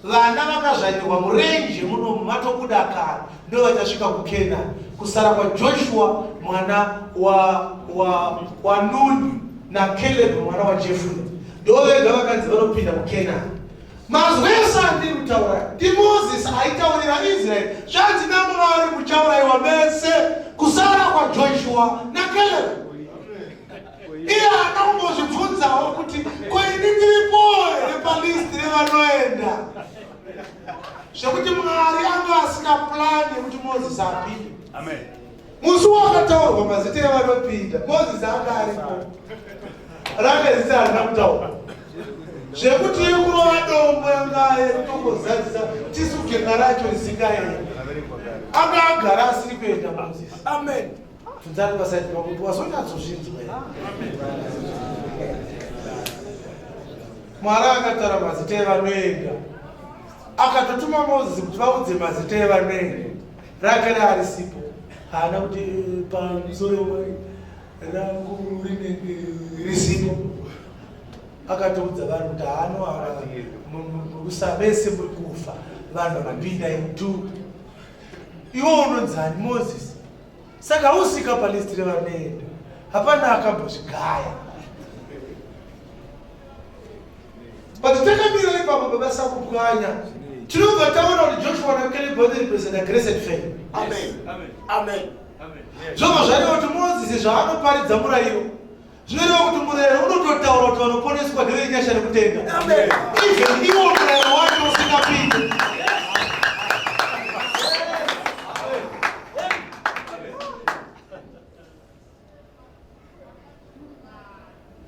Vana vakazvarirwa murenje munomu matobuda kare ndo vachasvika kuKenani, kusara kwaJoshua mwana wa, wa, waNuni naCaleb mwana waJefune ndo vega vakanzi vanopinda muKenani. Mazwi ese andiri kutaura ndiMozisi aitaurira Israeri, zvanzi naMwari muchaurayiwa mese kusara kwaJoshua naCaleb. Iye haana kumbozvibvunzawo kuti ko ini ndiripo here palist revanoenda, zvekuti Mwari anga asina plan yekuti Mozisi apinde. Amen. Musi wakataurwa mazita evanopinda, Mozisi anga aripo, rake zita harina kutaurwa, zvekuti yekurova dombo yanga yekutongozadzisa tisu genga racho risingaendi. Anga agara asiri kuenda Mozisi. Amen. Bvunzani pasaidi pako kuti wazonyatsozvinzwa here. Mwari akataura mazita evanoenda, akatotuma Mozisi kuti vaudze mazita evanoenda. Rake raarisipo, haana kuti pamusoro rangu rinenge risipo. Akatoudza vanhu kuti haano ava vese muri kufa, vanhu vanopinda into iwe unonzani Mozisi, saka hausika palist revanoenda. Hapana akambozvigaya, but takamira ipapo baba Sakupwanya, tinobva taona kuti Joshua naCaleb vanorepresenta grace and faith. Amen. Amen. Zvobva zvareva kuti Mozisi zvaanoparidza murayiro, zvinoreva kuti murayiro unototaura kuti vanoponeswa ndevenyasha nekutenda, Amen. even iwo murayiro wacho usingapinde.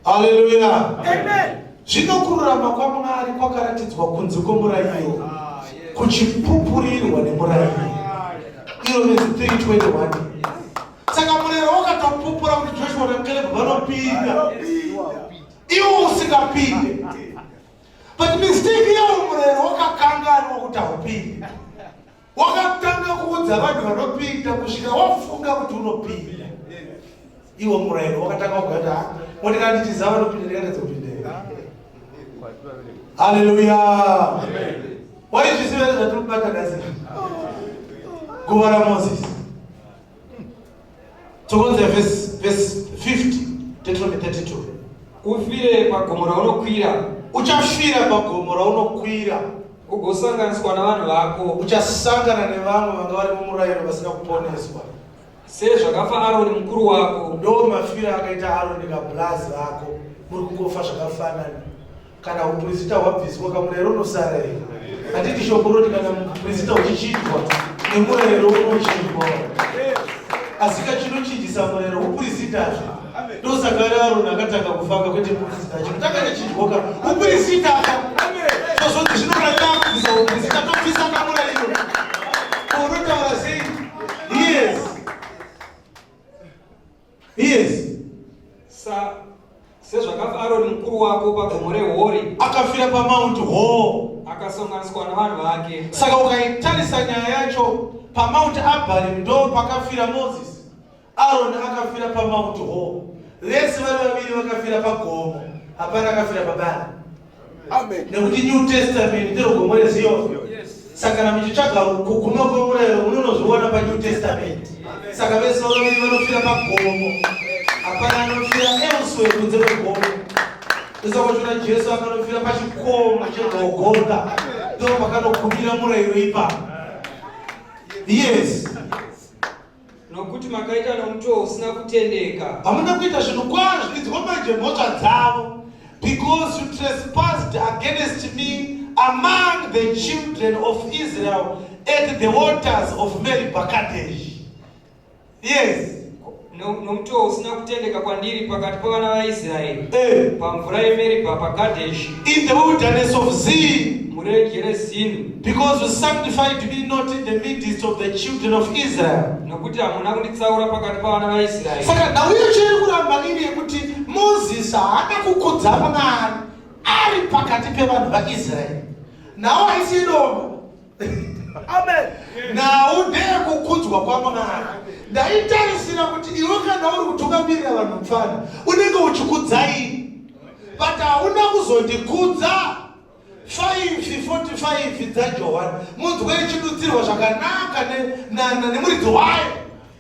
Haleluya. Amen. Zvino kururama kwaMwari kwakaratidzwa kunze kwomurayiro, kuchipupurirwa nemurayiro. Iro vhesi 321. Saka murayiro wakatopupura kuti Joshua naCaleb vanopinda, iwo usingapinde. But mistake yawo, murayiro wakakanganwa kuti haupinde. Wakatanga kuudza vanhu vanopinda kusvika wafunga kuti unopinda. Iwo murayiro wakatanga kugata motikana ndichiziva vanopinda, ndikatadza kupinda. Haleluya. Waizviziva here zvatiri kubata nhasi? Guva raMozisi. Tsokonze verse 50, Deuteronomy 32. Ufire pagomo raunokwira. Uchafira pagomo raunokwira. Ugosanganiswa navanhu vako. Uchasangana nevamwe vanga vari mumurayiro vasina kuponeswa. Sezvakafa Aroni mukuru wako. Ndo mafiro akaita Aroni kabhulazi vako, muri kungofa zvakafanana. Kana upurisita hwabviswa, kamurayiro unosara here? Hatiti shoko roti kana mupurisita uchichinjwa nemurayiro unochinjwa, asi kachinochinjisa murayiro upurisitazve. Ndosaka ari Aroni akatanga kufamba, kwete mupurisita. Chinotanga chachinjwoka upurisitaka. Tozoti zvinorayira kubvisa upurisita, tobvisa kamurayiro, unotaura sei? Yes. Sezvakafa Aroni mukuru wako pagomo reHori. Akafira paMount Hor. Akasonganiswa navanhu vake. Saka ukaitarisa nyaya yacho, paMount Abarim ndo pakafira Moses, Aaron akafira paMount Hor. Vese vari vaviri vakafira pagomo, hapana akafira pabani. Amen. Nekuti New Testament ndiro gomo reZion. Saka kana muchitsvaga kuguma kwemurayiro, munonozviona paNew Testament. Saka vese vaviri vanofira pagomo, hapana anofira elsewhere kunze kwegomo. Ndosaka Jesu akanofira pachikomo cheGogota, ndo pakanogumira murayiro ipapo. Yes. Nokuti makaita nomutoo usina kutendeka. Hamuna kuita zvinhu kwazvo. Idzwa manje mhosva dzavo: "Because you trespassed against me among the children of Israel at the waters of Meribah Kadesh." Yes. Nomutoo usina kutendeka kwandiri pakati pavana vaIsraeri pamvura yeMeribha paKadheshi. In the wilderness of Zin. Murenje reZini. Because you sanctified me not in the midst of the children of Israel. Nokuti hamuna kunditsaura pakati pavana vaIsraeri. Saka nhau yacho iri kuramba iri yekuti Mozisi haana kukudza Mwari ari pakati pevanhu vaIsraeri. Nhau haisi dombo. Amen. Nhau ndeyekukudzwa. kukudzwa kwaMwari. Ndaitarisira kuti iwe kana uri kutungamirira vanhu mupfana unenge uchikudza ini, but hauna kuzondikudza. 5:45 dzaJohani, munzwe ichidudzirwa zvakanaka nemuridzi wayo,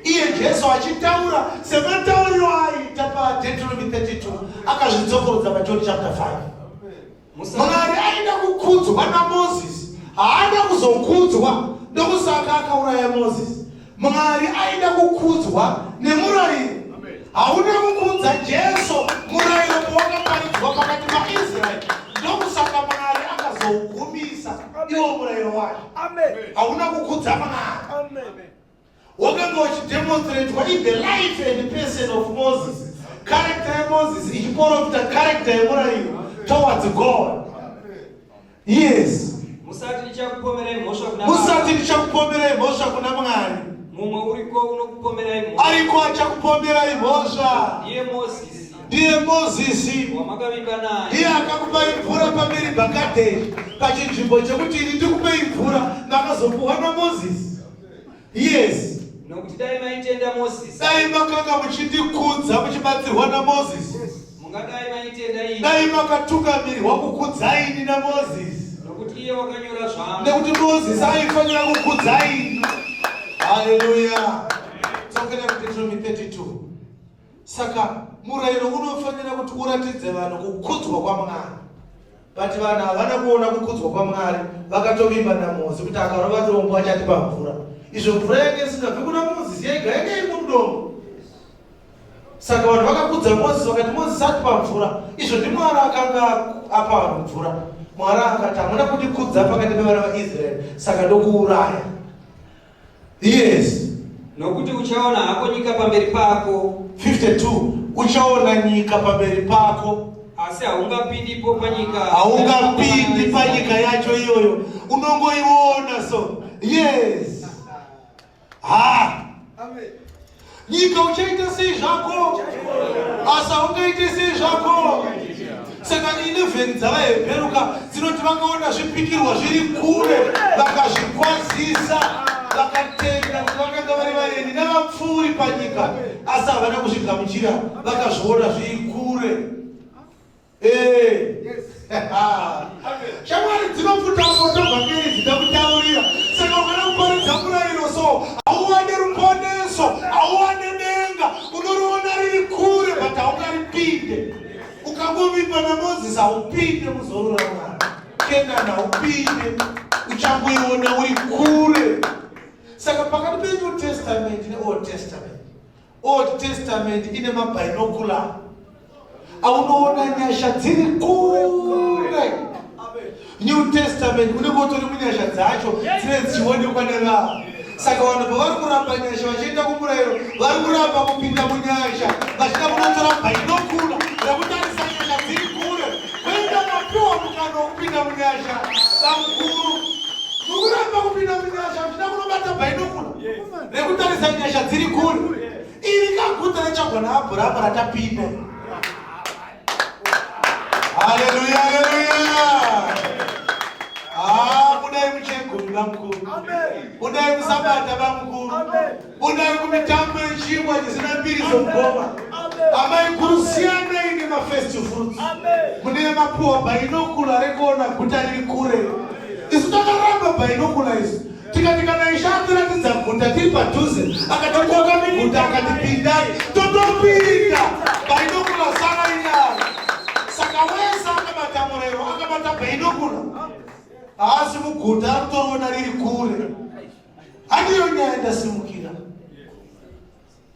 iye Jesu achitaura sematauriro aiita paDeuteronomy 32, akazvidzokorodza paJohn chapter 5. Mwari aida kukudzwa naMozisi, haana kuzokudzwa, ndokusaka akauraya Mozisi. Mwari aida kukudzwa nemurayiro, hauna kukudza Jesu. Murayiro pawakaparidzwa pakati paIsraeri, ndokusaka Mwari akazougumisa iwo murayiro wacho. Hauna kukudza Mwari. Wakanga uchidemonstratwa in the life and person of Moses, character yaMoses ichiprofita character yemurayiro towards God. Yes. Musati ndichakupomerai mhosva kuna Musati ndichakupomerai mhosva kuna Mwari. Mumwe uriko unokupomerai mhosva. Ariko achakupomerai mhosva. Ndiye Mozisi. Ndiye Mozisi. Wamakavimba naye. Ndiye akakupai mvura paMeribha Kadeshi, pachinzvimbo chekuti ini ndikupei mvura, makazopuhwa naMozisi. Yes. Nokuti dai maitenda Mozisi, Dai makanga muchindikudza muchibatsirwa naMozisi, mungadai maitenda ini, dai makatungamirirwa kukudza ini naMozisi, nokuti iye wakanyora zvangu. Nekuti Mozisi aifanira kukudza ini. Haleluya! Dzokera kuDeuteronomy 32. Saka murayiro unofanira kuti uratidze vanhu kukudzwa kwaMwari, but vanhu havana kuona kukudzwa kwaMwari. Vakatovimba naMozisi kuti akarova dombo achatipa mvura, izvo mvura yange isingabvi kuna Mozisi yega, yange iri mudombo. Saka vanhu vakakudza Mozisi, vakati Mozisi atipa mvura, izvo ndiMwari akanga apa vanhu mvura. Mwari akati, "Hamuna kundikudza pakati pevana vaIsraeri, saka ndokuuraya." Yes. Nokuti uchaona hako nyika pamberi pako, 52. Uchaona nyika pamberi pako, asi haungapindipo panyika. Haungapindi panyika yacho iyoyo, unongoiona. So yes, ha, nyika uchaita sei zvako, asi haungaite sei zvako. Saka 11 dzavaHebheruka dzinoti vakaona zvipikirwa zviri kure, vakazvikwazisa, vakatenda kuti vakanga vari vaeni navapfuuri panyika, asi havana kuzvigamuchira, vakazviona zviri kure. Eh. Shamwari dzinopfuta moto, vhangeri dzida kutaurira. Saka ukada kuparidza murayiro so, hauwane ruponeso, hauwane denga. Unoriona riri kure, but haungaripinde. Ukangovimba naMozisi, haupinde muzororo raMwari. Kenani haupinde, uchangoiona uri kure. Saka pakati peNew Testament neOld Testament, Old Testament ine mabinocular aunoona nyasha dziri kure. New Testament unenge utori munyasha dzacho dzinenge dzichionekwa nevanhu. Saka vanhu pavari kuramba nyasha vachienda kumurayiro, vari kuramba kupinda munyasha vachida kunotora binocular rekutarisa nyasha dziri kure. Kuenda mapiwa mukana wekupinda munyasha, bamukuru, mukuramba kupinda munyasha uchida kunobata binocular rekutarisa nyasha dziri kure. Iri kaguta rechagwa naAbhurahama ratapinda. Haleluya, haleluya! Ah, budai muchegumi, bamukuru, budai musabata, bamukuru, budai kumitambo yechingwa chisina mbiriso mugoma. Amai guru, siyanai nemafirst fruits. Mune mapuwa binocular rekuona guta riri kure. Isu takaramba binocular isu, tikati kana Ishe atiratidza guta tiri padhuze, akatikoka muguta, akati pindai, totopinda. Binocular sara inaro. Saka wese akabata murayiro akabata binocular, haasi muguta, ari kutoriona riri kure. Handiyo nyaya ndasimukira.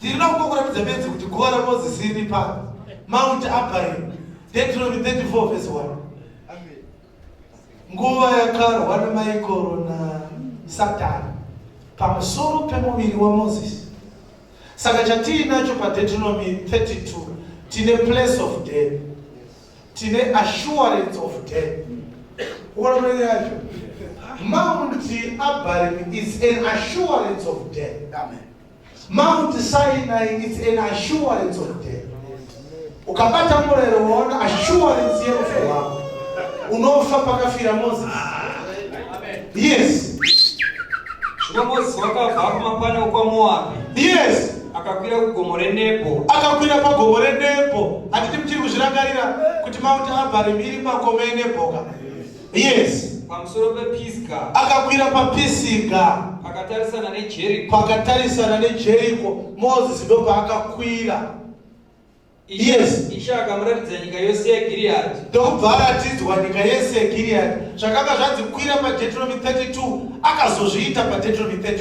Tirina kungokuratidza bedzi kuti guva raMozisi riri pano, Mount Abarim, Deuteronomy 34 verse 1. Nguva yakarwa naMaikoro naSatani pamusoro pemuviri waMozisi. Saka chatiinacho paDeuteronomy 32, tine place of death, tine assurance of death. Uona manene yacho? Mount Abarim is an assurance of death. Mount Sinai is an assurance of death. Ukabata murayiro, waona assurance yerufu rwako, unofa pakafira Moses. Yes. Zvino Mozisi wakabva kumapani okwaMoabhi. Yes. Akakwira kugomo reNebho. Akakwira pagomo reNebho. Handiti muchiri kuzvirangarira kuti Mount Abarim iri makomo eNebho ka? Yes. Pamusoro pePisga. Akakwira paPisiga. Pakatarisana neJeriko. Pakatarisana neJeriko. Mozisi ndopaakakwira. Yes. Ishe akamuratidza nyika yose yeGiriyadhi. Ndokubva aratidzwa nyika yese yeGiriyadhi. Zvakanga zvanzi kwira paDeuteronomy 32 akazozviita paDeuteronomy 34.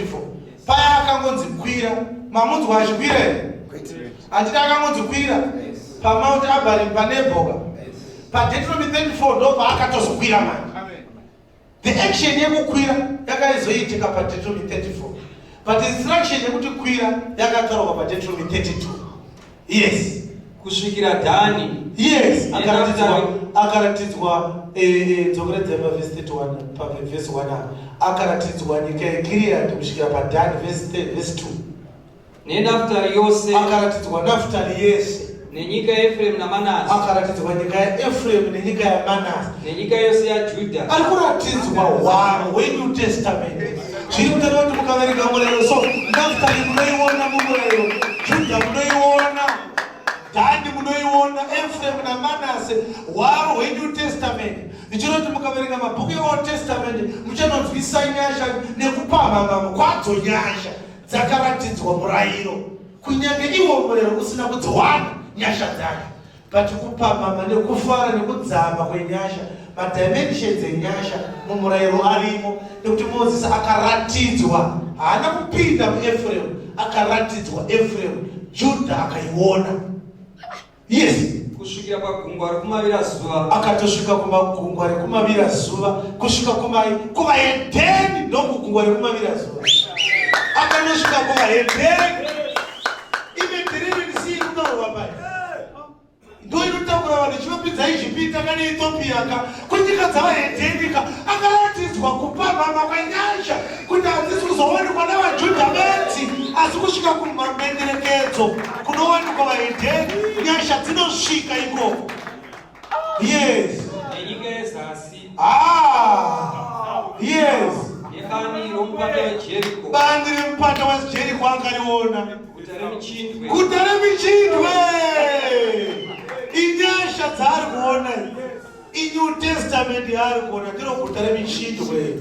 Paya akangonzi kwira. Mamunzwa achikwira here? Handiti akangonzi kwira paMount Abarim paNeboka. PaDeuteronomy 34 ndopaakatozokwira manje. The action yekukwira yakaizoitika paDeuteronomy 34 but instruction yekuti kwira yakataurwa paDeuteronomy 32. Yes. Kusvikira Dhani. Yes, akaratidzwa akaratidzwa eh, eh, dzokeredzai pavhesi 31 pavhesi 1 apa akaratidzwa nyika yeGiriyadhi kusvikira paDhani vhesi 2. NeNaftari yose. Akaratidzwa Naftari yese. Nenyika yaEfremu naManase. Akaratidzwa nyika yaEfremu nenyika yaManase. Nenyika yose yaJudha. Ari kuratidzwa hwaro hweNew Testament. Zviri kutareva kuti mukaverenga murayiro so Naftari munoiona mumurayiro, Judha munoiona, Dhani munoiona, Efremu naManase, hwaro hweNew Testament. Zvichireva kuti mukaverenga mabhuku eOld Testament muchanonzwisa nyasha nekupamhamha kwadzo nyasha. Dzakaratidzwa murairo kunyange iwo murero usina kudziwana nyasha dzacho but kupamhama nekufara nekudzama kwenyasha madimensions enyasha mumurayiro arimo nekuti Mozisi akaratidzwa haana kupinda muEfremu akaratidzwa Efremu Judha akaiona. Yes. Kusvikira pagungwa rekumavira zuva. Akatosvika kumagungwa rekumavira zuva kusvika kumai kuvahedheni ndokugungwa rekumavira zuva. Akanosvika kuvahedheni. Imedhiriri ndisii kunorwa pai. Ndoinotakura vanhu ichivapinza Ijipita kana Ethiopia ka kunyika dzavahedheni ka akaratidzwa kupamhama kwenyasha kuti hadzisi kuzowanikwa navaJudha bedzi asi kusvika kumamhenderekedzo kunowanikwa vahedheni nyasha dzinosvika ikoko yes nenyika yezasi ah yes nebani romupata wejeriko bani remupata wejeriko akariona guta remichindwe guta remichindwe inyasha dzaari kuona inew testament yaari kuona ndiro guta remichindwe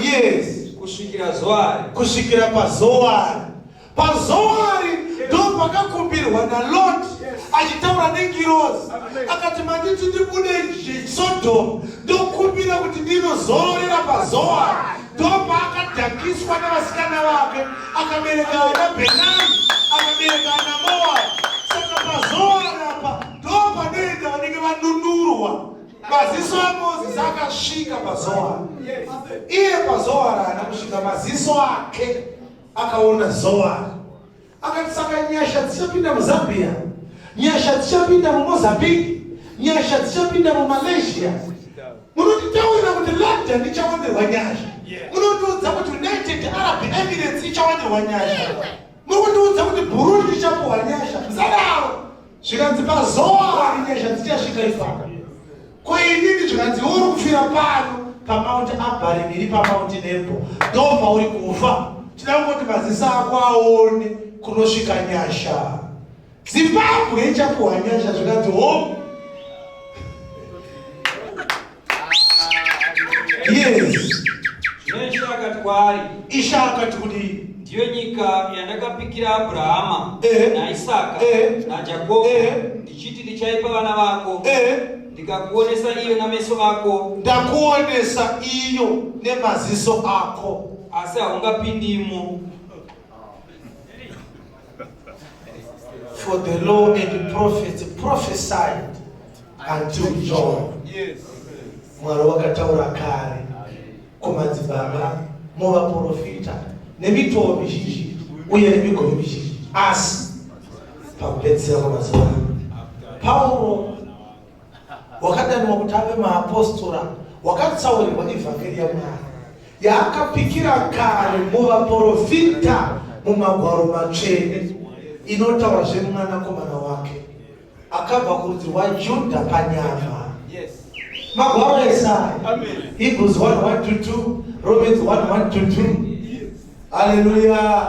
yes kusvikira zoari kusvikira pazoari pazoari ndo pakakumbirwa nalot achitaura nengirozi akati manditi ndibude sodom ndokumbira kuti ndinozororera pazoari ndopaakadhakiswa nevasikana vake akabereka ana benani akabereka ana moabi saka pazoari apa ndopanoenda vanenge vanunurwa Maziso aMozisi akasvika paZoari. Iye paZoari haana kusvika, maziso ake akaona Zoari. Akati saka nyasha dzichapinda muZambia, nyasha dzichapinda muMozambique, nyasha dzichapinda muMalaysia. Munotitaurira kuti London ichawanirwa nyasha. Munotiudza kuti United Arab Emirates ichawanirwa nyasha. Muri kundiudza kuti Burundi ichapuhwa nyasha. Musadaro. Zvikanzi paZoari nyasha dzichasvika ipapo. Ko inini zvikanzi uri kufira pano paMount Abarim iri paMount Nebo ndo pauri kufa. Tida kungoti maziso ako aone kunosvika nyasha. Zimbabwe ichapuhwa nyasha zvikanzi home. Yes. Zvino Ishe akati kwaari, Ishe akati kudii? Ndiyo nyika yandakapikira Abrahama eh. naIsaka eh. naJakobho eh. ndichiti ndichaipa vana vako eh. ndikakuonesa iyo nameso ako. Ndakuonesa iyo nemaziso ako, asi haungapindimo. For the law and the prophets prophesied until John. Mwari wakataura kare kumadzibaba muvaporofita nemitoo mizhinji uye nemigove mizhinji, asi pakupedzisira kwamazuva ano Pauro wakadanwa kuti ave maapostora wakatsaurirwa ivhangeri yaMwari yaakapikira kare muvaporofita mumagwaro matsvene inotaura zvemwanakomana wake akabva kurudzi rwaJudha panyama. Magwaro aIsaya, Hebrews 1 1 to 2, Romans 1 1 to 2. Haleluya.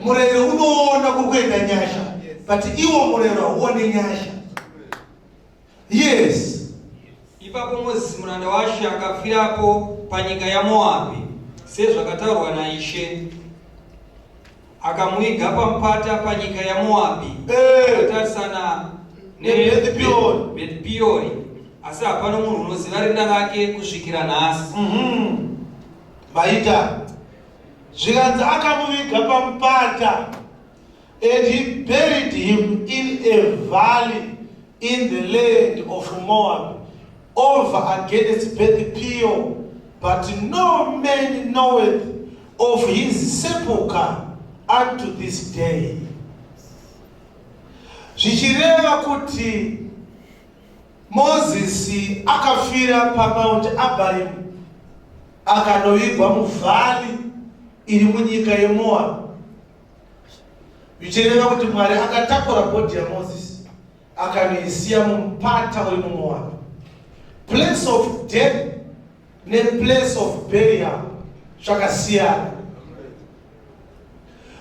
Murayiro unoona kuri kuenda nyasha, but iwo murayiro hauone nyasha. Yes. Ipapo Mozisi muranda waShe akafirapo panyika yaMoabhi, sezvakataurwa naIshe. Akamuviga pamupata panyika yaMoabhi, akatarisana neBheti-peori. neBheti-peori, asi hapano munhu unoziva rinda rake kusvikira nhasi. Maita zvikanzi akamuviga pamupata, and he buried him in a valley in the land of Moab, over against Beth Peor, but no man knoweth of his sepulchre unto this day. Zvichireva kuti Mozisi akafira paMount Abarim, akanovigwa muvalley iri munyika yeMoab, zvichireva kuti Mwari akatakura body yaMozisi akanoisiya mumupata uri muMoab. Place of death neplace of burial zvakasiyana,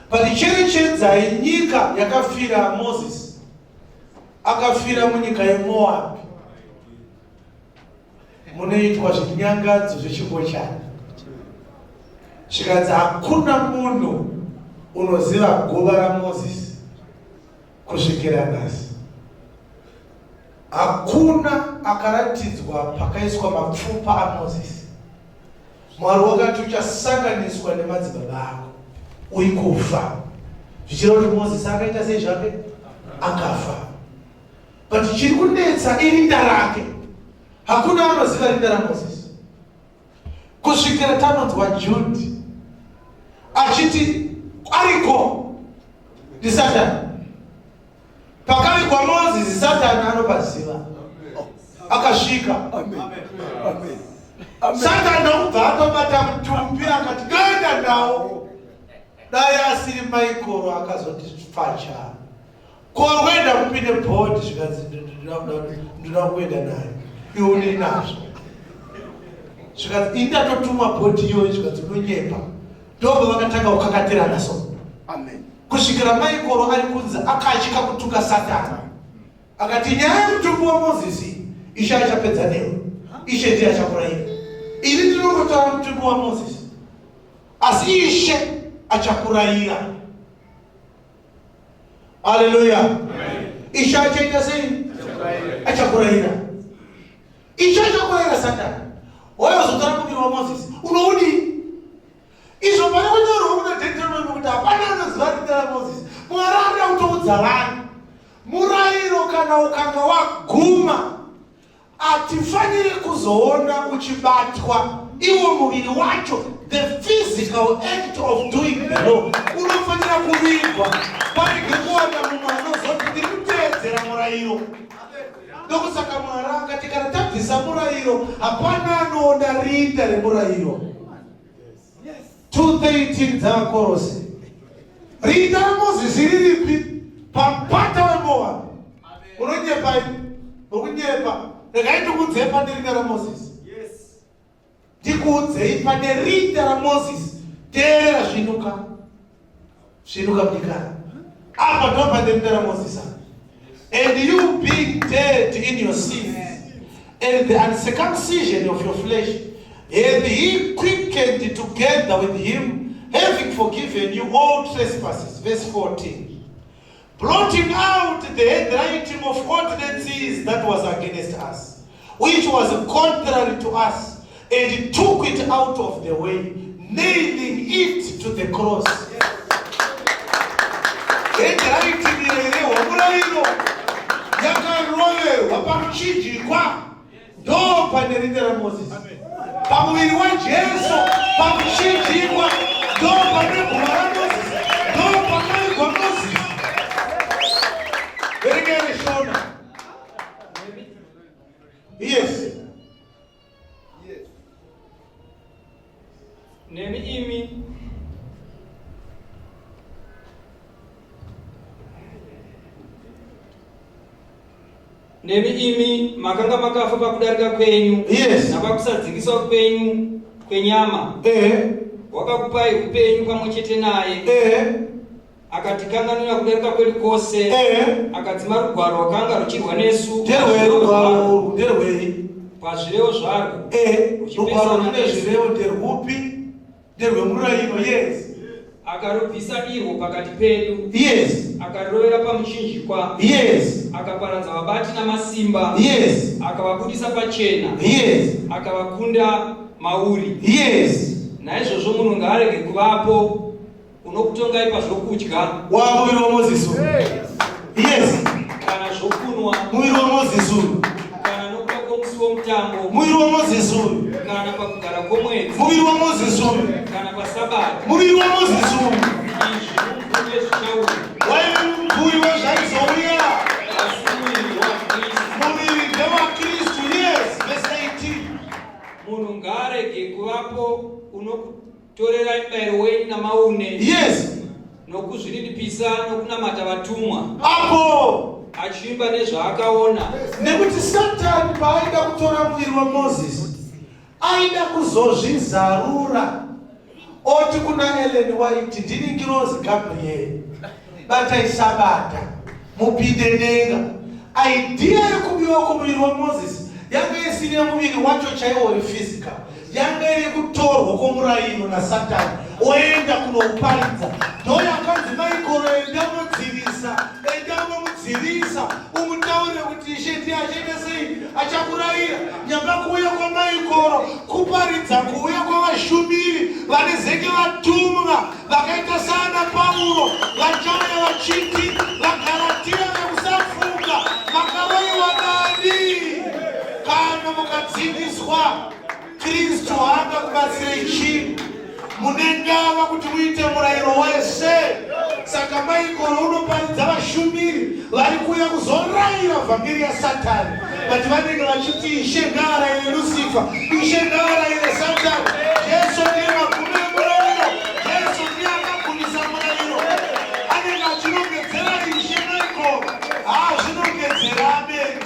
but cherechedzai nyika yakafira Mozisi. Akafira munyika yeMoabhi munoitwa zvinyangadzo zvechingochani. Zvikanzi hakuna munhu unoziva guva raMozisi kusvikira nhasi. Hakuna akaratidzwa pakaiswa mapfupa aMozisi. Mwari wakati uchasanganiswa nemadzibaba ako uri kufa, zvichireva kuti Mozisi akaita sei zvake? Akafa. But chiri kunetsa irinda rake. Hakuna anoziva rinda raMozisi kusvikira tanonzwa Judhi achiti ariko ndiSatani. Pakavigwa Mozisi, Satani anopaziva, akasvika. Satani ndokubva atobata mutumbi akati ndoenda nawo. Dai asiri Maikoro akazondipfacha korwenda kupi nebody, zvikanzi ndoda kuenda nayo, iwe unei nazvo? Zvikanzi ini ndatotumwa body iyoyo. Zvikanzi unonyepa. Ndobva vakatanga kukakatirana so kusvikira Maikoro ari kunzi akatya kutuka Satani, akati nyaya yemutumbi waMozisi, Ishe achapedza newe, Ishe ndiye achakurayira. Ini ndinongotora mutumbi waMozisi, asi Ishe achakurayira. Aleluya. Ishe achaita sei? Achakurayira. Ishe achakurayira. Satani wayozotora muviri waMozisi, unoudii? Izvo pane kunyorwa kuna Deuteronomy kuti hapana anoziva rinda raMozisi. Mwari arida kutoudza vanhu murayiro kana ukanga waguma, hatifaniri kuzoona uchibatwa iwo muviri wacho. The physical act of doing the law unofanira kuvigwa, parege kuwana mumwe anozoti ndiri kuteedzera murayiro. Ndokusaka Mwari akati kana tabvisa murayiro, hapana anoona rinda remurayiro. 2:13 dzaVaKorose. Rinda raMozisi riripi? Pamupata weMoabhi. Unonyepa imi, mukunyepa. Regai ndikuudzei pane rinda raMozisi. Ndikuudzei pane rinda raMozisi. Teerera, zvinuka, zvinuka mudikana. Apa ndo pane rinda raMozisi apa. And you being dead in your sins and the uncircumcision of your flesh, hath he quickened together with him, having forgiven you all trespasses. Verse 14. Blotting out the handwriting of ordinances that was against us, which was contrary to us, and took it out of the way, nailing it to the cross. Handwriting yairehwa murayiro yakaroverwa pamuchinjikwa. Ndo pane rinda raMozisi pamuviri waJesu pamuchinjikwa. Ndo pane guva raMozisi, ndo pakavigwa Mozisi. Verengai Shona. Yes. Nemi imi makanga makafa pakudarika kwenyu napakusadzingiswa kwenyu kwenyama. Wakakupai upenyu pamwe chete naye. Ehe. Akatikanganwira kudarika kwedu kwose. Ehe. Akadzima rugwaro rwakanga ruchirwa nesu. Nderwei rugwaro urwu? Nderwei? Pazvirevo zvarwo. Ehe. Ruchipesana Rugwaro rune nesu. zvirevo nderwupi? Nderwemurayiro. Yes. Akarubvisa irwo pakati pedu. Yes. Akarovera pamuchinjikwa. Yes. Akaparadza vabati namasimba. Yes. Akavabudisa pachena. Yes. Akavakunda mauri. Yes. Naizvozvo munhu ngaarege kuvapo unokutongai pazvokudya. Wamuviri waMozisi uyu. Yes. Kana zvokunwa. Muviri waMozisi uyu. Kana nokuda kwomusi womutambo. Muviri waMozisi uyu. Kana pakugara kwomwedzi. Muviri waMozisi uyu. Kana paSabata. Muviri waMozisi uyu. Izvi mumvuri wezvichauya. Waive mumvuri wezvaizouya. Asi muviri waKristu. Muviri ndewaKristu. Yes. Verse 18. Munhu ngaarege kuvapo unokutorerai mubayiro wenyu namaune. Yes. Nokuzvininipisa nokunamata vatumwa. Apo Achiimba nezvaakaona. Nekuti Satani paaida kutora muviri waMozisi, aida kuzozvizarura oti kuna Ellen White, ndini ngirozi Gabriel, batai sabata mupinde denga. Idea yekubiwa kwomuviri waMozisi yanga isiri yemuviri wacho chaiwo uri physical, yanga iri kutorwa kwomurayiro naSatani oenda kunouparidza. Ndo yakanzi Maikoro, enda unodzivisa, enda unomudzivisa, umutaurire kuti Ishe ndiye achaita sei, achakurayira. Nyamba kuuya kwaMaikoro kuparidza kuuya kwavashumiri vanezenge vatumwa vakaita saana Pauro, vachauya vachiti vaGaratia vekusafunga, makaroyiwa nani? Kana mukadzingiswa, Kristu haangakubatsirei chinhu. Mune ndava kuti muite murayiro wese. Saka Maikoro unoparidza vashumiri vari kuuya kuzorayira vhangeri yaSatani, but vanenge vachiti Ishe ngaarayire Lucifer, Ishe ngaarayire Satani. Jesu ndiye magumo emurayiro, Jesu ndiye akagumisa murayiro. Anenge achinongedzera Ishe Maikoro, haazvinongedzera amene.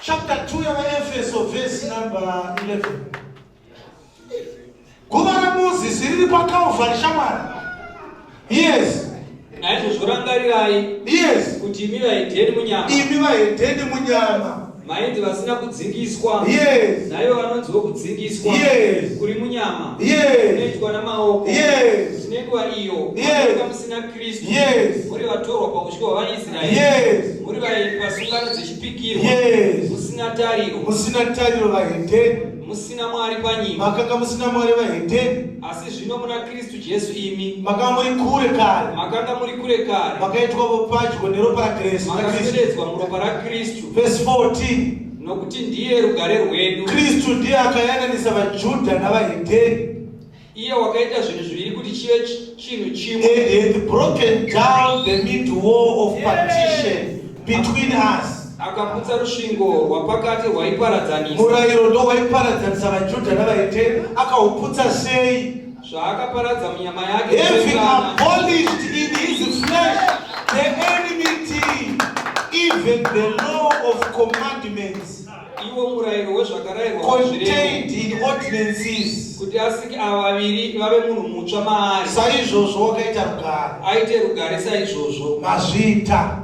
Chapter 2 yavaEfeso, verse number 11. Guva raMozisi riri paCalvary, shamwari. Yes. Naizvozvo rangarirai kuti imi vahedheni munyama, Imi vahedheni munyama, mainzi vasina kudzingiswa, naivo vanonziwo kudzingiswa kuri munyama, kunoitwa namaoko, tinenguva iyo makanga musina Kristu, muri vatorwa paushe hwavaIsraeri, muri vaeni pasungano dzechipikirwa, musina tariro, Musina tariro, vahedheni, musina Mwari panyika. Makanga musina Mwari, vahedheni. Asi zvino muna Kristu Jesu imi Makanga muri kure kare, makanga muri kure kare, makaitwa padyo neropa raKristu. Makaswededzwa muropa raKristu. Verse 14. Nokuti ndiye rugare rwedu. Kristu ndiye akayananisa vaJudha navahedheni. Iye wakaita zvinhu zviviri kuti chive chinhu chimwe, And hath broken down the mid wall of partition between us. Akaputsa rusvingo rwapakati rwaiparadzanisa. Murayiro ndo waiparadzanisa vaJudha navahedheni. Akauputsa sei? Zvaakaparadza munyama yake Having kuvengana, abolished in his flesh the enmity, even the law of commandments iwo murayiro wezvakarayirwa muzvirevo, contained in ordinances. Kuti asike ava vaviri vave munhu mutsva maari, Saizvozvo wakaita rugare. Aite rugare saizvozvo. Mazviita.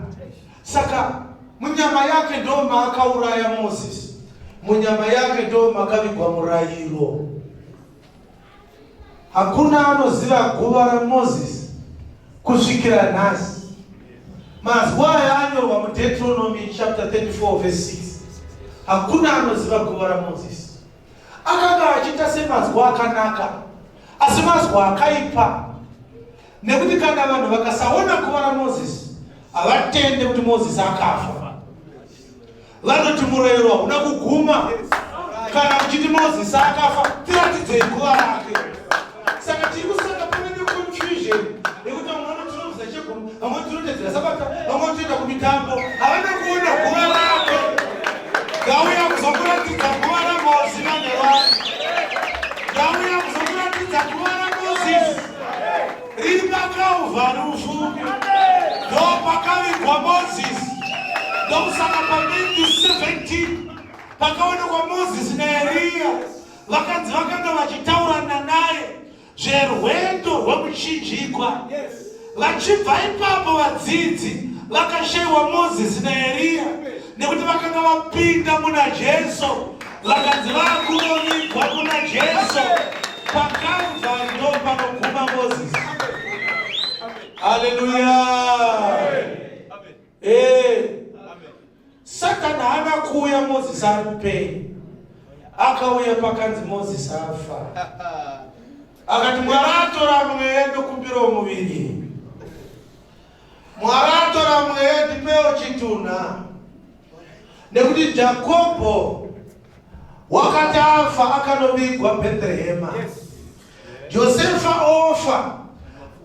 Saka munyama yake ndo maakauraya Mozisi, munyama yake ndo makavigwa murayiro. Hakuna anoziva guva raMozisi kusvikira nhasi. Mazwi aya anyorwa muDeuteronomy chapter 34 verse 6. Hakuna anoziva guva raMozisi. Akanga achiita semazwi akanaka, asi mazwi akaipa, nekuti kana vanhu vakasaona guva raMozisi, havatende kuti Mozisi akafa. Vanoti murayiro hauna kuguma. Kana muchiti Mozisi akafa, tiratidzei guva rake. Saka tiri kusaka pave neconfusion yekuti vamwe vanoti chegumi, vamwe tinotedzera Sabata, vamwe vanotoenda kumitambo, havana kuona guva rake. Ndauya kuzokuratidza guva raMosi, vanhu vanhu. Ndauya kuzokuratidza guva raMozisi riri paCalvary. Ufunge, ndo pakavigwa Mozisi. Ndokusaka paMatthew 17 pakaonekwa Mozisi naEriya, vakanzi vakanga vachitaurana naye. Zverwendo rwemuchinjikwa. Vachibva ipapo vadzidzi vakashaiwa Mozisi naEriya nekuti vakanga vapinda muna Jesu, vakanzi vakunovigwa muna Jesu. PaKalvari ndo panoguma Mozisi. Haleluya! Eh. Satani haana kuuya Mozisi ari mupenyu, akauya pakanzi Mozisi afa. Akati Mwari atora mweya ndokumbirawo muviri. Mwari atora mweya ndipewo chitunha. Nekuti Jakobho wakati afa akanovigwa Bhetrehema. Josefa ofa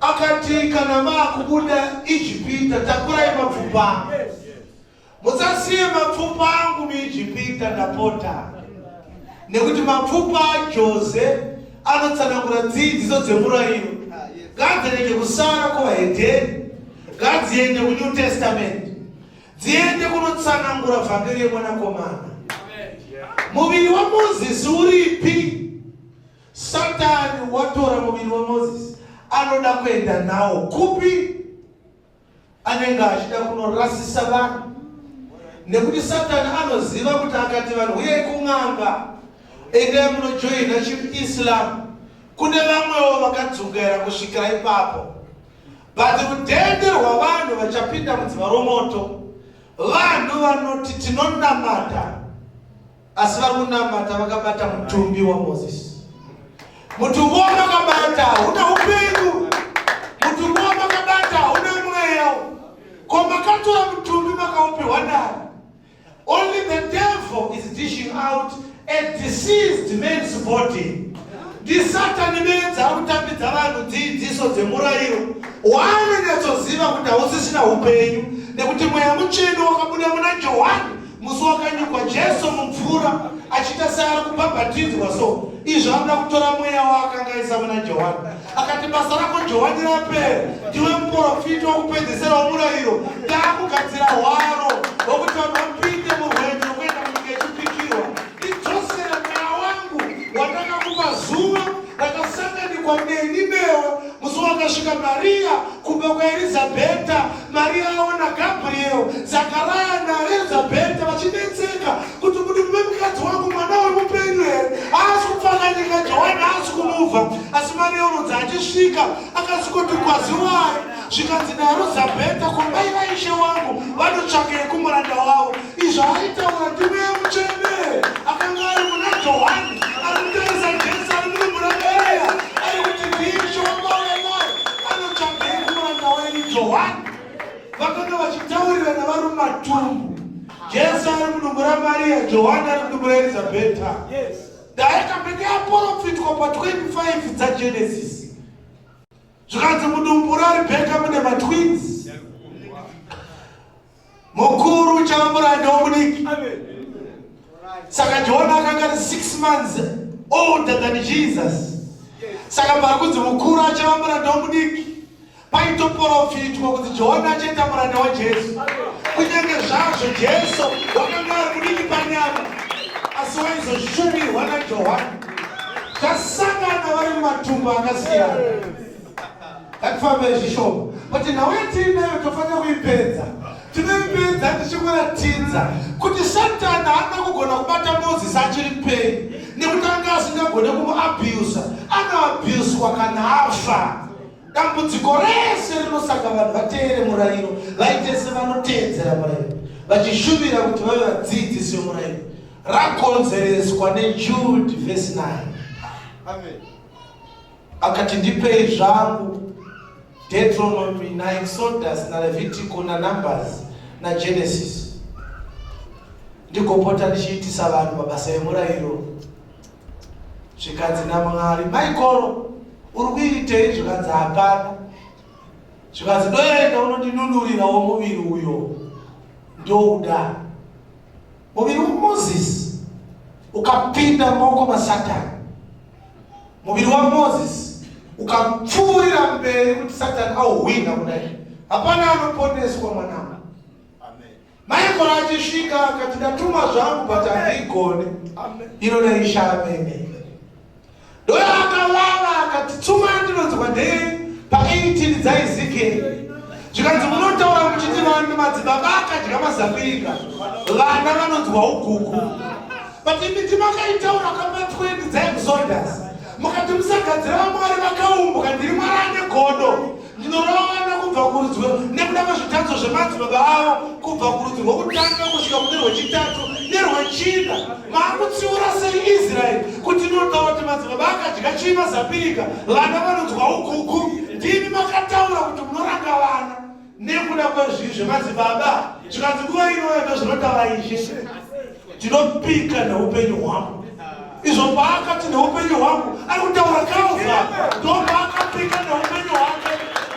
akati kana maakubuda Ijipita takurai mapfupa angu. Musasiye mapfupa angu muIjipita ndapota. Nekuti mapfupa aJose anotsanangura dzidziso dzemurayiro. Ngadzirege kusara kuvahedheni, ngadziende kuNew Testament. Dziende kunotsanangura vhangeri yemwanakomana. Muviri waMozisi uripi? Satani watora muviri waMozisi anoda kuenda nawo kupi? Anenge achida kunorasisa vanhu nekuti Satani anoziva kuti akati vanhu huyai kun'anga, endai munojoina chiIslam, kune vamwewo vakadzungaira kusvikira ipapo. But rudhende rwavanhu vachapinda mudziva romoto, vanhu vanoti tinonamata asi vari kunamata vakabata mutumbi waMozisi. Mutumbi wamakabata hauna upenyu, mutumbi wamakabata hauna mweya. Ko makatora mutumbi makaupiwa nani? Only the devil is dishing out a deceased man's body. NdiSatani bedzi ari kutambidza vanhu dzidziso dzemurayiro waanonyatsoziva kuti hausisina upenyu, nekuti mweya mutsvene wakabuda muna Johani musi wakanyukwa Jesu mumvura achiita seari kubhabhatidzwa so izvo anoda kutora mweya waakanga aisa muna Johani akati basa rako Johani rapera ndiwe muprofita wokupedzisira womurayiro ndaakugadzira hwaro hwokuti vanhu vapinde murwendo rwokuenda munyika yechipikirwa ndidzosera mweya wangu wandakakupa zuva rakasanganikwa neni newe musi wakasvika Mariya kumba kwaErizabheta. Mariya aona Gabriel, Zakaraya naErizabheta vachinetseka kuti muduku memukadzi wangu mwana uri mupenyu here? Haasi kupfakanyika, Johani haasi kumubva. Asi Mariya unonzi achisvika akasvikoti kwaziwai, zvikanzi naErizabheta, ko mai vaishe wangu vanotsvakei kumuranda wavo? Izvo aitaura ndiMweya Mutsvene akanga ari muna Johani, ari kutarisa Jesu ari mudumbu raMaria, ari kuti ndiishe wamauya naye, anotsvagei kumuranda wenyu Johani. Vakanga vachitaurirana vari mumatumbu. Jesu ari mudumbu raMaria, Johani ari mudumbu raErizabheta. Ndayakambenge yaprofitwa pa25 dzaGenesis. Zvikanzi mudumbu raRibheka mune matwins. Mukuru uchava muranda womudiki. Saka John akanga ari 6 months older than Jesus. Saka pari kunzi mukuru achava muranda womudiki. Paitoprofitwa kuti John achaita muranda waJesu. Kunyange zvazvo Jesu wakanga ari mudiki panyama, asi waizoshumirwa naJohani. Zvasangana vari mumatumbu akasiyana. Ngatifambe zvishoma. But nhau yatiinayo tofanira kuipedza. Tinoipedza tichikuratidza kuti Satani haana kugona kubata Mozisi achiri mupenyu nekuti anga asingagone kumuabhusa. Anoabhuswa kana afa. Dambudziko rese rinosaka vanhu vateere murayiro vaite sevanoteedzera murayiro vachishuvira kuti vave vadzidzisi vemurayiro rakonzereswa neJude vhesi 9. Amen. Akati, Ndipei zvangu Deuteronomy naExodus naLevitico naNumbers naGenesis, ndigopota ndichiitisa vanhu mabasa emurayiro. Zvikanzi naMwari, Maikoro, uri kuitei? Zvikanzi, Hapana. Zvikanzi, Doenda unondinunurirawo muviri uyo, ndouda. Muviri waMozisi ukapinda mumaoko maSatani. Muviri waMozisi ukapfuurira mberi kuti Satani auhwina kudai. Hapana anoponeswa mwanangu. Michael achisvika akati ndatumwa zvangu but handigone. Inoda Ishe amene. Ndoyaakavava akati tsuma yandinonzwa ndei pa18 dzaEzekieri. Zvikanzi munotaura muchiti vanhu madzibaba akadya mazambiringa, vana vanonzwa ugugu. But imi ndimakaitaura kama 20 dzaExodus mukati musagadzira vamwari vakaumbwa, ndiri Mwari ane godo, ndinorova vana kubva kurudzi nekuda kwezvitadzo zvemadzibaba avo, kubva kurudzi rwokutanga kusvika kune rwechitatu nerwechina. Maakutsiura sei Israeri kuti inotaura kuti madzibaba akadya chii mazambiringa, vana vanonzwa ugugu. Ndimi makataura kuti munoranga vana nekuda kwezvivi zvemadzibaba. Zvikanzi nguva inoyo ndozvinotaura Ishe, ndinopika neupenyu hwangu. Izvo paakati neupenyu hwangu ari kutaura Calvary, ndopaakapika neupenyu hwake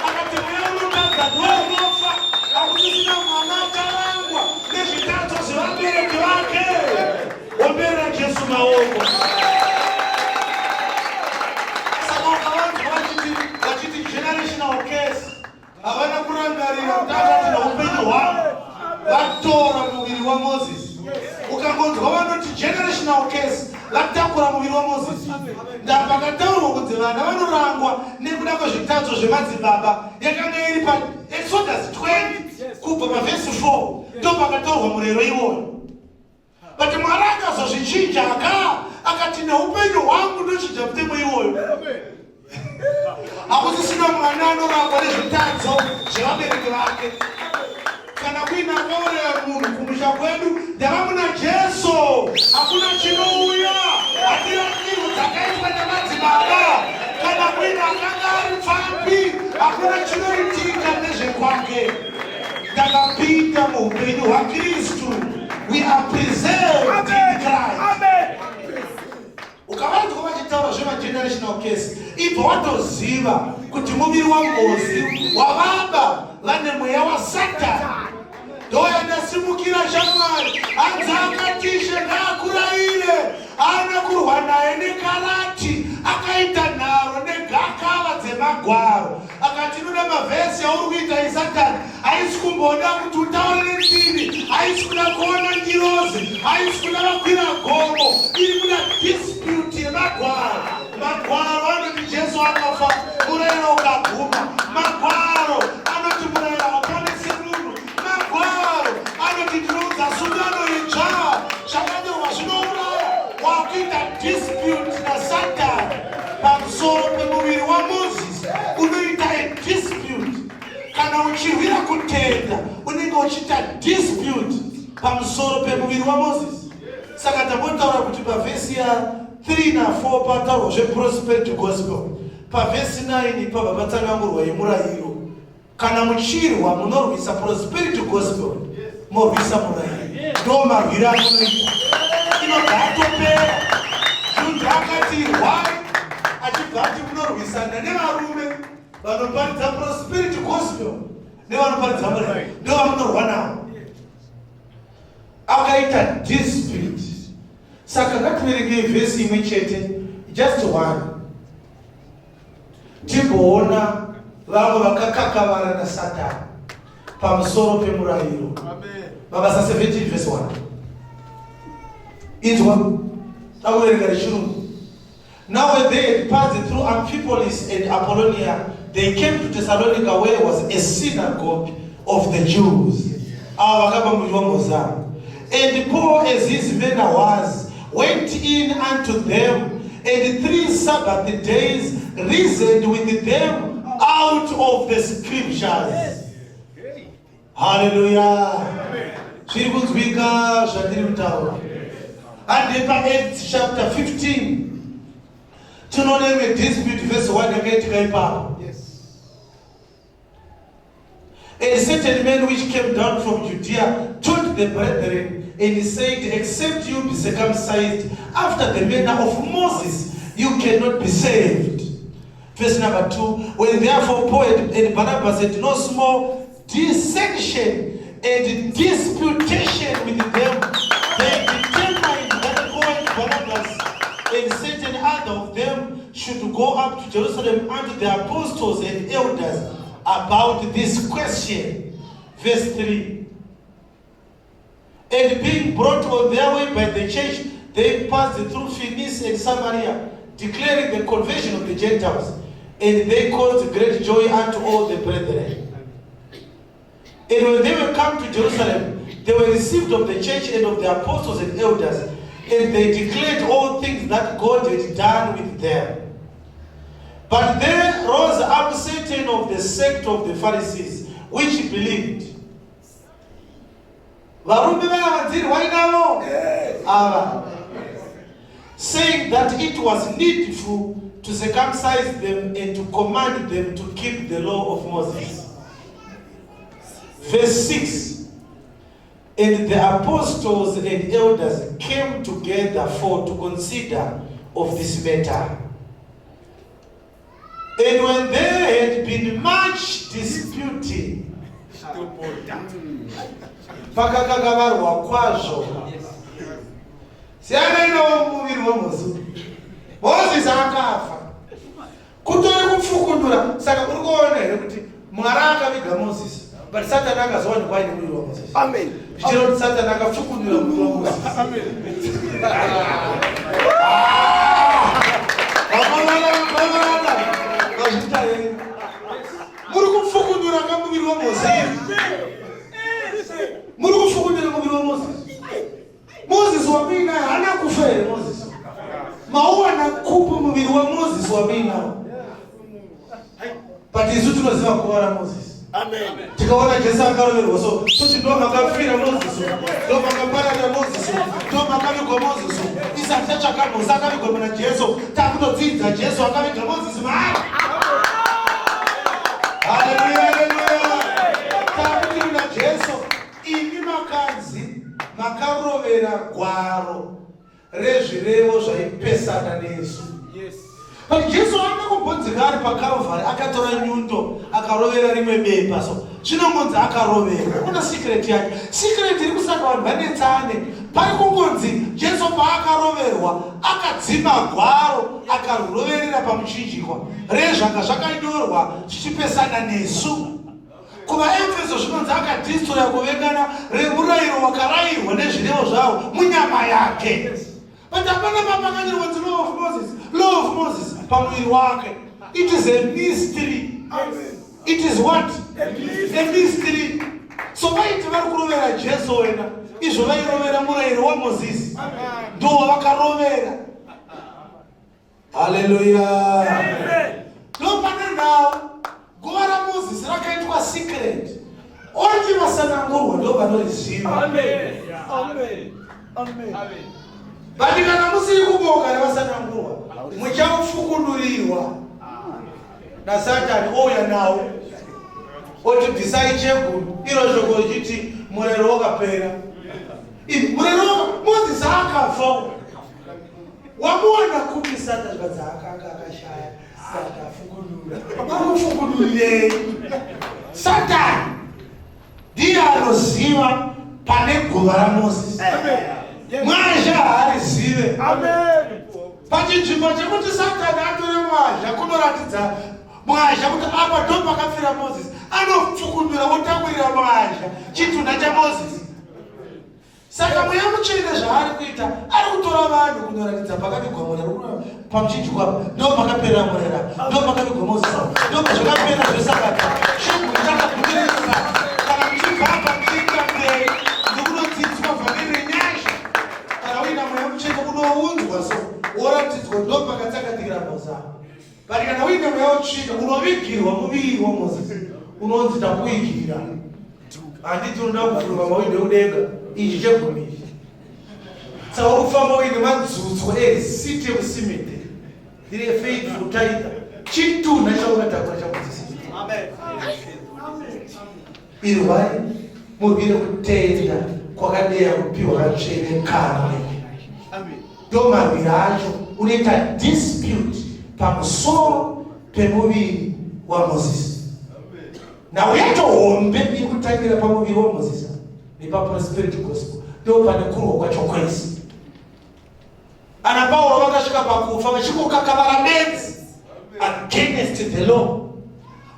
akati mweya unotadza ndounofa, hakusisina mwana acharangwa nezvitadzo zvevabereki vake. Omberera Jesu maoko. Saka ukavanzwa vachiti generational curse, havana kurangarira kuti akati neupenyu hwavo vatora muviri waMoses. Ukangonzwa vanoti generational curse, vatakura muviri waMoses. Ndapakataurwa kunzi vana vanorangwa nekuda kwezvitadzo zvemadzibaba, yakanga iri paExodus 20 kubva pavhesi 4, ndopakataurwa murero iwoyo. But Mwari akazozvichinja aka akati neupenyu hwangu ndochinja mutemo iwoyo. Hakusisina mwana anorangwa nezvitadzo zvevabereki vake. Kana kuine akauraya munhu kumusha kwedu, ndava muna Jesu, hakuna chinouya. Hatirangirwi dzakaitwa nemadzibaba. Kana kuine akanga ari pfambi, hakuna chinoitika nezvekwake. Takapinda muupenyu hwaKristu. We are preserved in Christ. Ukavanzwa vachitaura zvemagenerational curse, ibva watoziva kuti muviri waMozi wavaba vane mweya waSatani. Ndoyandasimukira shamwari, hanzi akatishe ngaakuraire, haana kurwa naye nekarati, akaita nharo negakava dzemagwaro. Akati inoda mavhesi yauri kuita isatani, haisi kumboda kuti utaure nendimi, haisi kuda kuona ngirozi, haisi kuda vakwira gomo, iri kuda dispute yemagwaro. Magwaro anoti Jesu akafa, murayiro ukaguma. Magwaro anoti murayiro hauponesi munhu. Magwaro anoti ndinoudza sungano itsva, zvakanyorwa zvinouraya. Wakuita dispute naSatani pamusoro pemuviri waMoses, unoita a dispute. Kana uchirwira kutenda, unenge uchiita dispute pamusoro pemuviri waMoses. Saka tambotaura kuti pavhesi ya 3 na 4 pataurwa zveprosperity gospel, pavhesi 9 pabva patsanangurwa yemurayiro. Kana muchirwa munorwisa prosperity gospel, morwisa murayiro, ndo marwiro amunoita. Inobva yatopera. Judha akati rwai, achibva ati munorwisana nevarume vanoparidza prosperity gospel nevanoparidza murayiro, ndo vamunorwa navo. Akaita dispute. Saka ngativerengei vhesi imwe chete, just one, timboona vamwe vakakakavara naSatani pamusoro pemurayiro. Mabasa 17 vhesi 1. Inzwa takuverenga rechirungu. Now when they had passed through Amphipolis and Apollonia, they came to Thessalonica, where was a synagogue of the Jews. Ava vakaba muviri waMozana. And Paul, as his manner was, went in unto them, and 3 Sabbath days reasoned with them out of the scriptures. Hallelujah. Zviri kunzwika zvandiri kutaura. Hande paActs chapter 15 tinoona imwe dispute, verse 1 yakaitika ipapo. And certain men which came down from Judea taught the brethren and said, Except you be circumcised after the manner of Moses, you cannot be saved. Verse number 2. When therefore Paul and Barnabas had no small dissension and disputation with them, they determined that Paul and Barnabas and certain other of them should go up to Jerusalem unto the apostles and elders about this question. Verse 3. And being brought on their way by the church, they passed through Phoenice and Samaria. declaring the conversion of the Gentiles, and they caused great joy unto all the brethren. And when they were come to Jerusalem, they were received of the church and of the apostles and elders, and they declared all things that God had done with them. But there rose up certain of the sect of the Pharisees, which believed. Varume vaya vadzirwai navo ava, saying that it was needful to circumcise them and to command them to keep the law of Moses. Verse 6. And the apostles and elders came together for to consider of this matter. And when there had been much disputing, pakakakavarwa kwazvo, siyanai nawo muviri waMozisi. Mozisi akafa, kutori kupfukundura. Saka uri kuona here kuti Mwari akaviga Mozisi, but Satani akazowanikwa aine muviri waMozisi? Amen. Zvichireva kuti Satani akapfukundura muviri waMozisi. Vamavana vazviita here? Muri kupfukundura kamuviri waMozisi, muri kupfukundura muviri waMozisi. Mozisi wamuinaye haana kufa here? Mozisi mauwana kupi muviri waMozisi wamuinawo? But isu tinoziva guva raMozisi. Amen. Tikaona Jesu akaroverwa, so toti ndo makafira Mozisi, ndo makaparara Mozisi, ndo makavigwa Mozisi. Isati tatsvaka Mozisi akavigwa muna Jesu, takutodzidza Jesu akaviga Mozisi maari. Haleluya, haleluya! Takuti muna Jesu. Imi makanzi makarovera gwaro rezvirevo zvaipesana nesu. But Jesu haana kumbonzika ari paCalvary akatora nyundo akarovera rimwe bepa. So zvinongonzi akarovera. Kuna secret yacho, secret iri kusaka vanhu vanetsane. Pari kungonzi Jesu paakaroverwa akadzima gwaro, akaroverera pamuchinjikwa rezvanga zvakanyorwa zvichipesana nesu. KuvaEfeso zvinonzi akadestroya kuvengana remurayiro wakarayirwa nezvirevo zvavo munyama yake. But hapana papakanyorwa kunzi law of Moses, law of Moses pamuviri wake. It is a mystery. It is what? A mystery. So vaiti vari kurovera Jesu wena, izvo vairovera murayiro waMozisi, ndo wavakarovera. Haleluya! Ndo pane nhau. Guva raMozisi rakaitwa secret. Only vasanangurwa ndo vanoriziva. But kana musiri kuboka revasanangurwa, muchafukunurirwa naSatani, ouya nawo oti bvisai chegumi. Iro shoko richiti murero wakapera. Murero, Mozisi akafa, wamuwana kupi Satani? Zvikadzi akanga akashaya, saka afukunura. Vakufukunurirei? Satani ndiye anoziva pane guva raMozisi. Mwazha haarizive. Pachinzvimbo chekuti Satani atore mwazha kunoratidza mwazha kuti apa ndo pakafira Mozisi, anopfukunura otakurira mwazha chitunha chaMozisi. Saka Mweya Mutsvene zvaari kuita, ari kutora vanhu kunoratidza pakavigwa murero pamuchinjikwa apa. Ndo pakaperera murera, ndo pakavigwa Mozisi apa, ndo pazvakapera zvesakata. Chegumi chakabudirisa. Kana muchibva apa muchienda mberi, ndokunodzidziswa vhangeri renyasha. Kana uina Mweya Mutsvene, unounzwa, so woratidzwa ndo pakatsakatikira Mozisi apa. But kana uine mweya wetsvina, unovigirwa muviri waMozisi, unonzi takuigira. Handiti unoda kuvhurwa mawindi ekudenga? Ichi chegumi ichi. Saka uri kufamba uine madzudzwa erisiti yekusimende iri faithful tither, chitunha chaungatakura chaMozisi. Irwai murwire kutenda kwakadeya kupiwa vatsvene kamwe. Ndo marwiro acho. Unoita dispute pamusoro pemuviri waMozisi. Nhau yacho hombe iri kutangira pamuviri waMozisi nepaprosperity gospel. Ndo pane kurwa kwacho kwese. Ana Pauro vakasvika pakufa vachingokakavara bedzi against the law.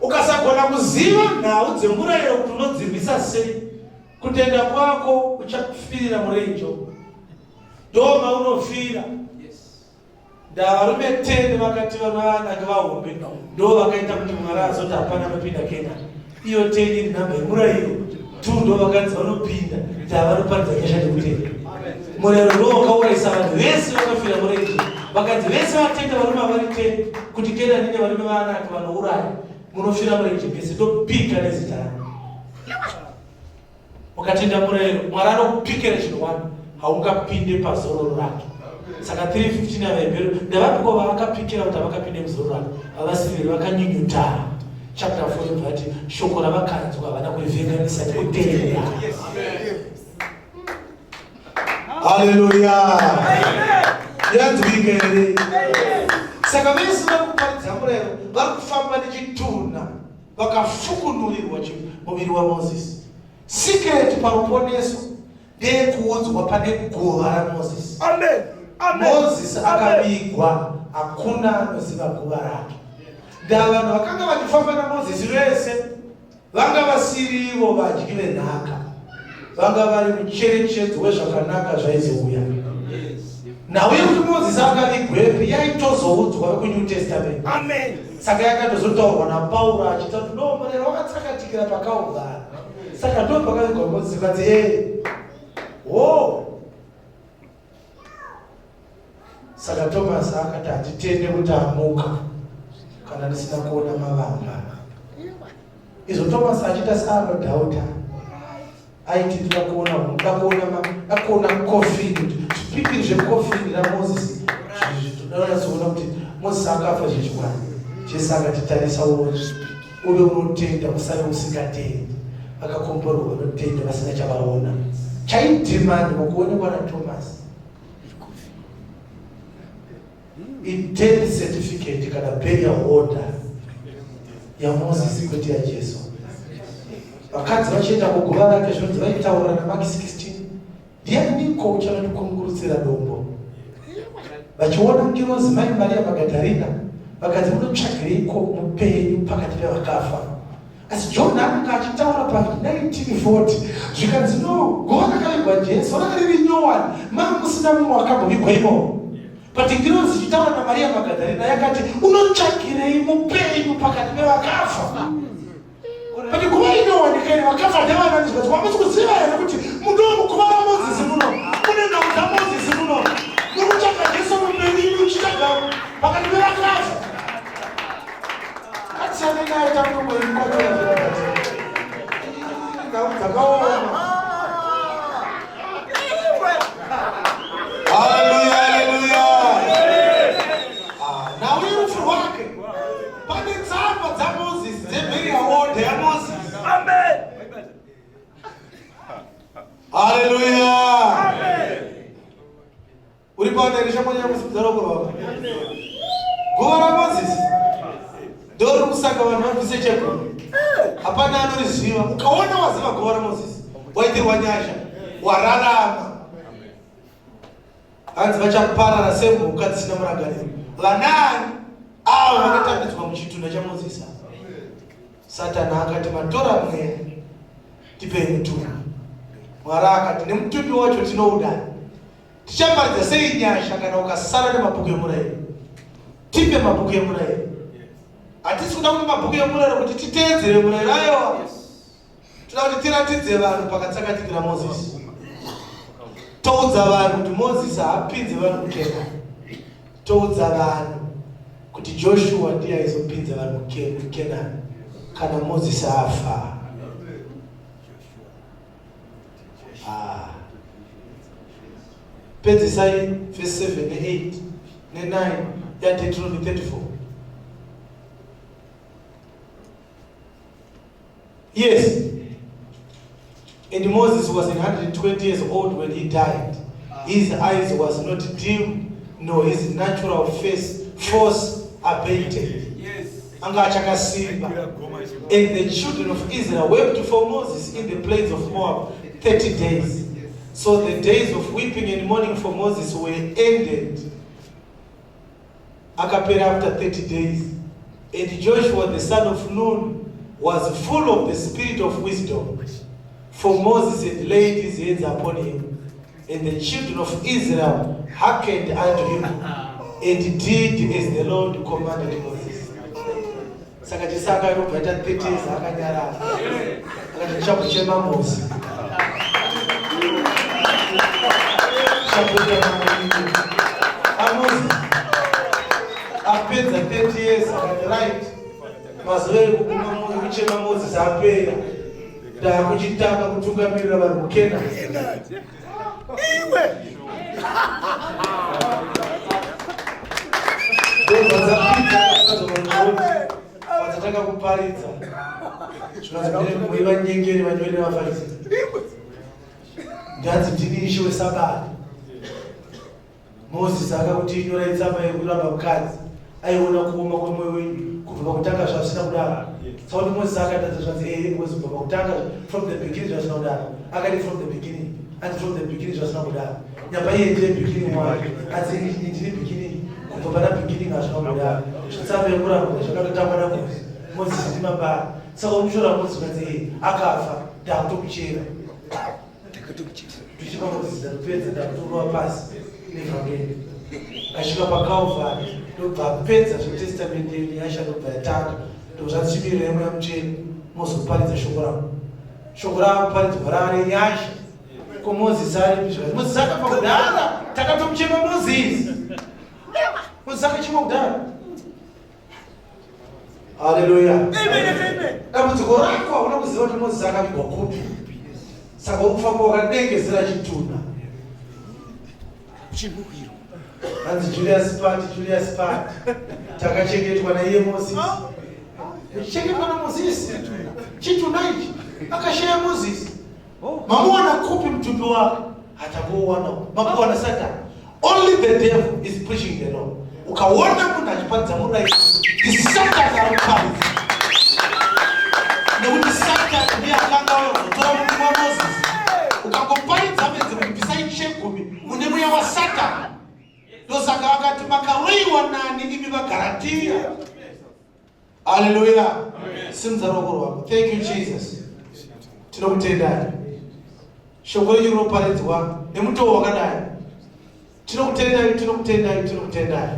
Ukasagona kuziva nhau dzemurayiro kuti unodzirwisa sei, kutenda kwako uchafirira murenjo. Ndo maunofira. Ndavarume 10 vakati vananake vahombe ndo vakaita kuti Mwari azoti hapana anopinda Kenani. Iyo 10 iri namba yemurayiro, 2 ndo vakanzi vanopinda, ndavanoparidza nyasha nekutenda. Murayiro ndo wakaurayisa vanhu vese vakafira murenje, vakanzi vese vatenda varume avari 10 kuti Kenani ine varume vaanake vanouraya, munofira murenje mese, ndopika nezita rangu. Ukatenda murayiro, Mwari anokupikira chinhu wani, haungapinde pazororo rake. Saka 3:15 yaVaHebheru, ndevapiko vaakapikira kuti havakapinde muzororo rake? Havasiviri vakanyunyuta. Chapter 4 yobva yati shoko ravakanzwa havana kurivhenganisa nekutenda. Haleluya! Yanzwika here? Saka vese vari kuparidza murayiro vari kufamba nechitunha vakafukunurirwa muviri waMozisi. Secret paruponeso ndeyekuudzwa pane guva raMozisi. Amen. Amen. Mozisi akavigwa, hakuna anoziva guva rake. Ndaa vanhu vakanga vachifamba naMozisi vese vanga vasirivo vadyi venhaka, vanga vari mucherechedzo wezvakanaka zvaizouya. Nhau yekuti Mozisi akavigwepi yaitozoudzwa vekuNew Testament. Amen. Saka yakatozotaurwa naPauro achita kuti no murayiro wakatsakatikira pakaungana. Saka ndo pakavigwa Mozisi kanzi ee ho. Saka Thomas akati handitende kuti amuka kana ndisina kuona mavanga. Izvo Thomas achiita seanodhauta aiti ndoda kuona ndoda kuona ndoda kuona coffin zvipikiri zvekofini raMoses toda kuti Moses akafa zvechikwani. Jesu akati tarisa uone uve unotenda usave usingatendi. Vakakomborerwa vanotenda vasina chavaona. Chaidhimandwa kuonekwa naThomas i-death certificate kana burial order yaMoses kwete yaJesu. Vakadzi vachienda kuguva rake zvinonzi vaitaura naMark 16, ndianiko uchanotikungurutsira dombo? Vachiona ngirozi mai Maria Magadharina vakadzi munotsvagireiko mupenyu pakati pevakafa? Asi John anenge achitaura pa 1940 zvikanzi no guva rakavigwa Jesu ranga riri nyowani manga musina mumwe akambovigwa imomo. But ngirozi ichitaura naMaria Magadharina yakati unotsvagirei mupenyu pakati pevakafa? But guva inowanika iri vakafa ndevanani zvikanzi hamusi kuziva here kuti muno muguva raMozisi muno mune nhau dzaMozisi muno muri kutsvaga Jesu mupenyu imi muchitsvaga pakati pevakafa. Ngatisiyane naye takutomboikwatira nhau dzakaoma. Haleluya, haleluya. Ah, nhau yerufu rwake pane tsamba dzaMoses dzeburial order yaMoses. Amen. Haleluya. Uri pano here shamwari yangu simudza ruoko rwako. Guva raMoses ndoriri kusaka vanhu vabvise chegumi. Hapana anoriziva. Ukaona waziva guva raMoses, waitirwa nyasha, wararama. Hanzi vachaparara semhuka dzisina murangariro. Vanaani avo vakatambidzwa muchitunha chaMoses? Satani akati matora mweya tipei mutumbi. Mwari akati nemutumbi wacho tinouda. Tichaparidza sei nyasha kana ukasara nemabhuku emurayiro? Tipe mabhuku emurayiro. Hatisi kuda kuti mabhuku emurayiro kuti titeedzere murayiro aiwa. Toda kuti tiratidze vanhu pakatsakatikira Moses. Toudza vanhu kuti Moses haapinze vanhu muKenani. Toudza vanhu kuti Joshua ndiye aizopinza vanhu muKenani kana Moses afa. Ah. Pedzisai verse 7 ne8 ne9 yaDeuteronomy 34. Yes. And Moses was 120 years old when he died. His eyes was not dim, nor his natural face force abated. Anga achakasimba. And the children of Israel wept for Moses in the plains of Moab 30 days. So the days of weeping and mourning for Moses were ended. Akapera after 30 days. And Joshua the son of Nun was full of the spirit of wisdom. For Moses had laid his hands upon him. And the children of Israel hearkened unto him. And did as the Lord commanded Moses. Saka Jesu akayobva aita 30 years akanyarara. Akati ndichakuchema Mose. Ndichakuita mamiriro. AMoses apedza 30 years akati right. Mazuva ekuguma ekuchema Moses apera. Ndakuchitanga kutungamirira vanhu muKenani. Iwe. Ndobva dzapinza vadzatanga kuparidza zvikanzi muri vanyengeri vanyori nevafarisi. Ndanzi ndini ishe wesabata. Mozisi akakuti nyorai tsamba yekuramba mukadzi aiona kuoma kwemwoyo wenyu kubva pakutanga zvazvisina kudaro. Saka kuti Mozisi akatadza zvanzi ee because kubva pakutanga from the beginning zvazvisina kudaro. Akati from the beginning anzi from the beginning zvazvisina kudaro. Nyamba iye ndiye beginning wake anzi ini ndini beginning kubva pana beginning hazvina kudaro. Tsamba yekuramba zvakatotangwa naMozisi. Mozisi ndimabara. Saka unoshora Mozisi zvanzi ee akafa ndakutomuchera. Tichipa Mozisi ndapedza ndakutorova pasi nevhangeri. Asvika paCalvary ndobva apedza zvetestamente yenyasha ndobva yatanga ndobva zvanzi chimiro yemweya mutsvene mozoparidza shoko rangu. Shoko rakuparidzwa rava renyasha. Ko Mozisi aripi zvikati Mozisi akafa kudhara takatomuchema Mozisi. Mozisi akachema kudhara. Haleluya. Dambudziko rako hauna kuziva kuti Mozisi akavigwa kupi. Saka uri kufamba wakadengezera chitunha. Hanzi Julius Party, Julius Party. Takachengetwa naiye Mozisi. Uchichengetwa naMozisi. Chitunha ichi. Akashaya Mozisi. Mamuwana kupi mutumbi wake? Hatangowana. Makuwana Satan. Only the devil is preaching the law. Ukaona munhu achiparidza murayiro, ndi Satan ari kuparidza. Nekuti Satan ndiye akanga auya kuzotora mutumbi waMozisi. Ukangoparidza bedzi kuti bvisai chegumi, mune mweya waSatan. Ndosaka akati makaroyiwa nani imi vaGaratiya. Haleluya. Simudza ruoko rwako. Thank you Jesus. Tinokutendai. Shoko renyu rinoparidzwa nemutoo wakadai. Tinokutendai, tinokutendai, tinokutendai.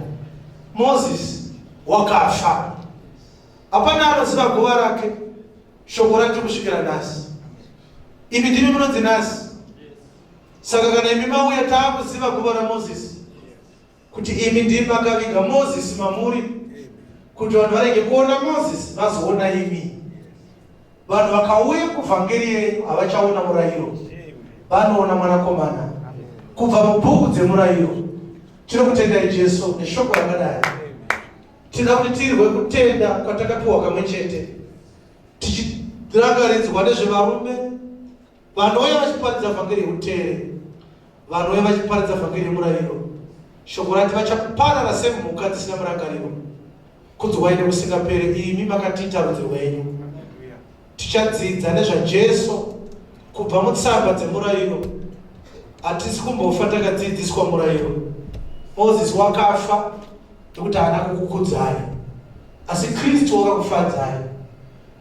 Moses wakafa. Hapana anoziva guva rake. Shoko rake kusvikira nhasi. Imi ndimi munonzi nhasi. Saka kana imi mauya taakuziva guva raMoses. Kuti imi ndimi makaviga Moses mamuri. Kuti vanhu varege kuona Moses vazoona imi. Vanhu vakauya kuvhangeri yenyu havachaona murayiro. Vanoona mwanakomana. Kubva mubhuku dzemurayiro. Tinokutendai Jesu neshoko rakadai. Tinoda kuti tirwe kutenda kwatakapiwa kamwe chete. Tichirangaridzwa nezvevarume vanouya vachiparidza vhangeri yeutere, vanouya vachiparidza vhangeri yemurayiro. Shoko rati vachaparara semhuka dzisina murangariro. Kudzwai nekusingaperi imi makatiita rudzi rwenyu. Tichadzidza nezvaJesu kubva mutsamba dzemurayiro. Hatisi kumbofa takadzidziswa murayiro. Mozisi wakafa nekuti haana kukukudzai, asi Kristu wakakufadzai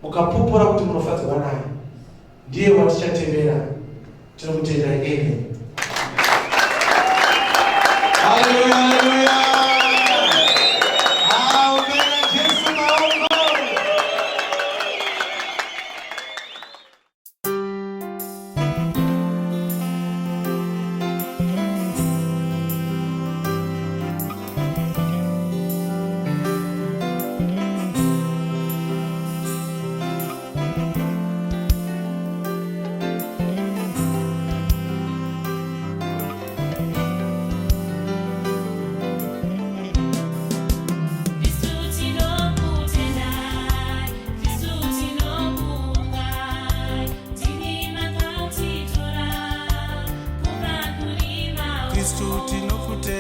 mukapupura kuti munofadzwa naye. Ndiye watichatevera. Tinokutendai. Amen. Haleluya, haleluya. Amen. Jesu maoko. Kristu tinokutenda.